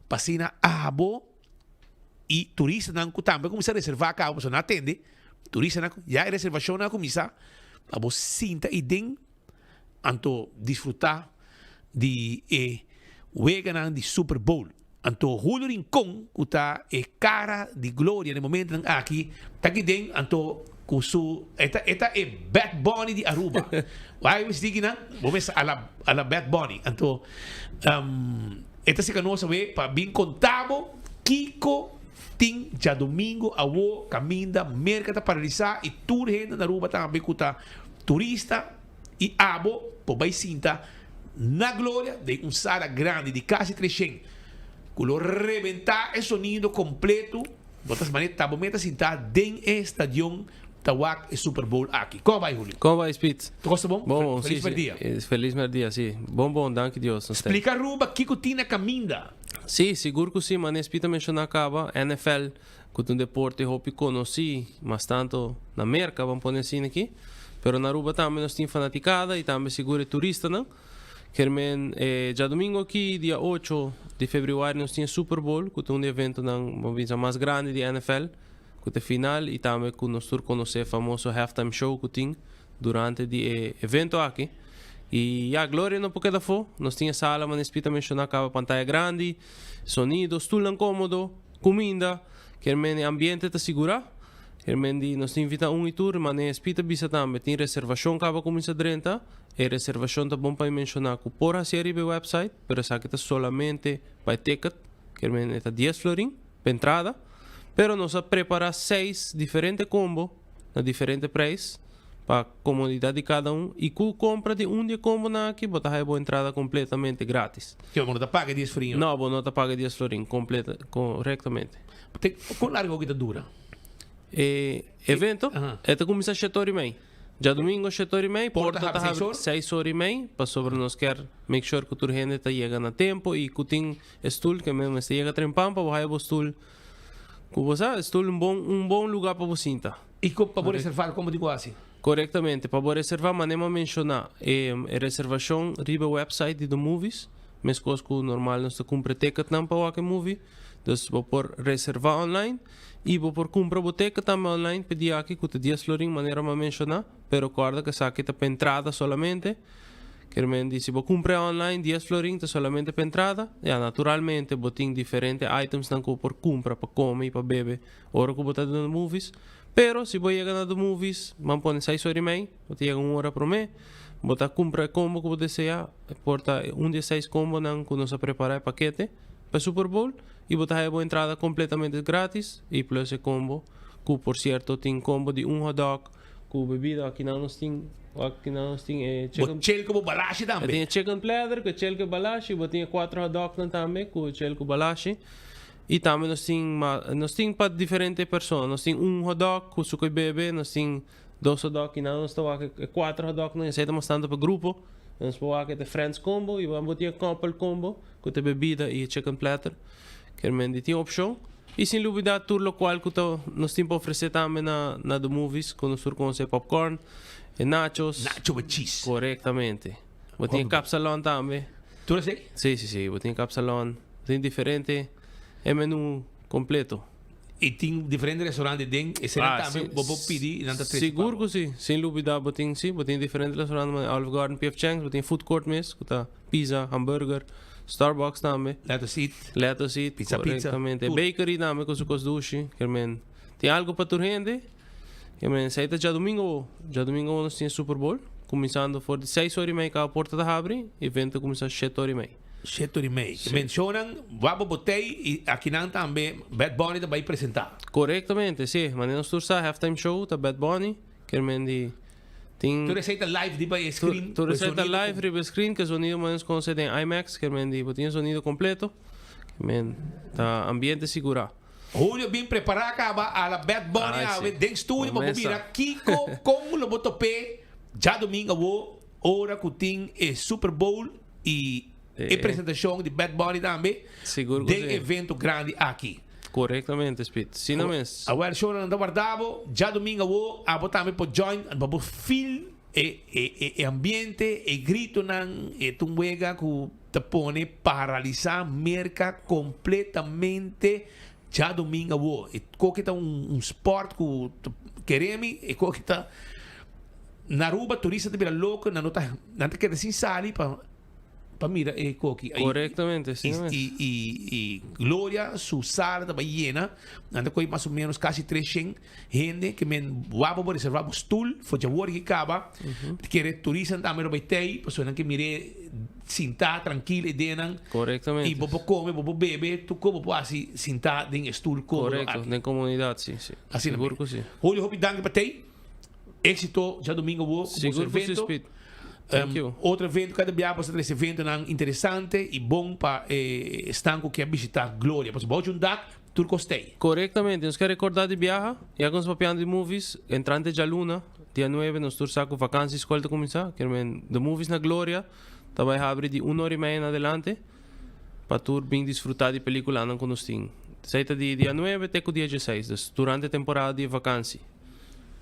Speaker 13: pa asina abo i turistanan ku tambe a kuminsá reservá kaba pasobra nan a tende turistanan ya e reservashonnan a kuminsá pa bo sinta ei den anto disfrutá di e weganan di Super Bowl. Anto Julio Rincon ku ta e kara di Gloria na e momentonan aki ta aki den anto ku su e ta e ta e Bad Bunny di Aruba. Wai mi stiki nan bo mester ala ala Bad Bunny. Anto e ta seka nos awe pa bin konta bo kiko tin djadomingo awo kaminda Merka ta paralisa i tur hende na Aruba tambe ku ta turista i abo por bai sinta Na Gloria den un sala grandi di casi 300 cu lo rebenta e sonido completo, bo ta manera ta bo meta sinta den e stadion ta wak e Super Bowl aki. Como bai Julio?
Speaker 11: Como bai Spit?
Speaker 13: Tur cos ta bon?
Speaker 11: Bon bon,
Speaker 13: Feliz
Speaker 11: si, si.
Speaker 13: merdia.
Speaker 11: Feliz merdia, si. Bon bon, danki Dios. Nos ta.
Speaker 13: Splica Aruba kico tin na caminda.
Speaker 11: Si, sigur cu si, manera Spit a menciona caba, NFL cu ta un deporte hopi conoci, mas tanto na Merca, ban pone asina aki, pero na Aruba tambe nos tin fanaticada y tambe sigur e turistanan. Kermen e djadomingo aki, dia ocho di februari nos tin e Super Bowl, cu ta un di eventonan, ban bisa, mas grandi di NFL, cu ta e final y tambe cu nos tur conoce e famoso halftime show cu tin durante di e evento aki. Y ya, Gloria no por keda afo, nos tin e sala manera Speed a menciona caba, pantaya grandi, sonido, stulnan comodo. Cuminda, kier men e ambiente ta sigura, kier men di nos ta invita un y tur, mane e spi ta bisa tambe tin reservacion caba cuminsa drenta, e reservacion ta bon pa e menciona cu por haci ariba e website, pero esaki ta solamente pa e ticket, kier men e ta dies florin pa entrada, pero nos a prepara seis diferente combo na diferente prijs pa comodidad di cada un y cu compra di un di e combonan aki bo ta haya bo entrada completamente gratis.
Speaker 13: Ke bo no ta paga dies florin?
Speaker 11: No, bo no ta paga dies florin completa, correctamente.
Speaker 13: Te con largo ki ta dura?
Speaker 11: E evento? E ta cuminsa shete ora y mei. Djadomingo shete ora y mei,
Speaker 13: Porta
Speaker 11: porta ta
Speaker 13: habri seis
Speaker 11: habri
Speaker 13: or?
Speaker 11: seis ora y mei, pasobra nos kier make sure cu tur hende ta yega na tempo y cu tin e stoel ke mester yega trempan pa bo haya bo stoel Ku bo sa, stoel un bon un bon luga pa bo sinta.
Speaker 13: I ku pa bo reserva komo di ku hasi?
Speaker 11: Korektamente, pa bo reserva manera mi a menshoná e reservashon riba e website di The Movies, meskos ku normal nos ta kumpra e ticketnan pa wak e movie. Dus bo por reserva online i bo por kumpra bo ticket tambe online pa e dia aki ku ta dies florin manera mi a menshoná, pero kòrda ku esaki ta pa entrada solamente. Kier men di si bo cumpra online dies florin ta solamente pa entrada, ya naturalmente bo tin diferente itemsnan cu bo por cumpra pa come y pa bebe ora cu bo ta den the movies. Pero si bo yega na the movies, ban pone seis ora y mei, bo ta yega un ora prome, bo ta cumpra e combo cu bo desea, por ta un di e seis combonan cu nos a prepara e pakete pa e Super Bowl y bo ta haya bo entrada completamente gratis y plus e combo cu por cierto tin combo di un hotdog, Ku bebida akinan nos tin akinan nos tin e
Speaker 13: chicken. Bo chel ku bo balashi tambe.
Speaker 11: Tin e chicken platter ku e chel ku e balashi, bo tin e kuater hotdognan tambe ku e chel ku balashi. I tambe nos tin nos tin pa diferente persona. Nos tin un hotdog ku su ku e bebe, nos tin dos hotdog kinan nos ta wak e kuater hotdognan esei ta mas tantu pa grupo. Nos por wak e ta friends combo i bo tin e couple combo ku ta e bebida i e chicken platter. Kermendi tin opshon. I sin lubida tur lokual ku ta nos tin pa ofresé tambe na na The Movies ku nos tur konosé popcorn, e nachos.
Speaker 13: Nacho with cheese.
Speaker 11: Korektamente. Bo tin e kapsalon tambe.
Speaker 13: Tur esei?
Speaker 11: Si, si, si. Bo tin e kapsalon. Bo tin diferente e menu kompleto.
Speaker 13: I tin diferente restaurante den eseinan tambe bo por pidi i nan ta trese pa bo.
Speaker 11: Sigur ku si. Sin lubida bo tin si, bo tin diferente restaurante manera Olive Garden, PF Chang's, bo tin food court mes ku ta pizza, hamburger, Starbucks tambe.
Speaker 13: Let us eat.
Speaker 11: Let us eat.
Speaker 13: Pizza pizza.
Speaker 11: Correctamente. Bakery tambe cu su cos dushi. Kier men tin algo pa tur hende. Kier men esey ta djadomingo. Djadomingo nos tin e Super Bowl. Cuminsando for di seis ora y mei caba porta ta habri. Evento ta cuminsa shete ora y mei.
Speaker 13: Shete ora y mei.
Speaker 11: Si.
Speaker 13: Mencionan wak bo botey y akinan tambe Bad Bunny ta bay presenta.
Speaker 11: Correctamente, si. Manera nos tur sa halftime show ta Bad Bunny. Kier men di. Tin
Speaker 13: Tur esei ta live riba e screen.
Speaker 11: Tur esei ta live riba e screen ku e zonido mas konosé den IMAX ke men di bo tin e zonido kompleto ke men ta ambiente sigurá.
Speaker 13: Julio bin prepará kaba a la Bad Bunny awe den studio pa bo mira kiko kon lo bo top'é djadomingo awo ora ku tin e Super Bowl i e presentashon di Bad Bunny tambe den e evento grandi aki.
Speaker 11: Korektamente Speed. Sina mes.
Speaker 13: Awel shownan ta warda bo djadomingo awo abo tambe por join pa bo feel e e ambiente e gritonan e ta un wega ku ta pone paralisa Merka kompletamente djadomingo awo. E koke ta un sport ku kere mi e koke ta na Aruba turista ta bira loko nan no ta nan ta keda sin sali pa pa mira e koki.
Speaker 11: Korektamente, si
Speaker 13: mes. I i i Gloria su sala ta bai yena nan ta kohe mas o menos kasi 300 hende ke men wak bo reserva bo stul for djawor ki kaba ta kere turistanan tambe lo bai tei pasobra nan ke mir'é sintá trankil e denan.
Speaker 11: Korektamente.
Speaker 13: I bo por kome bo por bebe tur kos bo por hasi sintá den e stul komodo aki.
Speaker 11: Korekto, den komunidat si si.
Speaker 13: Asina
Speaker 11: Sigur ku si.
Speaker 13: Julio hopi danki pa tei. Éxito djadomingo awo ku boso
Speaker 11: Sigur ku si
Speaker 13: evento.
Speaker 11: Speed. Thank you.
Speaker 13: Otro evento kada bia boso ta trese eventonan interesante i bon pa esnan ku kier bishita Gloria. Pasobra bou dje un dak tur kos tei.
Speaker 11: Korektamente. Nos ke rekordá di biaha, ya ku nos papiando di movies, entrante djaluna, dia nuebe, nos tur sa ku vakansi skol ta kuminsá. Kier men, The Movies na Gloria ta bai habri di un ora i media en adelante pa tur bin disfrutá di pelikulanan ku nos tin. Esei ta di dia nuebe te ku dia dieseis, dus durante temporada di vakansi.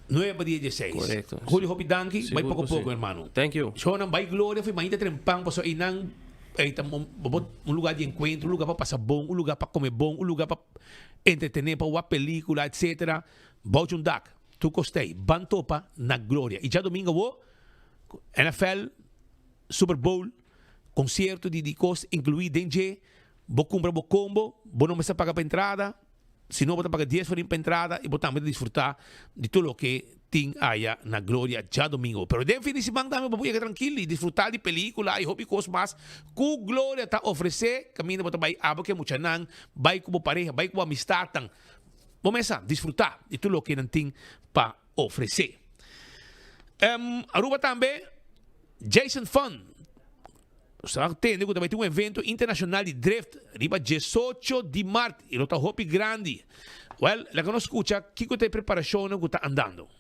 Speaker 13: Nuebe pa dia dieseis.
Speaker 11: Korekto.
Speaker 13: Julio hopi danki, bai
Speaker 11: Sigur
Speaker 13: poko
Speaker 11: ku si.
Speaker 13: poko hermano.
Speaker 11: Thank you.
Speaker 13: Shownan bai Gloria fi mainta trempan pasobra einan ei ta un un lugar di encuentro, un lugar pa pasa bon, un lugar pa come bon, un lugar pa entretene, pa wak pelicula etcetera. Bou dje un dak, tur cos ta ei. Ban topa na Gloria. Y djadomingo awo NFL, Super Bowl, concierto di di cos inclui den dje, bo cumpra bo combo, bo no mester paga pa entrada. Si no bo ta paga dies florin pa entrada y bo tambe ta disfruta di tur loke tin aya na Gloria djadomingo. Pero den fin di siman tambe bo por yega trankil y disfruta di pelicula y hopi cos mas cu Gloria ta ofrece. Caminda bo ta bay abo cu e muchanan, bay cu bo pareha, bay cu bo amistadnan. Bo mesa disfruta di tur loke nan tin pa ofrece. Aruba tambe Jason Fund. Nos ta tende ku ta bai tin un evento internashonal di drift riba diesocho di mart i lo ta hopi grandi. Wèl, laga nos skucha kiko ta e preparashonnan ku ta andando.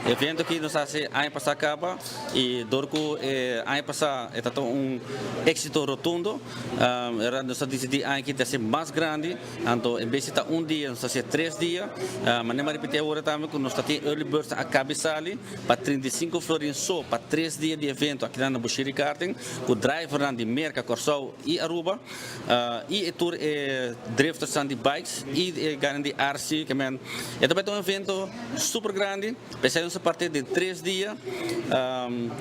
Speaker 12: Evento ki nos hasi aña pasá kaba i dor ku e aña pasá e ta un éksito rotundo, nos a disidí aña aki ta hasi mas grandi, anto en bes di ta un dia nos ta hasi tres dia. Manera mi a ripití awor tambe ku nos ta tin early birds a kabi sali pa 35 florin so pa tres dia di evento akinan na Bushiri Karting ku drivernan di Merka, Kòrsou i Aruba i e tur e driftersnan di bikes i e ganan di RC ke men e ta bai ta un evento Super grandi, p'esei nos a parti den tres dia.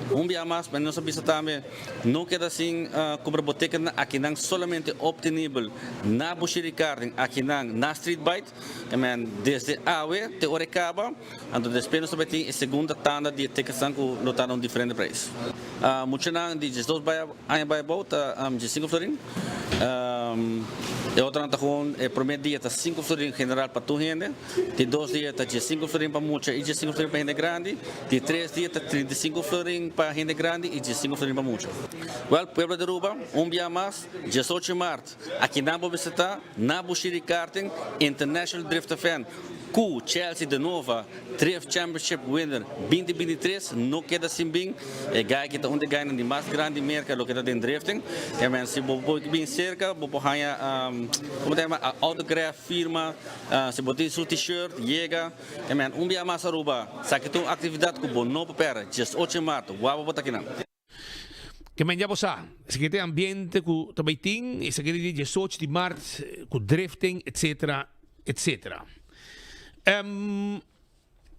Speaker 12: Un bia mas, nos a bisa tambe, no keda sin kumpra bo ticketnan, akinan solamente obtenibel na Bushiri Karting, akinan na Street Bite. Amen. Desde awe te ora e kaba, anto despues nos ta bai tin e segunda tanda di e ticketsnan ku lo ta na un diferente prijs. Muchanan di diesdos bai aña bai abou ta diesinko florin. E otronan ta gewoon e prome dia ta sinku florin general pa tur hende. Di dos dia ta diesinku florin pa mucha i diesinku florin pa hende grandi. Di tres dia ta 35 florin pa hende grandi i diesinku florin pa mucha. Wèl, pueblo di Aruba, un bia mas, diesocho mart, akinan bo mester ta na Bushiri Karting International Drift Event ku Chelsea De Nova, Drift Championship winner binti 23, no keda sin bin. E guy aki ta un di e guynan di mas grandi Merka loke ta den drifting. E men si bo por bin serka bo por haña, komo ta yama, autograph, firma. Si bo tin su t-shirt, yega. E men un bia mas Aruba, sa ki ta un aktividat ku bo no por pèrdè. 18 di mart, wou bo ta kinan.
Speaker 13: Ke men ya bo sa, esaki ta e ambiente ku ta bai tin, esaki ta di 18 di mart ku drifting etcetera etcetera.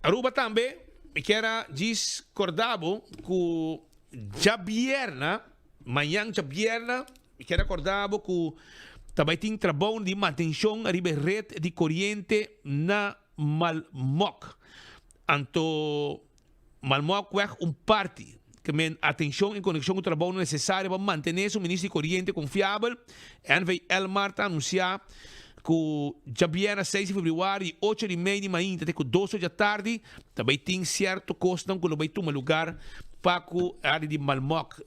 Speaker 13: Aruba tambe mi kier a djis korda bo ku djabierna, mañan djabierna, Mi kier recorda bo cu ta bay tin trabou di mantencion ariba e red di coriente na Malmok. Anto Malmokweg un parti. Ke men atenshon en konekshon ku trabounan nesesario pa mantené suministro di koriente konfiabel, NV Elmar ta anunsiá ku djabièrnè seis di febrüari di ocho di mei di mainta te ku dos or djatardi ta bai tin sierto kosnan ku lo bai tuma lugar pa ku área di Malmok.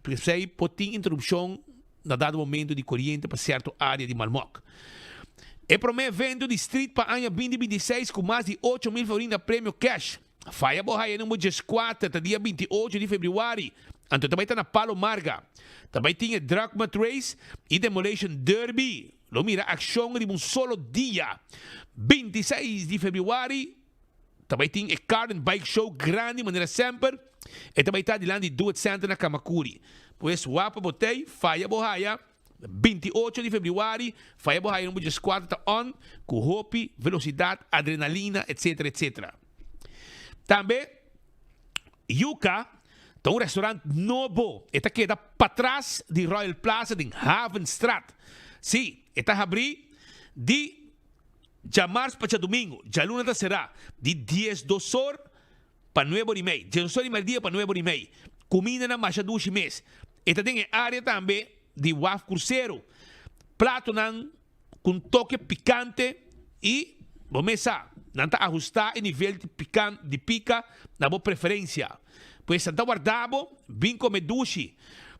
Speaker 13: P'esei por tin interupshon na dado momento di koriente pa sierto área di Malmok. E promé evento di street pa aña 2026 ku mas di 8000 florin na premio cash. Faya bo haya number 14 ta dia 28 di februari, anto ta bai ta na Palo Marga. Ta bai tin e Drukmat Race y Demolition Derby. Lo mira accion riba un solo dia. 26 di februari ta bai tin e Car and Bike Show grandi manera semper. E ta bai ta dilanti di Do It Center na Kamakuri. Pues wapa bo tey, faya bo haya. 28 di februari, faya bo haya number 14 ta on cu hopi velocidad, adrenalina, etc. Etc. Tambe, Yuca ta un restaurant nobo. E ta keda patras di Royal Plaza den Havenstraat. Sí, e ta habrí di djamars pa djadumingu. Djaluna ta será di diesdos or pa nuebe or i mei. Diesdos or di merdia pa nuebe or i mei. Kumindanan masha dushi mes. E ta den e área tambe di waf krusero. Platonan ku un toke pikante i bo mes sa, nan ta ahustá e nivel di pikan di pika na bo preferensia. Pues nan ta warda bo bin kome dushi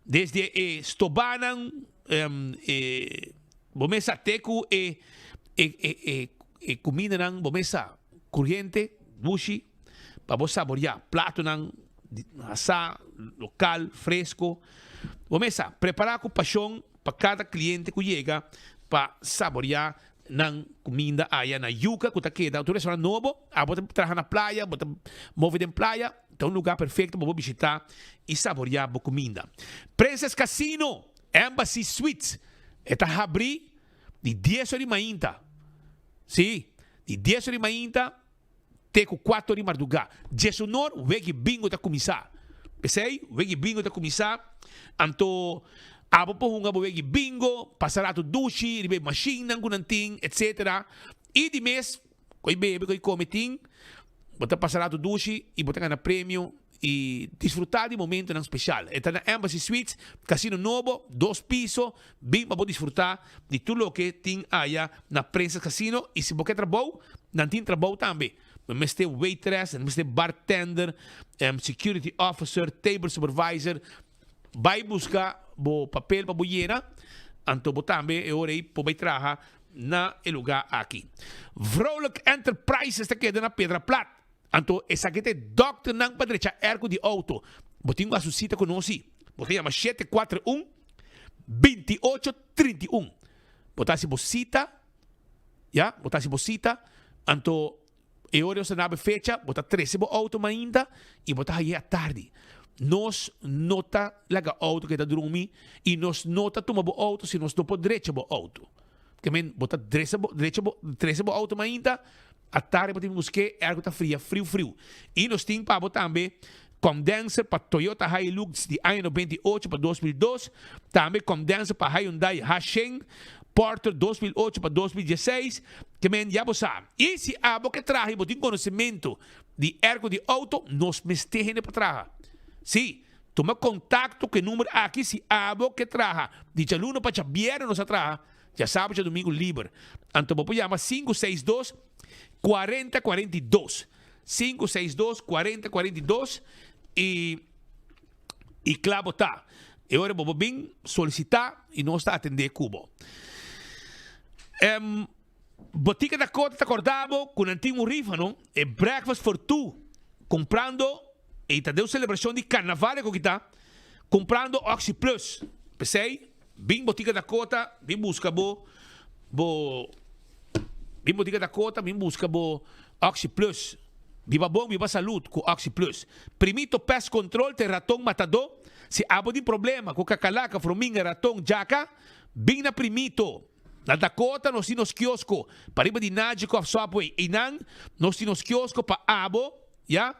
Speaker 13: desde e stobanan e bo mes sa te ku e e e e kumindanan bo mes sa kuriente dushi pa bo saboriá platonan asá lokal fresko bo mes sa prepará ku pashon. Pa kada kliente ku yega pa saboreá nan kuminda aya na Yuca ku ta keda un restaurant nobo, abo ta traha na playa, bo ta move den playa, ta un lugar perfecto pa bo bishita i saboreá bo kuminda. Princess Casino, Embassy Suites, e ta habrí di dies ora di mainta, sí, di dies ora di mainta te ku kuater di mardugá. Djesunor wegi bingo ta kuminsá. P'esei, wegi bingo ta kuminsá, anto abo por hunga bo wegi bingo, pasa ratu dushi riba e mashinnan ku nan tin, etsetera. I di mes, ku e bebe, ku e kome tin, bo ta pasa ratu dushi i bo ta gana premio i disfrutá di momentonan speshal. E ta na Embassy Suites, kasino nobo, dos piso, bin pa bo disfrutá di tur loke tin aya na Princess Casino i si bo ke trabou, nan tin trabou tambe. Bo mester waitress, nan mester bartender, security officer, table supervisor. Bai buska bo papel pa bo yena, anto bo tambe e ora ei por bai traha na e lugá aki. Vrolijk Enterprises ta keda na Piedra Plat. Anto esaki ta e dòkternan pa drecha erko di outo. Bo tin ku hasi un sita ku nos si. Bo ta yama 741 28 31. Bo ta hasi bo sita, ya, bo ta hasi bo sita, anto e ora nos ta naba e fecha, bo ta trese bo outo mainta i bo ta haye atardi. Nos no ta laga outo keda drumi i nos no ta tuma bo outo si nos no por drecha bo outo. Ke men bo ta dresa bo, drecha bo, trese bo outo mainta, atardi bo tin busk'é, ergo ta fria friu friu. I nos tin pa bo tambe condenser pa Toyota Hilux di aña 98 pa 2002, tambe condenser pa Hyundai H100 Porter 2008 pa 2016, ke men ya bo sa. I si abo ke traha i bo tin konosementu di ergo di outo, nos mester hende pa traha. Sí. Tuma kontakto ku e number aki si abo ke traha. Di djaluna pa djabièrnè nos a traha, djasabra djadumingu liber. Anto bo por yama 562 40 42. 562 40 42 i i kla bo ta. E ora bo por bin solisitá i nos ta atendé ku bo. Em Botica Dakota ta kòrda bo ku nan tin un rifa no, e breakfast for two, kumprando E ta den un celebracion di carnaval e cu kita cumprando Oxi Plus. P'esey, bin Botica Dakota, bin busca bo bo bin Botica Dakota, bin busca bo Oxi Plus. Biba bon, biba salud cu Oxi Plus. Primito Pest Control ta e raton matadó. Si abo tin problema cu cacalaca, frominga, raton, djaca, bin na Primito. Na Dakota nos tin nos kiosko pariba di Nagico of Subway. Eynan nos tin nos kiosko pa abo. Ya.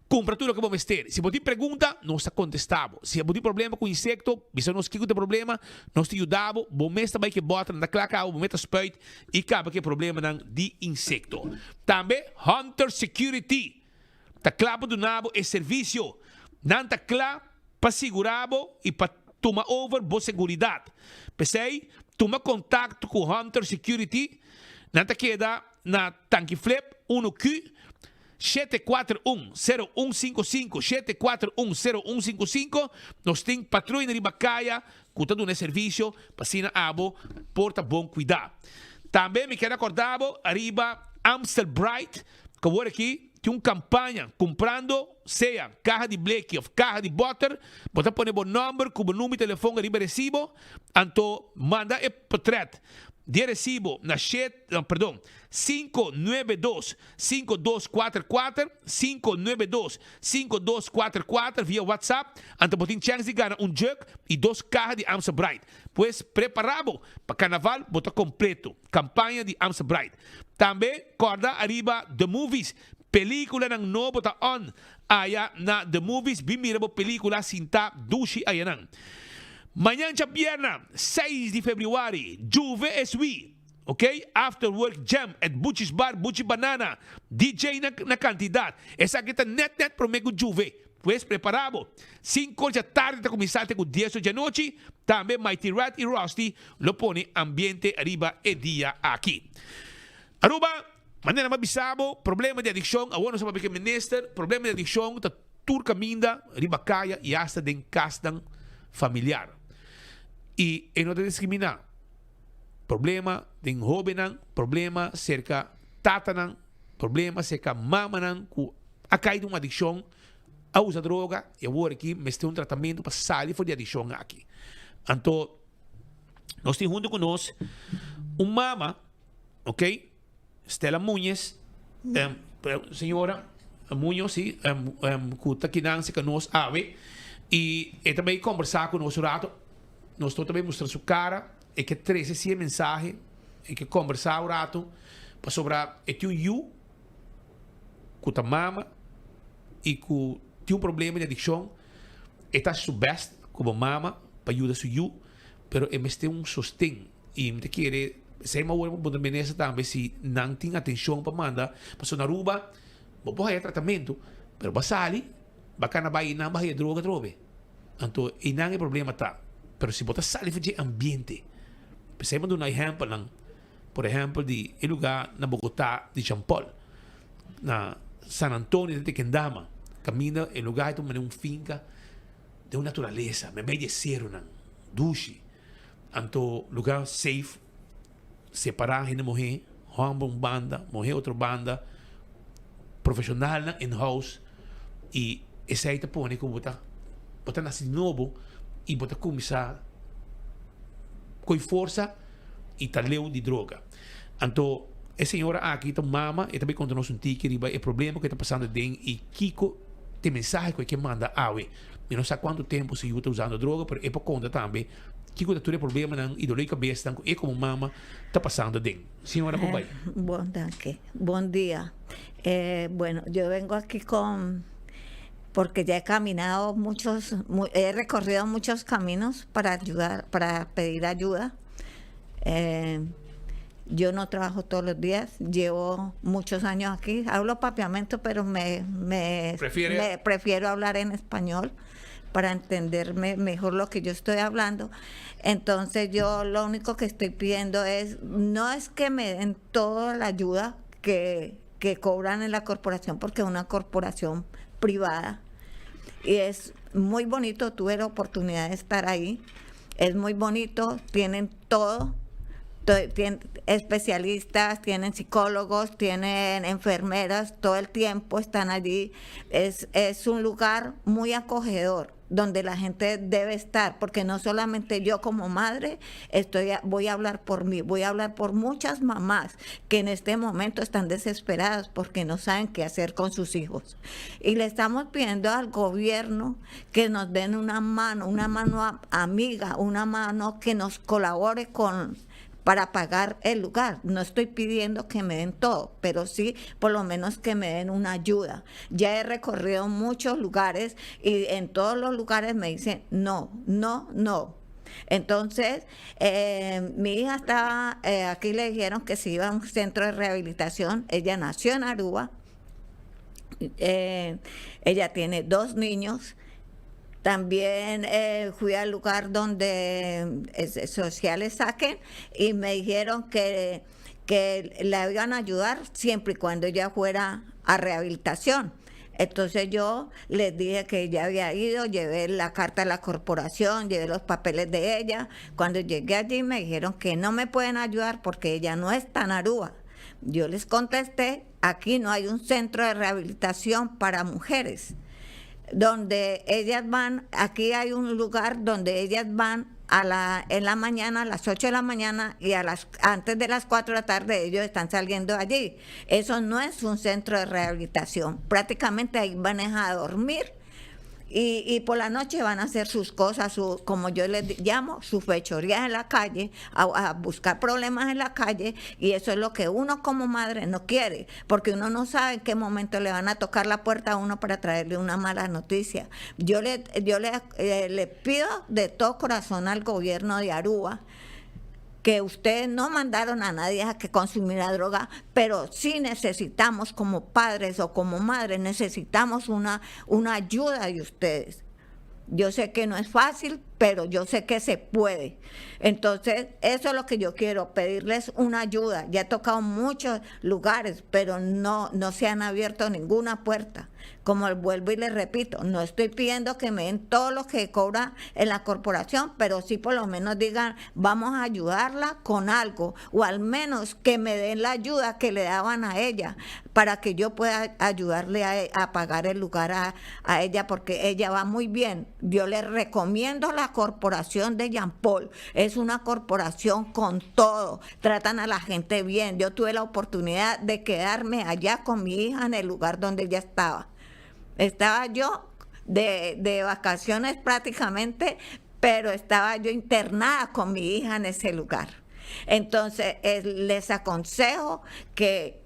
Speaker 13: Cumpra tur loke bo mester. Si bo tin pregunta, nos ta contesta bo. Si bo tin problema cu insecto, bisa nos kico ta e problema, nos ta yuda bo. Bo mes ta bay cu e botternan ta cla caba, bo mes ta spuit y caba cu e problemanan di insecto. Tambe Hunter Security ta cla pa duna bo e servicio. Nan ta kla pa sigurá bo i pa tuma over bo seguridat. P'esei, tuma kontakto ku Hunter Security. Nan ta keda na Tanki Flip unu Q, 741 0155, 741 0155. Nos tin patruina riba kaya ku ta duna e servisio pa asina abo por ta bon kuidá. Tambe mi kier rekordá bo ariba Amstel Bright ku awor aki tin un kampaña kumprando sea kaha di bleki òf kaha di bòter, bo ta pone bo nòmber ku bo number di telefòn ariba e resibo, anto manda e potrèt di e resibo na shet, perdon, 592 5244, 592 5244 via WhatsApp, anto bo tin chèns di gana un jug i dos kaha di Amstel Bright. Pues prepará bo pa karnaval bo ta kompleto. Kampaña di Amstel Bright. Tambe kòrda ariba The Movies, pelíkulanan nobo ta on aya na The Movies, bin mira bo pelíkula sintá dushi ayanan. Mañan djabièrna seis di febrüari, Juve es wi! Ok, after work jam at Buchi's Bar, Buchi Banana, DJ na na cantidad. Esaki ta net net prome cu Juve. Pues prepara bo. Cinco dja tardi ta cuminsa te cu dies or djanochi. Tambe Mighty Red y Rusty lo pone ambiente riba e dia aki. Aruba, manera mi a bisa bo, problema di adiccion, awor nos a papia cu e minister, problema di adiccion ta tur caminda riba caya y hasta den casnan familiar. Y e no ta discrimina. Problema den hobennan, problema serka tatanan, problema serka mamanan ku a kai den un adikshon, a usa droga i awor aki mester un tratamentu pa sali for di adikshon aki. Anto nos tin huntu ku nos un mama, ok, Stella Muñez, señora Muñoz, si, ku ta kinan serka nos awe i e ta bai kombersá ku nos un rato. Nos no ta bai mustra su kara, e ke trese si e mensahe, e ke kombersá un rato, pasobra e tin un yu ku ta mama i ku tin un problema di adikshon, e ta hasi su bèst komo mama pa yuda su yu, pero e mester un sosten. I mi ta kere, esei mi a wòrdu puntra minister tambe si nan tin atenshon pa manda, pasobra na Aruba bo por haya tratamentu, pero bo a sali, bo a kana bai einan bo a haya droga atrobe. Anto einan e problema ta. Pero si bo ta sali for dje ambiente, p'esei mi a duna ehèmpelnan, por ehèmpel di e lugá na Bogotá di Jean Paul, na San Antonio den Tequendama, kaminda e lugá ei ta manera un finka den un naturalesa, meimei di e serunan, dushi. Anto lugar safe, separa hende muhe, homber un banda, muhe otro banda, profesionalnan in house y esey ta pone cu bo ta bo ta naci di nobo y bo ta cuminsa coy forsa y ta leu di droga. Anto e señora aki ta un mama, e ta bay conta nos un tiki riba e problema cu e ta pasando aden y kico ta e mensahe cu e ke manda awe. Mi no sa cuanto tempo su yu ta usando droga, pero e por conta tambe kico ta tur e problemanan y dolor di cabesnan cu e como mama ta pasando aden. Señora por bay.
Speaker 14: Bon danki. Bon dia. Eh, bueno, yo vengo aquí con porque ya he caminado muchos, he recorrido muchos caminos para ayudar, para pedir ayuda. Eh, yo no trabajo todos los días, llevo muchos años aquí, hablo papiamento, pero me, me, me prefiero hablar en español para entenderme mejor lo que yo estoy hablando. Entonces yo lo único que estoy pidiendo es, no es que me den toda la ayuda que, que cobran en la corporación, porque es una corporación privada. Y es muy bonito, tuve la oportunidad de estar ahí. Es muy bonito, tienen todo, tienen especialistas, tienen psicólogos, tienen enfermeras, todo el tiempo están allí. Es, es un lugar muy acogedor donde la gente debe estar, porque no solamente yo como madre estoy voy a hablar por mí, voy a hablar por muchas mamás que en este momento están desesperadas porque no saben qué hacer con sus hijos. Y le estamos pidiendo al gobierno que nos den una mano, una mano amiga, una mano que nos colabore con para pagar el lugar. No estoy pidiendo que me den todo, pero sí por lo menos que me den una ayuda. Ya he recorrido muchos lugares y en todos los lugares me dicen no, no, no. Entonces, eh, mi hija estaba, eh, aquí le dijeron que se iba a un centro de rehabilitación. Ella nació en Aruba. Eh, ella tiene dos niños. También eh, fui al lugar donde sociales saquen y me dijeron que, que la iban a ayudar siempre y cuando ella fuera a rehabilitación. Entonces yo les dije que ya había ido, llevé la carta de la corporación, llevé los papeles de ella. Cuando llegué allí me dijeron que no me pueden ayudar porque ella no está en Aruba. Yo les contesté, aquí no hay un centro de rehabilitación para mujeres donde ellas van, aquí hay un lugar donde ellas van a la, en la mañana, a las 8 de la mañana y a las, antes de las 4 de la tarde ellos están saliendo allí. Eso no es un centro de rehabilitación. Prácticamente ahí van a dormir y, y por la noche van a hacer sus cosas, su, como yo les llamo, sus fechorías en la calle, a, a buscar problemas en la calle, y eso es lo que uno como madre no quiere, porque uno no sabe en qué momento le van a tocar la puerta a uno para traerle una mala noticia. Yo le, yo le, eh, le pido de todo corazón al gobierno de Aruba que ustedes no mandaron a nadie a que consumiera droga, pero sí necesitamos como padres o como madres, necesitamos una, una ayuda de ustedes. Yo sé que no es fácil, pero yo sé que se puede. Entonces, eso es lo que yo quiero, pedirles una ayuda. Ya he tocado muchos lugares, pero no, no se han abierto ninguna puerta. Como vuelvo y les repito, no estoy pidiendo que me den todo lo que cobra en la corporación, pero sí por lo menos digan, vamos a ayudarla con algo, o al menos que me den la ayuda que le daban a ella, para que yo pueda ayudarle a, a pagar el lugar a, a ella, porque ella va muy bien. Yo le recomiendo la corporación de Jean Paul, es una corporación con todo, tratan a la gente bien. Yo tuve la oportunidad de quedarme allá con mi hija en el lugar donde ella estaba. Estaba yo de, de vacaciones prácticamente, pero estaba yo internada con mi hija en ese lugar. Entonces, eh, les aconsejo que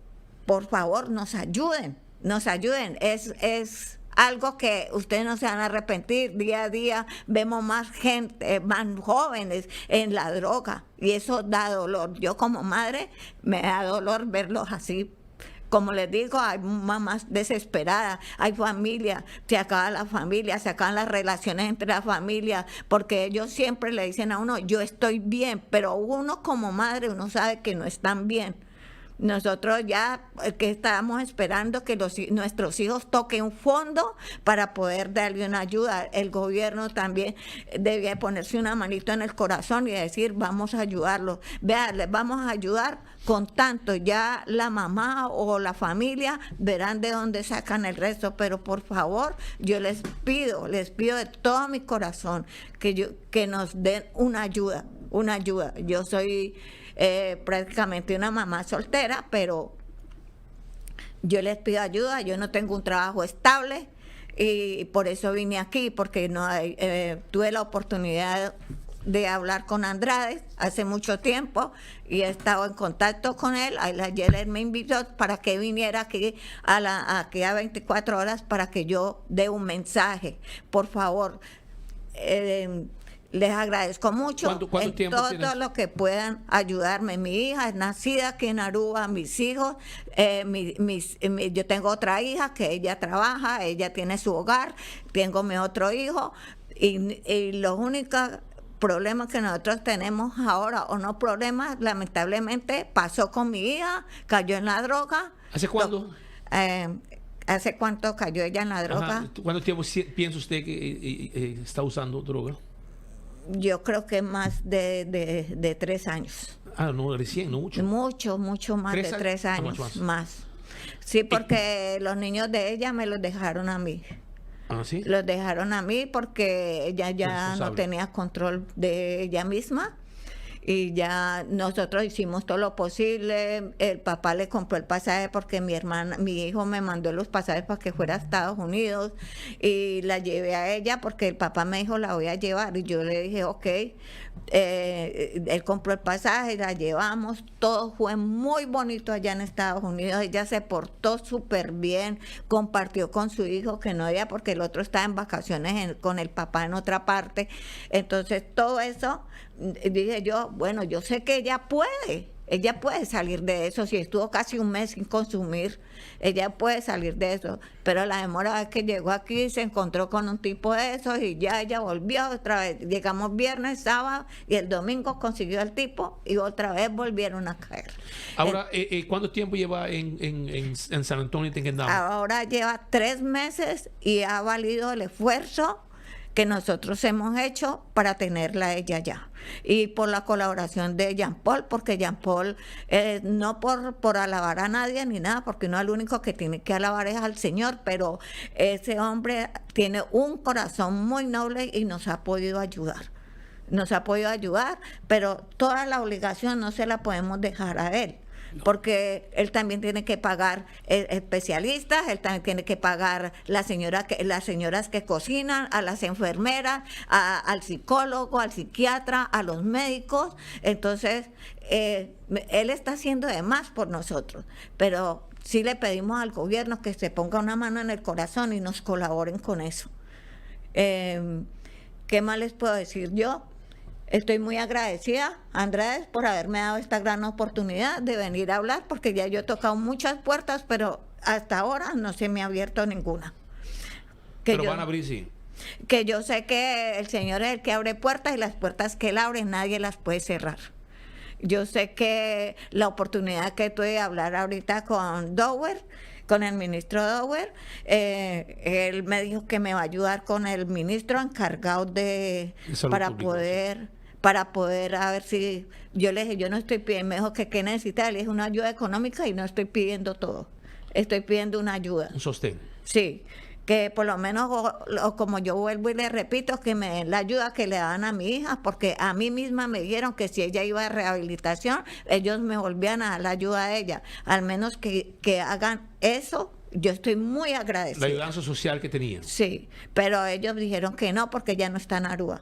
Speaker 14: por favor nos ayuden, nos ayuden. Es, es algo que ustedes no se van a arrepentir. Día a día vemos más gente, más jóvenes en la droga y eso da dolor. Yo como madre me da dolor verlos así. Como les digo, hay mamás desesperadas, hay familia, se acaba la familia, se acaban las relaciones entre la familia, porque ellos siempre le dicen a uno, yo estoy bien, pero uno como madre, uno sabe que no están bien. Nosotros ya eh, que estábamos esperando que los, nuestros hijos toquen un fondo para poder darle una ayuda. El gobierno también debía ponerse una manito en el corazón y decir, vamos a ayudarlos. Vean, les vamos a ayudar con tanto. Ya la mamá o la familia verán de dónde sacan el resto, pero por favor, yo les pido, les pido de todo mi corazón que, yo, que nos den una ayuda, una ayuda. Yo soy eh, prácticamente una mamá soltera, pero yo les pido ayuda, yo no tengo un trabajo estable y por eso vine aquí, porque no hay, eh, tuve la oportunidad de hablar con Andrade hace mucho tiempo y he estado en contacto con él. Ayer él me invitó para que viniera aquí a, la, aquí a 24 horas para que yo dé un mensaje. Por favor, eh, les agradezco mucho
Speaker 13: ¿Cuánto- cuánto
Speaker 14: en
Speaker 13: tiempo
Speaker 14: todo
Speaker 13: tienes?
Speaker 14: lo que puedan ayudarme. Mi hija es nacida aquí en Aruba, mis hijos, eh, mi- mis, eh, mi- yo tengo otra hija que ella trabaja, ella tiene su hogar, tengo mi otro hijo y, y los únicos problemas que nosotros tenemos ahora, o no problemas, lamentablemente pasó con mi hija, cayó en la droga.
Speaker 13: ¿Hace cuándo?
Speaker 14: Eh, ¿Hace cuánto cayó ella en la droga?
Speaker 13: Ajá. ¿Cuánto tiempo si- piensa usted que eh, eh, eh, está usando droga?
Speaker 14: Yo creo que más de, de, de tres años.
Speaker 13: Ah, no, recién, no mucho.
Speaker 14: Mucho, mucho más
Speaker 13: ¿Tres
Speaker 14: de
Speaker 13: años?
Speaker 14: tres
Speaker 13: Ah,
Speaker 14: años.
Speaker 13: mucho más.
Speaker 14: más. Sí, porque los niños de ella me los dejaron a mí.
Speaker 13: Ah, sí.
Speaker 14: Los dejaron a mí porque ella ya no
Speaker 13: Responsable.
Speaker 14: tenía control de ella misma. Y ya nosotros hicimos todo lo posible. El papá le compró el pasaje porque mi hermana, mi hijo me mandó los pasajes para que fuera a Estados Unidos. Y la llevé a ella porque el papá me dijo, la voy a llevar. Y yo le dije, ok. Eh, él compró el pasaje, la llevamos. Todo fue muy bonito allá en Estados Unidos. Ella se portó súper bien, compartió con su hijo que no era porque el otro estaba en vacaciones en- con el papá en otra parte. Entonces, todo eso, mm, dije yo, bueno, yo sé que ella puede. Ella puede salir de eso, si estuvo casi un mes sin consumir, ella puede salir de eso. Pero la demora es que llegó aquí se encontró con un tipo de esos y ya ella volvió otra vez. Llegamos viernes, sábado y el domingo consiguió el tipo y otra vez volvieron a caer.
Speaker 13: Ahora, ¿cuánto tiempo lleva en San Antonio Tequendama?
Speaker 14: Ahora lleva 3 meses y ha valido el esfuerzo que nosotros hemos hecho para tenerla a ella ya. Y por la colaboración de Jean Paul, porque Jean Paul, no por alabar a nadie ni nada, porque uno al único que tiene que alabar es al Señor, pero ese hombre tiene un corazón muy noble y nos ha podido ayudar. Nos ha podido ayudar, pero toda la obligación no se la podemos dejar a él porque él también tiene que pagar especialistas, él también tiene que pagar las señoras que cocinan, a las enfermeras, al psicólogo, al psiquiatra, a los médicos. Entonces, él está haciendo de más por nosotros, pero sí le pedimos al gobierno que se ponga una mano en el corazón y nos colaboren con eso. ¿Qué más les puedo decir yo? Estoy muy agradecida, Andrés, por haberme dado esta gran oportunidad de venir a hablar, porque ya yo he tocado muchas puertas, pero hasta ahora no se me ha abierto ninguna.
Speaker 13: Que Pero van a abrir, sí.
Speaker 14: Que yo sé que el Señor es el que abre puertas y las puertas que Él abre nadie las puede cerrar. Yo sé que la oportunidad que tuve de hablar ahorita con Dowell, con el ministro Dowell, él me dijo que me va a ayudar con el ministro encargado de,
Speaker 13: De salud
Speaker 14: para
Speaker 13: pública, sí.
Speaker 14: poder a ver si yo le dije, yo no estoy pidiendo, me dijo que qué necesita, le dije una ayuda económica y no estoy pidiendo todo, estoy pidiendo una ayuda.
Speaker 13: Un sostén.
Speaker 14: Sí, que por lo menos, o como yo vuelvo y le repito, que me den la ayuda que le dan a mi hija, porque a mí misma me dijeron que si ella iba a rehabilitación, ellos me volvían a dar la ayuda a ella. Al menos que hagan eso, yo estoy muy agradecida.
Speaker 13: La ayudanza social que tenía.
Speaker 14: Sí, pero ellos dijeron que no, porque ya no está en Aruba.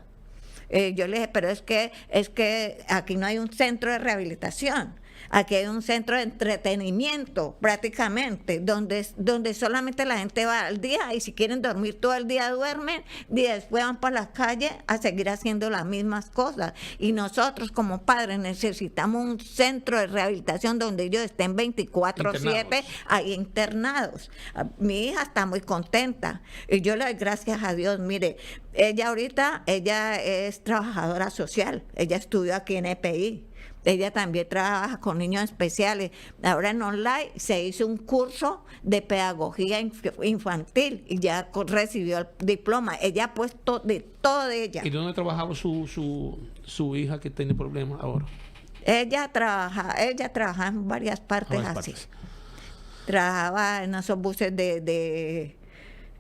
Speaker 14: Yo le dije, pero es que aquí no hay un centro de rehabilitación. Aquí hay un centro de entretenimiento prácticamente, donde solamente la gente va al día y si quieren dormir todo el día duermen y después van por las calles a seguir haciendo las mismas cosas. Y nosotros como padres necesitamos un centro de rehabilitación donde ellos estén 24/7 ahí internados. Ah, mi hija está muy contenta y yo le doy gracias a Dios. Mire, ella ahorita, ella es trabajadora social, ella estudió aquí en EPI. Ella también trabaja con niños especiales. Ahora en online se hizo un curso de pedagogía infantil y ya recibió el diploma. Ella ha puesto de todo de ella.
Speaker 13: ¿Y dónde trabajaba su hija que tiene problemas ahora?
Speaker 14: Ella trabaja en varias partes
Speaker 13: Varias
Speaker 14: así.
Speaker 13: partes.
Speaker 14: Trabajaba en esos buses de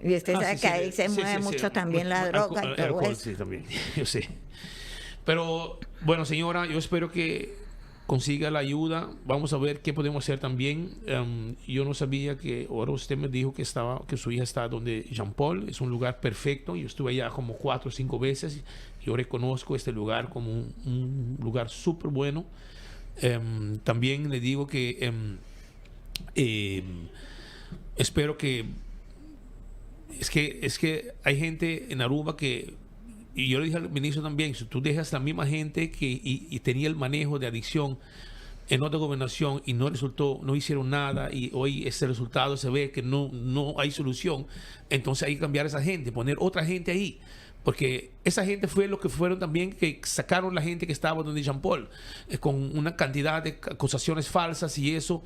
Speaker 14: y usted
Speaker 13: Ah,
Speaker 14: sabe
Speaker 13: sí,
Speaker 14: que
Speaker 13: sí,
Speaker 14: ahí se mueve mucho también la droga y todo
Speaker 13: Alcohol,
Speaker 14: eso.
Speaker 13: sí, también. Yo sé. Pero bueno, señora, yo espero que consiga la ayuda. Vamos a ver qué podemos hacer también. Yo no sabía que ahora usted me dijo que su hija está donde Jean Paul. Es un lugar perfecto. Yo estuve allá como cuatro o cinco veces. Yo reconozco este lugar como un lugar súper bueno. También le digo que espero que es que hay gente en Aruba que, y yo le dije al ministro también, si tú dejas la misma gente que y tenía el manejo de adicción en otra gobernación y no resultó, no hicieron nada y hoy ese resultado se ve que no, no hay solución, entonces hay que cambiar a esa gente, poner otra gente ahí. Porque esa gente fue lo que fueron también que sacaron la gente que estaba donde Jean Paul, con una cantidad de acusaciones falsas y eso.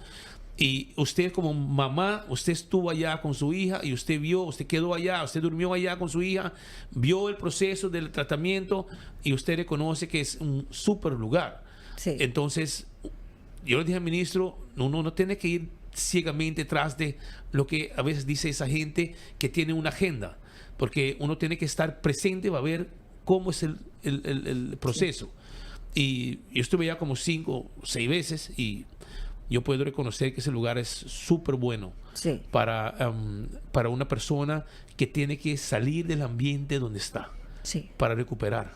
Speaker 13: Y usted como mamá, usted estuvo allá con su hija y usted vio, usted quedó allá, usted durmió allá con su hija, vio el proceso del tratamiento y usted reconoce que es un súper lugar. Entonces, yo le dije al ministro, uno no tiene que ir ciegamente tras de lo que a veces dice esa gente que tiene una agenda, porque uno tiene que estar presente para ver cómo es el proceso. Y yo estuve allá como cinco o seis veces y yo puedo reconocer que ese lugar es súper bueno para una persona que tiene que salir del ambiente donde está para recuperar.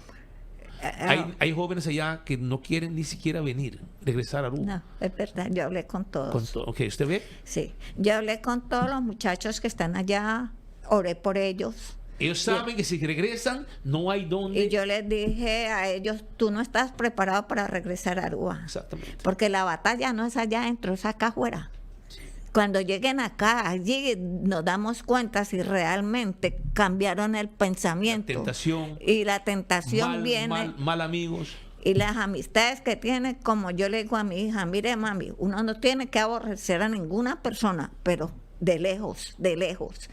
Speaker 13: Hay jóvenes allá que no quieren ni siquiera venir, regresar a Aruba.
Speaker 14: No, es verdad, yo hablé con todos.
Speaker 13: Ok, ¿usted ve?
Speaker 14: Sí, yo hablé con todos los muchachos que están allá, oré por ellos.
Speaker 13: Ellos saben que si regresan no hay donde.
Speaker 14: Y yo les dije a ellos, tú no estás preparado para regresar a Aruba.
Speaker 13: Exactamente.
Speaker 14: Porque la batalla no es allá adentro, es acá afuera. Cuando lleguen acá, allí nos damos cuenta si realmente cambiaron el pensamiento.
Speaker 13: La tentación.
Speaker 14: Y la tentación
Speaker 13: mal,
Speaker 14: viene.
Speaker 13: Mal, mal amigos.
Speaker 14: Y las amistades que tiene, como yo le digo a mi hija, mire mami, uno no tiene que aborrecer a ninguna persona, pero de lejos, de lejos.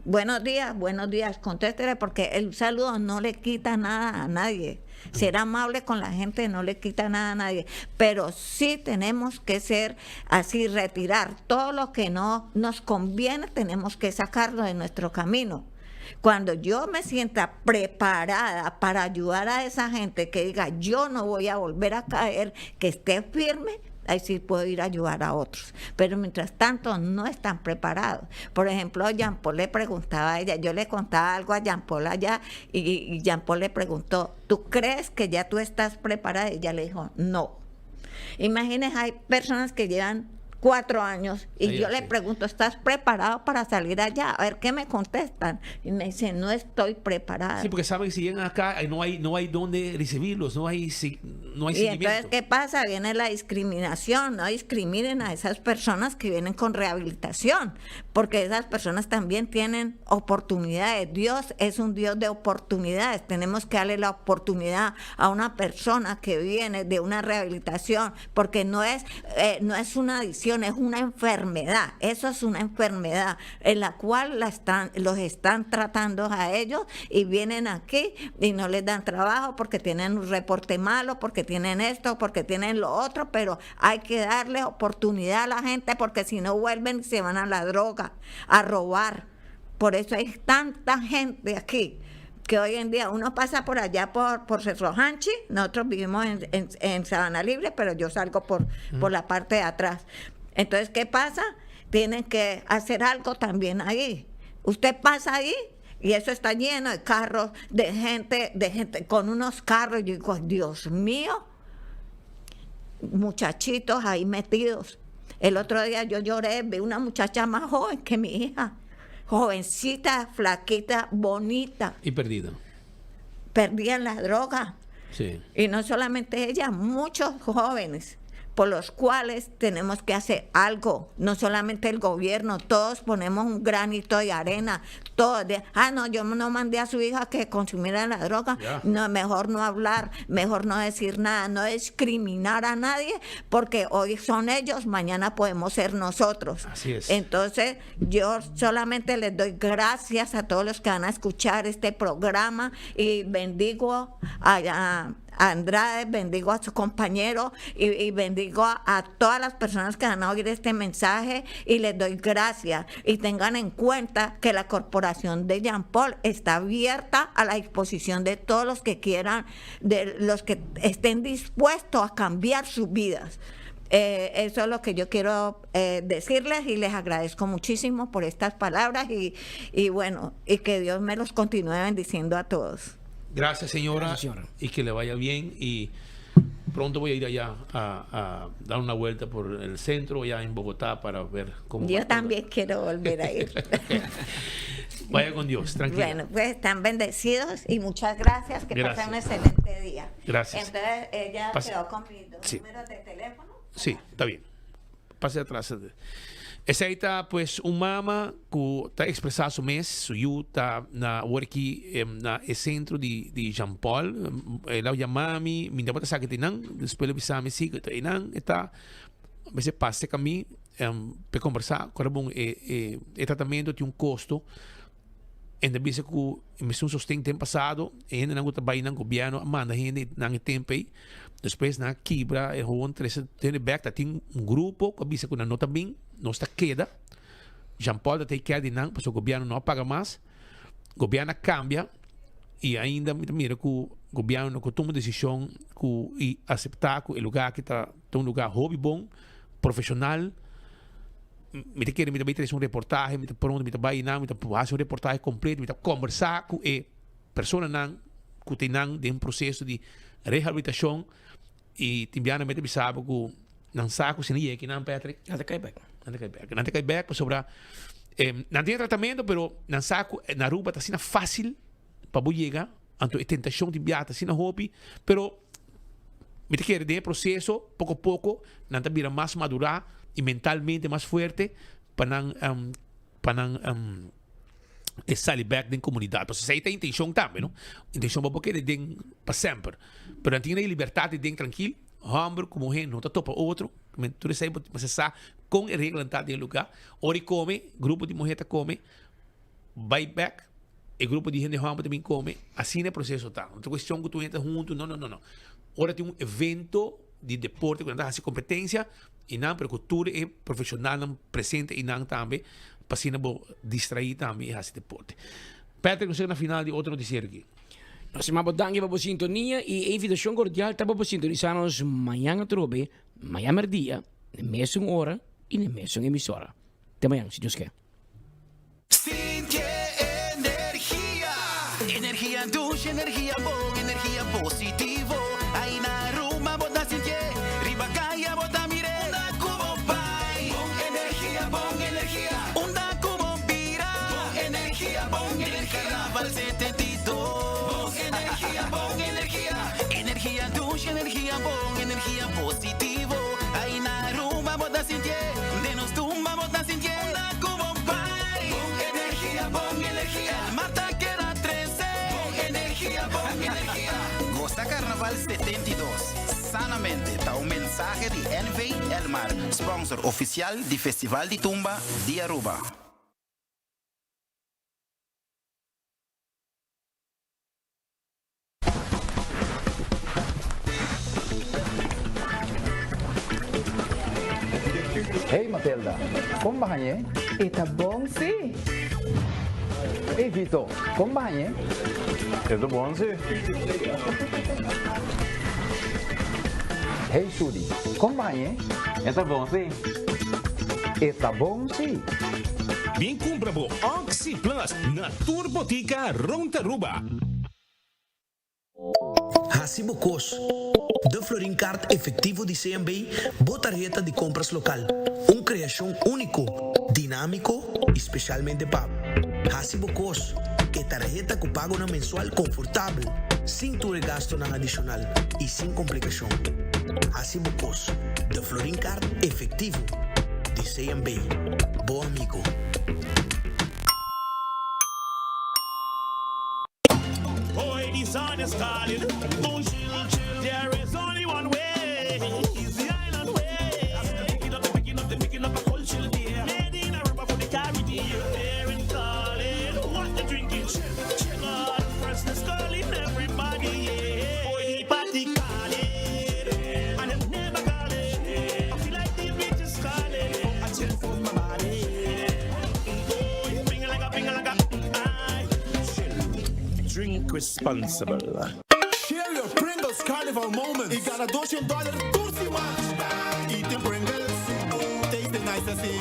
Speaker 14: Buenos días, buenos días, contéstele porque el saludo no le quita nada a nadie. Ser amable con la gente no le quita nada a nadie, pero sí tenemos que ser así, retirar todo lo que no nos conviene, tenemos que sacarlo de nuestro camino. Cuando yo me sienta preparada para ayudar a esa gente que diga yo no voy a volver a caer, que esté firme, ahí sí puedo ir a ayudar a otros. Pero mientras tanto no están preparados. Por ejemplo, Jean Paul le preguntaba a ella, yo le contaba algo a Jean Paul allá y Jean Paul le preguntó, ¿tú crees que ya tú estás preparada? Y ella le dijo, no. Imagínense, hay personas que llevan 4 años y
Speaker 13: Sí,
Speaker 14: yo le
Speaker 13: sí.
Speaker 14: pregunto, ¿estás preparado para salir allá? A ver qué me contestan. Y me dicen, no estoy preparada.
Speaker 13: Sí, porque saben que si llegan acá no hay donde recibirlos, no hay, no hay
Speaker 14: Y
Speaker 13: seguimiento.
Speaker 14: entonces, ¿qué pasa? Viene la discriminación. No discriminen a esas personas que vienen con rehabilitación, porque esas personas también tienen oportunidades. Dios es un Dios de oportunidades. Tenemos que darle la oportunidad a una persona que viene de una rehabilitación, porque no es una adicción, es una enfermedad. Eso es una enfermedad en la cual los están tratando a ellos y vienen aquí y no les dan trabajo porque tienen un reporte malo, porque tienen esto, porque tienen lo otro, pero hay que darle oportunidad a la gente porque si no vuelven se van a la droga, a robar. Por eso hay tanta gente aquí que hoy en día uno pasa por allá por Cerro Hanchi, nosotros vivimos en Sabana Libre, pero yo salgo por la parte de atrás. Entonces, ¿qué pasa? Tienen que hacer algo también ahí. Usted pasa ahí y eso está lleno de carros, de gente con unos carros. Yo digo, Dios mío, muchachitos ahí metidos. El otro día yo lloré, vi una muchacha más joven que mi hija, jovencita, flaquita, bonita,
Speaker 13: Y perdido.
Speaker 14: perdía en la droga.
Speaker 13: Sí.
Speaker 14: Y no solamente ella, muchos jóvenes por los cuales tenemos que hacer algo, no solamente el gobierno, todos ponemos un granito de arena, todos, de, ah, no, yo no mandé a su hija que consumiera la droga, no, mejor no hablar, mejor no decir nada, no discriminar a nadie, porque hoy son ellos, mañana podemos ser nosotros.
Speaker 13: Así es.
Speaker 14: Entonces, yo solamente les doy gracias a todos los que van a escuchar este programa y bendigo a Andrade, bendigo a su compañero y bendigo a todas las personas que van a oír este mensaje y les doy gracias. Y tengan en cuenta que la corporación de Jean Paul está abierta a la disposición de todos los que quieran, de los que estén dispuestos a cambiar sus vidas. Eso es lo que yo quiero decirles y les agradezco muchísimo por estas palabras y que Dios me los continúe bendiciendo a todos.
Speaker 13: Gracias, señora.
Speaker 15: Gracias, señora.
Speaker 13: Y que le vaya bien. Y pronto voy a ir allá a dar una vuelta por el centro, allá en Bogotá, para ver cómo
Speaker 14: Yo
Speaker 13: va todo.
Speaker 14: también quiero volver a ir.
Speaker 13: Vaya con Dios, tranquila.
Speaker 14: Bueno, pues están bendecidos y muchas gracias. Que pasen un
Speaker 13: Gracias.
Speaker 14: excelente día.
Speaker 13: Gracias.
Speaker 14: Entonces, ella
Speaker 13: Pase.
Speaker 14: quedó con mis dos números de teléfono.
Speaker 13: Sí, está bien. Pase atras. Esey ta pues un mama cu ta expresa su mes, su yiu ta na worki na e centro di Jean Paul. El a yama mi, mi no sa cu ta eynan, despues el a bisa mi si cu ta eynan, ta a pasa cu mi pa combersa, awor bon, e tratamento tin un costo. En de bisa cu mi un sosten tempo pasado, e hende nan ta bay nan gobierno manda hende nan tempo ey. Despues nan a kibra e gewoon trece hende back, ta tin un grupo cu bisa cu nan no ta bin, nos ta keda. Jean Paul ta take care di nan, pasobra gobierno no a paga mas. Gobierno a cambia y ainda mi mira cu gobierno no tuma decision cu y acepta cu e lugar aki ta un lugar hopi bon, profesional. Mi ta kere mi ta bay un reportahe, mi ta pronto, mi ta bay nan, mi ta haci un reportahe completo, mi ta combersa cu e personanan cu tin nan den proceso di rehabilitacion y tin biaha mi ta bisa cu nan sa cu si nan yega nan, Patrick.
Speaker 15: Nan ta cay back.
Speaker 13: Nan ta cay back. Nan ta cay back pasobra. Nan tin e tratamento pero nan sa ku na Aruba ta asina fácil pa bo yega, anto e tentashon di biaha ta asina hopi, pero mi ta kere den e proseso poko poko nan ta bira mas madurá i mentalmente mas fuerte pa nan pa nan e sali bek den komunidat. Pasobra esei ta e intenshon tambe no, intenshon pa bo keda den pa semper, pero nan tin e libertat di den trankil, hòmber ku muhé no ta topa otro, tur esei bo mester sa kon e reglanan ta den e lugá. Ora i kome, grupo di muhé ta kome, bai bek, e grupo di hende hòmber ta bin kome, asina e proseso ta. No ta kuestion ku tur hende ta huntu, no, no, no, no. Ora tin un evento di deporte ku nan ta hasi kompetensia, i nan, pero ku tur e profeshonalnan presente einan tambe, pa asina bo distraí tambe i hasi deporte. Patrick, nos yega na final di otro notisiero aki.
Speaker 15: Nos stima bo danki pa bo sintonia i e invitashon kordial ta pa bo sintonisá nos mañan atrobe, mañan mèrdia, na mesun ora i na mesun emisora. Te mañan, si Dios ke.
Speaker 21: Sinti e energia. Energia dushi, energia bon, energia positivo. Ai na Aruba bo ta sintié, riba kaya bo ta mir'é. Unda ku bo bai, bon energia, bon energia. Unda ku bo bira, bon energia, bon energia. Den Carnaval 72, bon energia, bon energia. Energia dushi, energia bon, energia positivo. Ai na Aruba bo ta sintié, den nos tumba bo ta sintié. Unda ku bo bai, bon energia, bon energia. El mar ta keda trese, bon energia, bon energia.
Speaker 5: Gosa Carnaval 72 sanamente ta un mensahe di NV Elmar, sponsor oficial di Festival di Tumba di Aruba.
Speaker 16: Hey Matilda, kon bañ'e?
Speaker 17: E ta bon si!
Speaker 16: Hey Vito, kon bañ'e?
Speaker 18: E ta bon si!
Speaker 16: Hey Sudi, kon bañ'e?
Speaker 18: E ta bon si!
Speaker 16: E ta bon si!
Speaker 19: Bin kumpra bo Oxi Plus na tur botika rond Aruba.
Speaker 20: Hasi bo kos. De Florin Card Efectivo di CMB, bo tarheta di compras local. Un creacion unico, dinamico y specialmente pa bo. Hasi bo kos. E tarheta cu pagonan mensual confortabel, sin tur e gastonan adicional y sin complicacion. Hasi bo kos. De Florin Card Efectivo di CMB. Bo amigo.
Speaker 19: Drink responsible.
Speaker 20: Share your Pringles Carnival moments y gana 200 dollar tur siman. Eating Pringles, tasting nice así.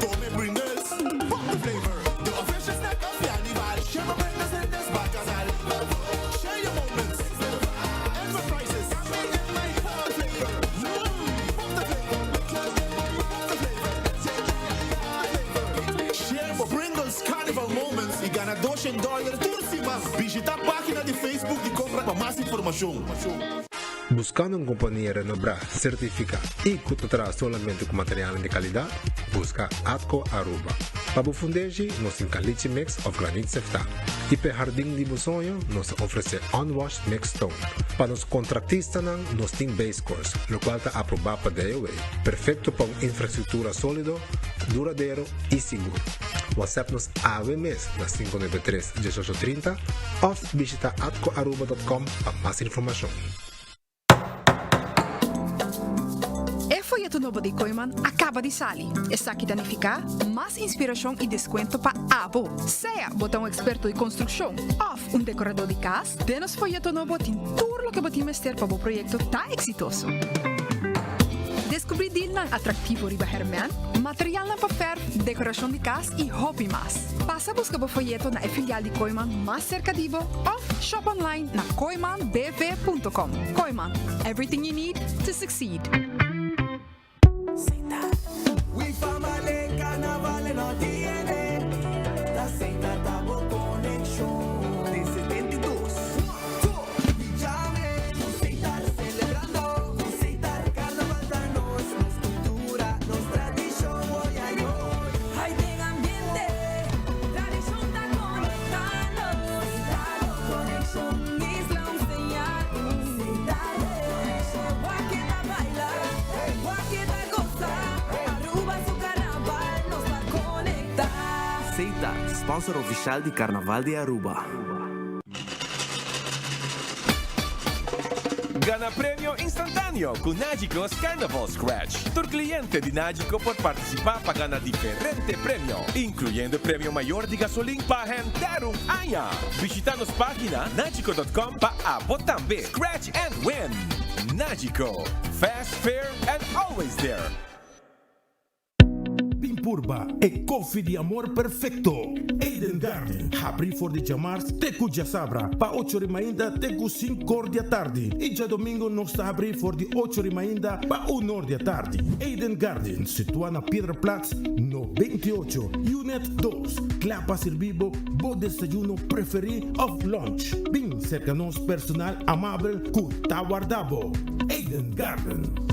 Speaker 20: Come Pringles, pop the flavor. The official snack of Carnival. Share my Pringles in this bacchanal. Share your moments. Enterprises. Pop the flavor. Pop the flavor. Pop the flavor. Share bo Pringles Carnival moments y gana 200 dollar tur siman. Bishita pagina di Facebook di Compra pa mas informacion.
Speaker 1: Buscando un compania renobrá, certificá y cu ta traha solamente cu materialnan di calidad? Busca Atco Aruba. Pa bo fundeshi, nos tin caliche mix of granit seftá. Y p'e hardin di bo soño, nos ta ofrece unwashed mixed stone. Pa nos contractistanan, nos tin base course, locual ta aprobá pa DOW. Perfecto pa un infrastructura solido, duradero y sigur. WhatsApp nos awe mes na 593 1830 of bishita atcoaruba.com pa mas informacion.
Speaker 21: E foyeto nobo di Kooiman a kaba di sali. Esaki ta nifiká mas inspirashon i deskuento pa abo. Sea bo ta un eksperto di konstrukshon òf un dekoradó di kas, den nos foyeto nobo tin tur loke bo tin mester pa bo proyekto ta eksitoso. Deskubrí dilnan atraktivo riba hèrmèn, materialnan pa fèrf, dekorashon di kas i hopi mas. Pasa buska bo foyeto na e filial di Kooiman mas serka di bo òf shop online na kooimanbv.com. Kooiman, everything you need to succeed.
Speaker 22: We family carnaval no the end.
Speaker 2: Setar, sponsor oficial di Carnaval di Aruba.
Speaker 3: Gana premio instantaneo cu Nagico's Carnival Scratch. Tur cliente di Nagico por participa pa gana diferente premio, incluyendo premio mayor di gasolin pa henter un aña. Bishita nos pagina nagico.com pa abo tambe scratch and win. Nagico, fast, fair and always there.
Speaker 23: Bin purba e koffie di amor perfecto. Eden Garden, habri for di djamars te cu djasabra pa ocho ori mainta te cu cinc'or di atardi y djadomingo nos ta habri for di ocho ori mainta pa un'or di atardi. Eden Garden, situa na Piedra Plat no 28, Unit dos, cla pa sirbi bo bo desayuno preferi of lunch. Bin cerca nos personal amabel cu ta warda bo. Eden Garden.